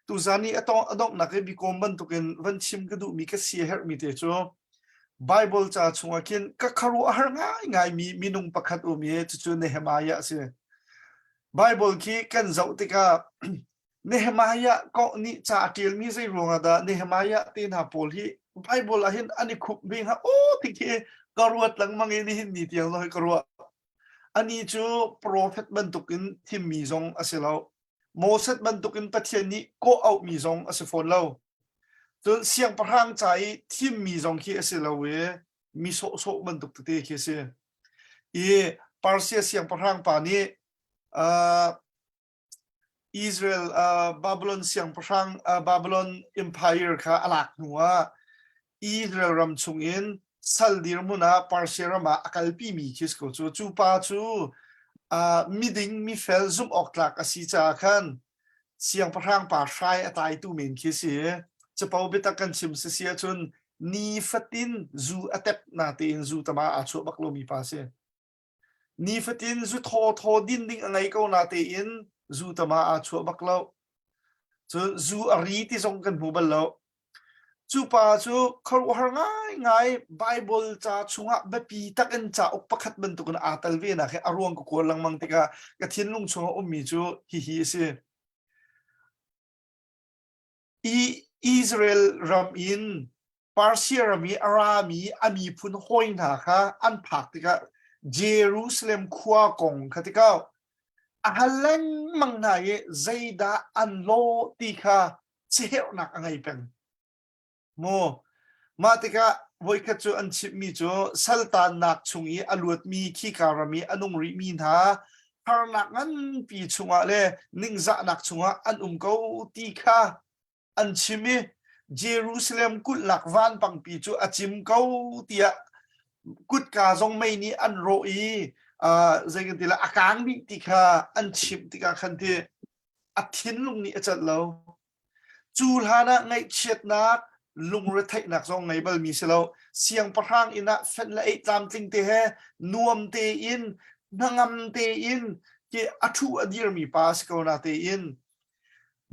Tuzan i a tong a donghnak i bikawm bantukin van chim ka duhmi ka si a herhmi te cu Bible ca chungah khin ka kharuah har ngaingai mi minung pakhat um i cucu Nehemiah a si. Bible khi kan zoh tikah Nehemiah kong nih ca a ṭialmi zei ruangah dah Nehemiah te hna pawl hi Bible ah hin an i khup ve hnga aw ti khi ka ruat lengmang i nihin ni tiang zong hi ka ruah. Ani cu profet bantukin thimmi zong a si lo. Moses bantukin Pathian nih kawh auhmi zong a si fawn lo. Cun siangpahrang ca i thimmi zong khi a si lo i mi sawhsawh bantuk tete khi a si. I Persia siangpahrang pa nih uh, Israel uh, Babylon siangpahrang uh, Babylon Empire kha a lak hnu ah Israel ram chungin sal dirhmun ah Persia ram ah a kalpi mi khi si ko cu cu pa cu uh, miding mifel zumh awk tlak a si caah khan siangpahrang pa hrai a tlaitu men khi si capo biatak kan chim si si ahcun nifatin zu a tep na tein zu tama aa chuah bak lomi pa si. Nifatin zu thawthaw din ding a ngei ko natein zu tama aa chuah bak lo. Cun zu a ri ti zong kan hmu bal lo. Cu pa cu khuaruahhar ngaingai Bible ca chungah biapi tak in cauk pakhat bantukin aa tel ve nak hi a ruang ka kawl lengmang tikah ka thinlung chungah ummi cu hihi a si. I Israel ram in Persia ram i a rami a miphun hawi hna kha an phak tikah Jerusalem khua kong kha tikah a hal lengmang hna i zeidah an lawh ti kha siherhnak a ngei peng. Mu mah tikah voikhat cu an chimhmi cu saltannak chung i a luatmi khika ram i a nung rihmi hna harnak nganpi chungah le ningzahnak chungah an um ko ti kha an chim i Jerusalem kulhnak vanpangpi cu a cim ko tiah kutka zong mei nih an rawh i uh, zei kan ti la a kang dih ti kha an chimh tikah khan ti a thinlung nih a celh lo cu hlan ah ngaihchiatnak lungretheihnak zong ngei balmi si lo siangpahrang inn ah fenh le ei tlamtling te he nuam tein hnangam tein ke a thu a dirmi pa si ko na tein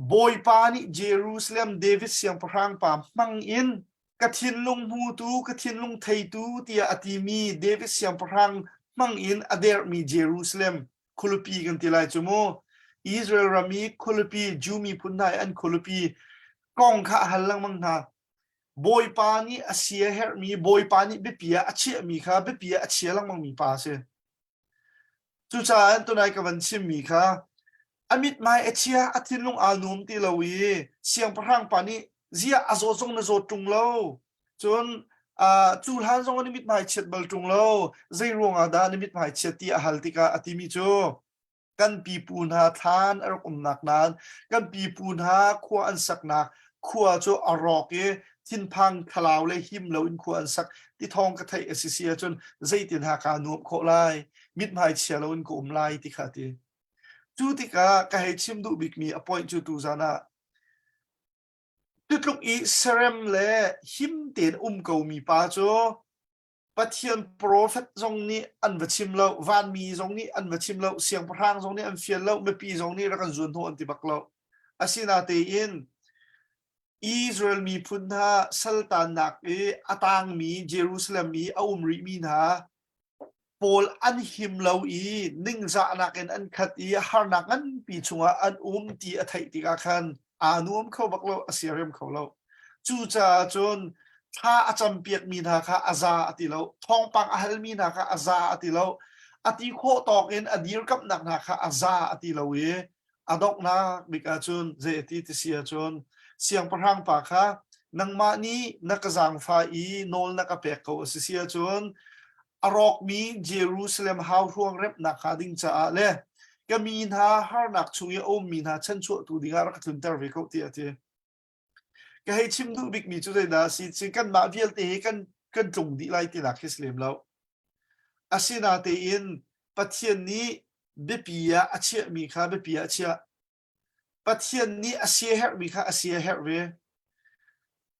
Bawipa nih Jerusalem David siangpahrang pa hmang in ka thinlung hmutu, ka thinlung theitu tiah a timi David siangpahrang hmang in a derhmi Jerusalem khualipi kan ti lai cu mu. Israel ram i khualipi, Jew miphun hna i an khualipi kong kha a hal lengmang hna. Bawipa nih a sia herhmi, Bawipa nih biapi ah a chiahmi kha biapi ah a chia lengmangmi pa a si. Cucaah tunai ka van chimmi kha a mithmai a chia, a thinlung aa nuam ti lo i siangpahrang pa nih ziah a zawt zong na zawt ṭung lo. Cun uh, cu hlan zong na mithmai chiat bal ṭung lo. Zei ruangah dah na mithmai chiat ti a hal tikah a timi cu kan pipu hna thlan a rak umnak nain kan pipu hna khua an saknak khua cu a rawk i thinphang thlalau le him lo in khua an sak ti thawng ka theih a si si ahcun zeitin ha kaa nuamh khawh lai mithmai chia lo in ka um lai ti kha ti cu tikah ka hei chim duh bikmi a point cu tu zan ah tutluk i serem le him tein um ko mi pa cu Pathian profet zong nih an va chim lo vanmi zong nih an va chim lo siangpahrang zong nih an fial lo mipi zong nih rak an zuan hnawh an ti bak lo asinatein. Israel miphun hna saltannak i a tangmi Jerusalem i a um rihmi hna pawl an him lo i ningzahnak in an khat i harnak nganpi chungah an um ti a theih tikah khan aa nuam kho bak lo, a siarem kho lo. Cucaah cun thla a campiakmi hna kha a za a ti lo, thawngpang a halmi hna kha a za a ti lo, a ti khawh tawk in a dirkamhnak hna kha a za a ti lo i a donghnak bik ahcun zei a ti ti si ahcun siangpahrang pa kha nangmah nih na ka zaangfah i nawl na ka pek ko a si si ahcun a rawkmi Jerusalem hauhruang remhnak hnga ding caah le ka mi hna harnak chung i a ummi hna chanchuahtu dingah rak ka tlunter ve ko tiah a ti. Ka hei chim duh bikmi cu zeidah a si ci kanmah vialte hi kan kan tlung dih lai tinak khi si lem lo. Asinatein Pathian nih biapi ah a chiahmi kha biapi ah a chiah. Pathian nih a siaherhmi kha a siaherh ve.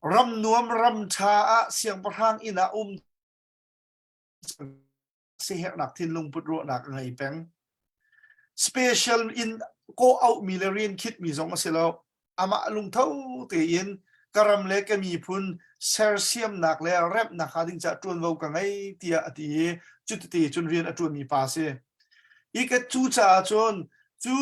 Ram nuam ram ṭha ah siangpahrang inn ah um siaherhnak thinlung put ruahnak a ngei peng. Special in kawh auhmi le rian khitmi zong a si lo. Amah lungtho tein ka ram le ka miphun sersiamnak le remnak hnga ding caah ṭuanvo ka ngei tiah a ti i cutite cun rian a ṭuanmi pa a si. I ka cu caah cun cu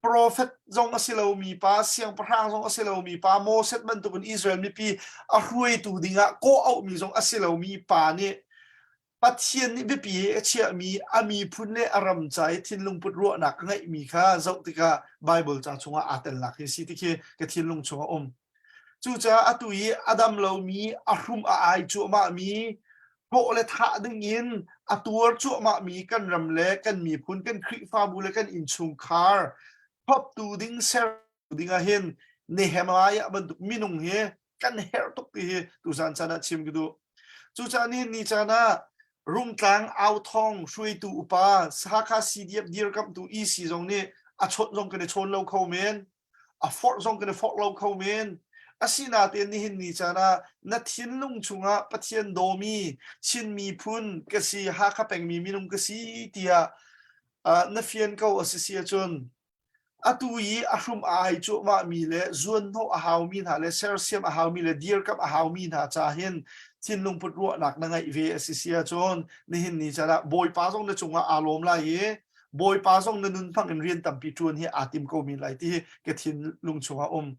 Profet zong a si lomi pa, siangpahrang zong a si lomi pa, Moses bantukin Israel mipi a hruaitu dingah kawh auhmi zong a si lomi pa nih Pathian nih biapi he a chiahmi a miphun le a ram ca i thinlung put ruahnak a ngeihmi kha zoh tikah Baibal ca chungah aa telnak hi si ti khi ka thinlung chungah um. Cucaah atu i a dam lomi, a hrum a ai cuahmahmi, hlawh le thah dingin a tuar cuahmahmi kan ram le kan miphun, kan Khrihfabu le kan innchungkhar thloptu ding ser ding ah hin Nehemiah bantuk minung hi kan herh tuk ti hi tuzan caan ah chim ka duh. Cucaah nihin ni caan ah Rungtlang authong hruaitu upa Hakha CDF dirkamhtu EC zong nih a chawnh zong kan i chawn lo kho men. A forh zong kan i forh lo kho men. Asinain nihin ni caan ah na thinlung chungah Pathian dawmi Chin miphun ka si, Hakha pengmi minung ka si tiah uh, na fian ko a si si ahcun atu i a hrum a ai cuahmahmi le zuanhnawh a haumi hna le sersiam a haumi le dirkamh a haumi hna ca hin thinlung put ruahnak na ngeih ve a si si ahcun nihin ni caan ah Bawipa zong na cungah aa lawm lai i Bawipa zong na nun hmang in rian tampi ṭuan hi aa tim ko men lai ti hi ka thinlung chungah um.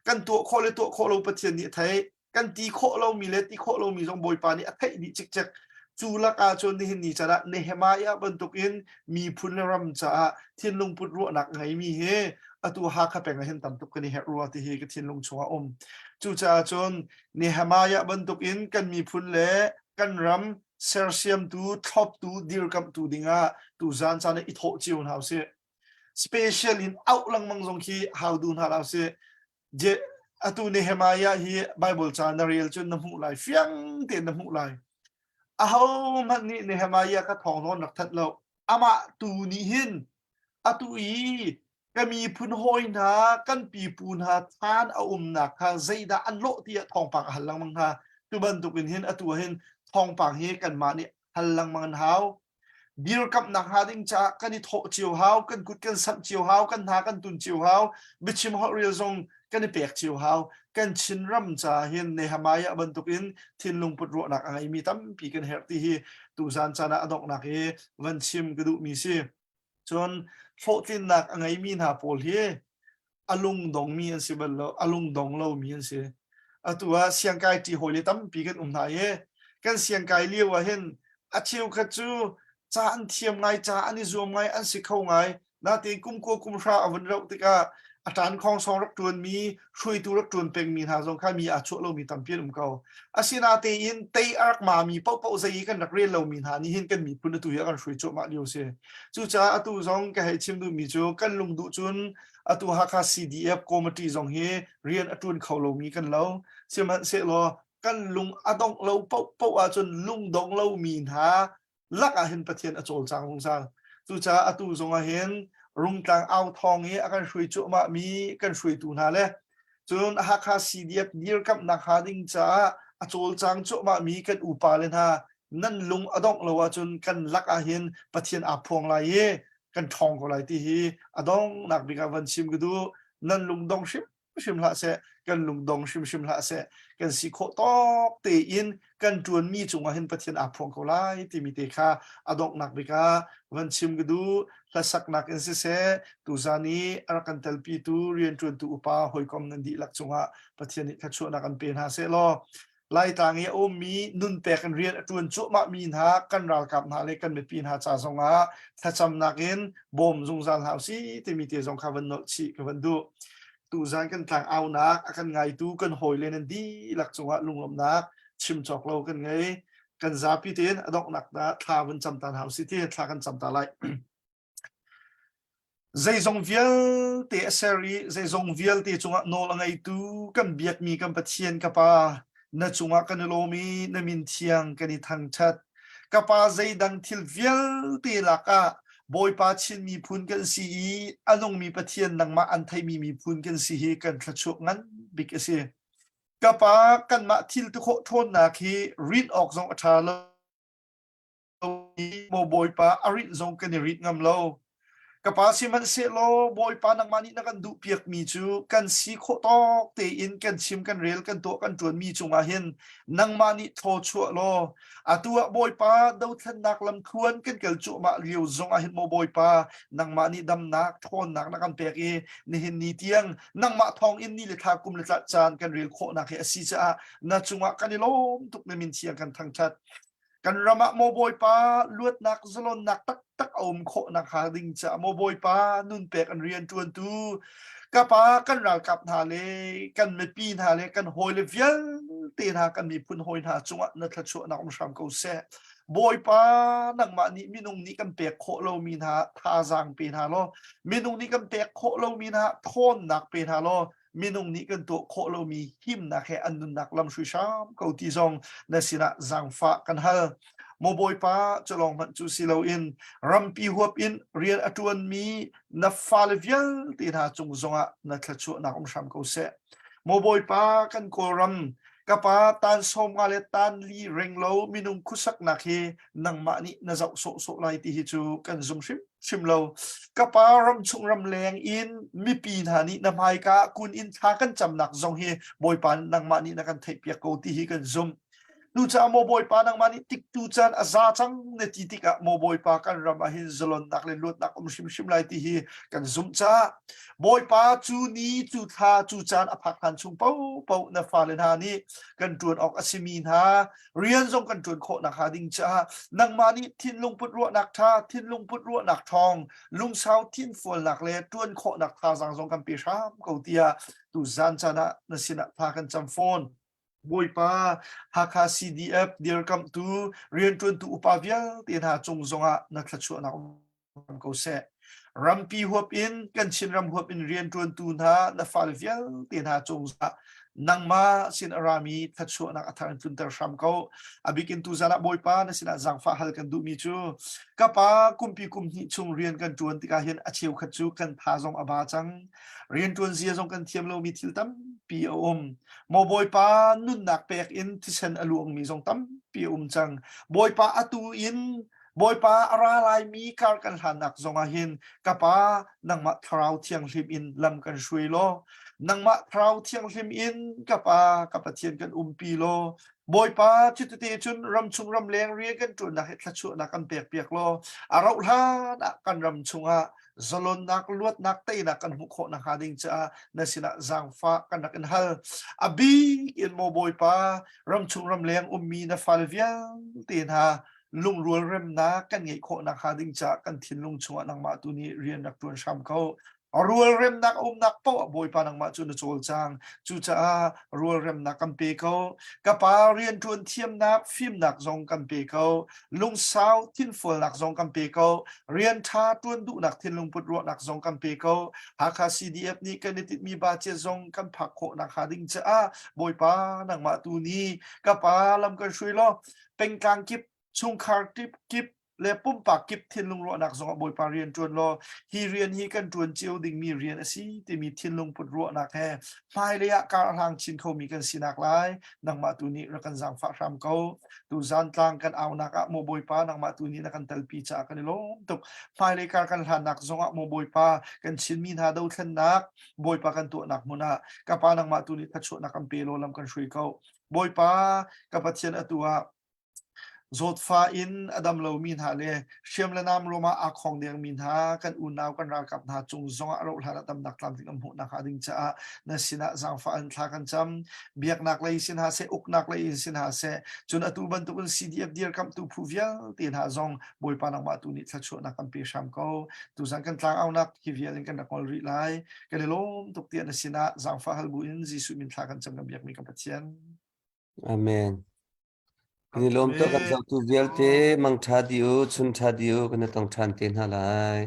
Kan tuah khawh le tuah khawh lo Pathian nih a theih. Kan ti khawh lomi le ti khawh lomi zong Bawipa nih a theih dih cikcek. Cu lakah cun nihin ni caan ah Nehemiah bantukin miphun le ram caah thinlung put ruahnak ngeimi hi atu Hakha peng ah hin tam tuk kan i herh rua ti hi ka thinlung chungah um. Cucaah cun Nehemiah bantukin kan miphun le kan ram sersiamtu, thloptu, dirkamhtu dingah tuzan caan ah i thawh cio hna usih. Special in auh lengmang zong khi hau duh hna lo sih. Je, atu Nehemiah hi Bible ca na rel cun na hmuh lai, fiang tein na hmuh lai. Aho hmanh nih Nehemiah kha thawng nawn rak thanh lo. Amah tu nih hin atu i ka miphun hawi hna kan pipu hna thlan a umnak kha zeidah an lawh tiah thawngpang a hal lengmang hna tu bantukin hin atu ah hin thawngpang hi kanmah nih hal lengmang an hau dirkamhnak hnga ding caah kan i thawh cio hau kan kut kan samh cio hau kan hna kan tun cio hau biachim holhrel zong kan i pek cio hau kan Chinram caah hin Nehemiah bantukin thinlung put ruahnak a ngeimi tampi kan herh ti hi tuzan caan ah a donghnak i van chim ka duhmi si Cun hlawhtlinnak a ngeimi hna pawl hi a lungdongmi an si bal lo, a lungdong lomi an si. Atu ah siangkai ṭi hawi le tampi kan um hna i kan siangkai lio ah hin a cheukhat cu ca an thiam ngai, ca an i zuam ngai, an si kho ngai. Natein kum kua kum hra a vun rauh tikah a ṭan khawngsawng rak ṭuanmi, hruaitu rak ṭuan pengmi hna zong kha mi aa chuah lomi tampi an um ko. Asinatein tei a rak mami paohpaoh zei i kan rak rel lomi hna nih hin kan miphun atu hi a kan hruai cuahmah lio si. Cucaah atu zong ka hei chim duhmi cu kan lungduh cun atu Hakha CDF committee zong hi rian a ṭuan kho lomi kan lo. Sihmanhsehlaw kan lung a dongh lo paohpaoh ahcun lungdong lomi hna lak ah hin Pathian a cawlcang zungzal. Cucaah atu zong ah hin Rungtlang au thawng i a kan hruai cuahmah mi kan hruaitu hna le cun Hakha CDF dirkamhnak hnga ding caah a cawlcang cuahmah mi kan upa le hna nan lung a dongh lo ahcun kan lak ah hin Pathian aa phuang lai i kan ṭhawng ko lai ti hi a donghnak bik ah van chim ka duh. Nan lung dong hrim. hrimhrim hlah seh, kan lungdong hrimhrim hlah seh, kan si khawh tawk tein kan ṭuanmi cungah hin Pathian aa phuang ko lai timi te kha a donghnak bik ah van chim ka duh. Hlasaknak in siseh, tuzan i a rak kan telpitu rianṭuantu upa hawikom nan dihlak cungah Pathian nih thluachuahnak an pe hna seh law Laitlang i a ummi nunpek in rian a ṭuan cuahmahmi hna kan ralkap hna le kan mipi hna ca zongah thlacamnak in bawm zungzal hna usih timi te zong kha van nolh chih ka van duh. Tuzan kan tlang aunak a kan ngaitu kan hawile nan dihlak cungah lunglawmhnak chim cawk lo kan ngei. Kan zapi tein a donghnak thla vun cam ta hna usih ti thla kan cam ta lai. Zeizong vialte a ser i zeizong vialte cungah nawl a ngeitu kan biakmi kan Pathian ka Pa, na cungah kan i lawm i na min thiang kan i thangṭhat. Ka Pa zeidang thil vialte lakah Bawipa Chin miphun kan si i a nungmi Pathian nangmah an theimi miphun kan si hi kan thluachuah ngan bik a si. Ka Pa, kanmah thil ti khawh ṭhawnnak hi rinh awk zong a ṭha lo. Maw Bawipa a rinh zong kan i rinh ngam lo. Ka pa sihmanhsehlaw Bawipa nangmah nih na kan duhpiakmi cu kan si khawh tawk tein kan chim kan rel kan tuah kan ṭuanmi cungah hin nangmah nih thaw chuah law atu ah Bawipa dothlennak lamthluan kan kal cuahmah lio zongah hin maw Bawipa nangmah nih damnak ṭhawnnak na kan pek i nihin ni tiang nangmah thawng in ni le thla kum le tla caan kan rel khawhnak hi a si caah na cungah kan i lawm tuk na min thiang kan thangṭhat. Kan ram ah maw Bawipa luatnak zalonnak taktak a um khawh nakhnga ding caah maw Bawipa nunpek an rian ṭuantu ka pa kan ralkap hna le kan mipi hna le kan hawile vialte hna kan miphun hawi hna cungah na thluachuahnak um hram ko seh. Bawipa nangmah nih minung nih kan pek khawh lomi hna thazaang pe hna law minung nih kan pek khawh lomi hna ṭhawnnak pe hna law minung nih kan tuah khawh lomi himnak he an nunnak lam hrui hram ko ti zong na sinah zaangfah kan hal. Maw Bawipa culawng hmanh cu si loin rampi huap in rian a ṭuanmi na fale vialte hna cung zongah na thluachuahnak um hram ko seh. Maw Bawipa kan Kawlram ka pa tan sawm nga le tan li reng lo minung khuasaknak hi nangmah nih na zoh sawhsawh lai ti hi cu kan zum hrim hrim lo. Ka pa ramchung ramleng in mipi hna nih na hmaika kun in thla kan camnak zong hi Bawipa nangmah nih na kan theihpiak ko ti hi kan zumh. Cucaah maw Bawipa nangmah nih tiktu caan a za cang na ti tikah maw Bawipa kan ram ah hin zalonnak le luatnak um hrimhrim lai ti hi kan zumh caah Bawipa cu ni cu thla cu caan a phak hlan chung paohpaoh na fale hna nih kan ṭuan awk a simi hna rian zong kan ṭuan khawh nakhnga ding caah nangmah nih thinlung put ruahnak ṭha thinlung put ruahnak ṭhawng lungsau thinfualnak le ṭuan khawhnak thazaang zong kan pe hram ko tiah tu zan caan ah na sinah thla kan cam fawn. Bawipa Hakha CDF dirkamhtu rianṭuantu upa vialte hna cung zongah na thluachuahnak um ko seh. Rampi huap in kan Chinram huap in rianṭuantu hna na fale vialte hna cung zongah nangmah sin a rami thluachuahnak a thar in tlunter hram ko. A bikin tuzan ah Bawipa na sinah zaangfah hal kan duhmi cu ka pa kumpi kum hnih chung rian kan ṭuan tikah hin a cheukhat cu kan tha zong a ba cang. Rianṭuan zia zong kan thiam lomi thil tampi a um. Maw Bawipa nunnak pek in thisen a luangmi zong tampi a um cang. Bawipa atu in Bawipa a ra laimi kar kan hlannak zongah hin ka pa nangmah thlarau thianghlim in lam kan hruai law nangmah thlarau thianghlim in ka pa ka Pathian kan umpi law Bawipa cutete cun ramchung ramleng rian kan ṭuannak hi thluachuahnak kan pek piak law a rauh hlan ah kan ram chungah zalonnak luatnak teinak kan hmuh khawh nakhnga ding caah na sinah zaangfah kan rak in hal a bik in maw Bawipa ramchung ramleng ummi na fale vialte hna lungrual remnak kan ngeih khawh nakhnga ding caah kan thinlung chungah nangmah tu nih rian rak ṭuan hram ko. Rualremnak a umnak paoh ah Bawipa nangmah cu na cawlcang. Cucaah rualremnak kan pe ko. Ka pa rianṭuan thiamnak, fimnak zong kan pe ko. Lungsau thinfualnak zong kan pe ko. Rian ṭha ṭuan duhnak thinlung put ruahnak zong kan pe ko. Hakha CDF nih kan i tinhmi budget zong kan phak khawh nakhnga ding caah Bawipa nangmah tu nih ka pa lam kan hruai law pengtlang kip chungkhar kip kip le pumpak kip thinlung ruahnak zongah Bawipa rian ṭuan law hi rian hi kan ṭuan cio dingmi rian a si timi thinlung put ruahnak he hmailei ah kar a hlang chin khomi kan sinak lai nangmah tu nih rak kan zaangfah hram ko. Tuzan tlang kan aunak ah maw Bawipa nangmah tu nih na kan telpi caah kan i lawm tuk. Hmailei kar kan hlannak zongah maw Bawipa kan Chinmi hna dothlennak Bawipa kan tuahnak hmun ah ka pa nangmah tu nih thluachuahnak kan pe law lam kan hrui ko. Bawipa ka Pathian atu ah zawtfa in a dam lomi hna le hriam le nam ruam ah aa khong dengmi hna kan unau kan ralkap hna cung zongah rauh hlan ah damnak tlamtling an hmuh nakhnga ding caah na sinah zaangfah in thla kan cam. Biaknak lei sin hna seh, uknak lei in sin hna seh, cun atu bantukin CDF dirkamhtu phu vialte hna zong Bawipa nangmah tu nih thluachuahnak kan pe hram ko. Tuzan kan tlangaunak hi vial in kan rak ngol rih lai. Kan i lawm tuk tiah na sinah zaangfah hal bu in Jesuh min thla kan cam kan biakmi kan Pathian. Amen. Kan i lawm tuk kan zohtu vialte mangṭha di u, chun ṭha di u, kan i tong ṭhan te hna lai.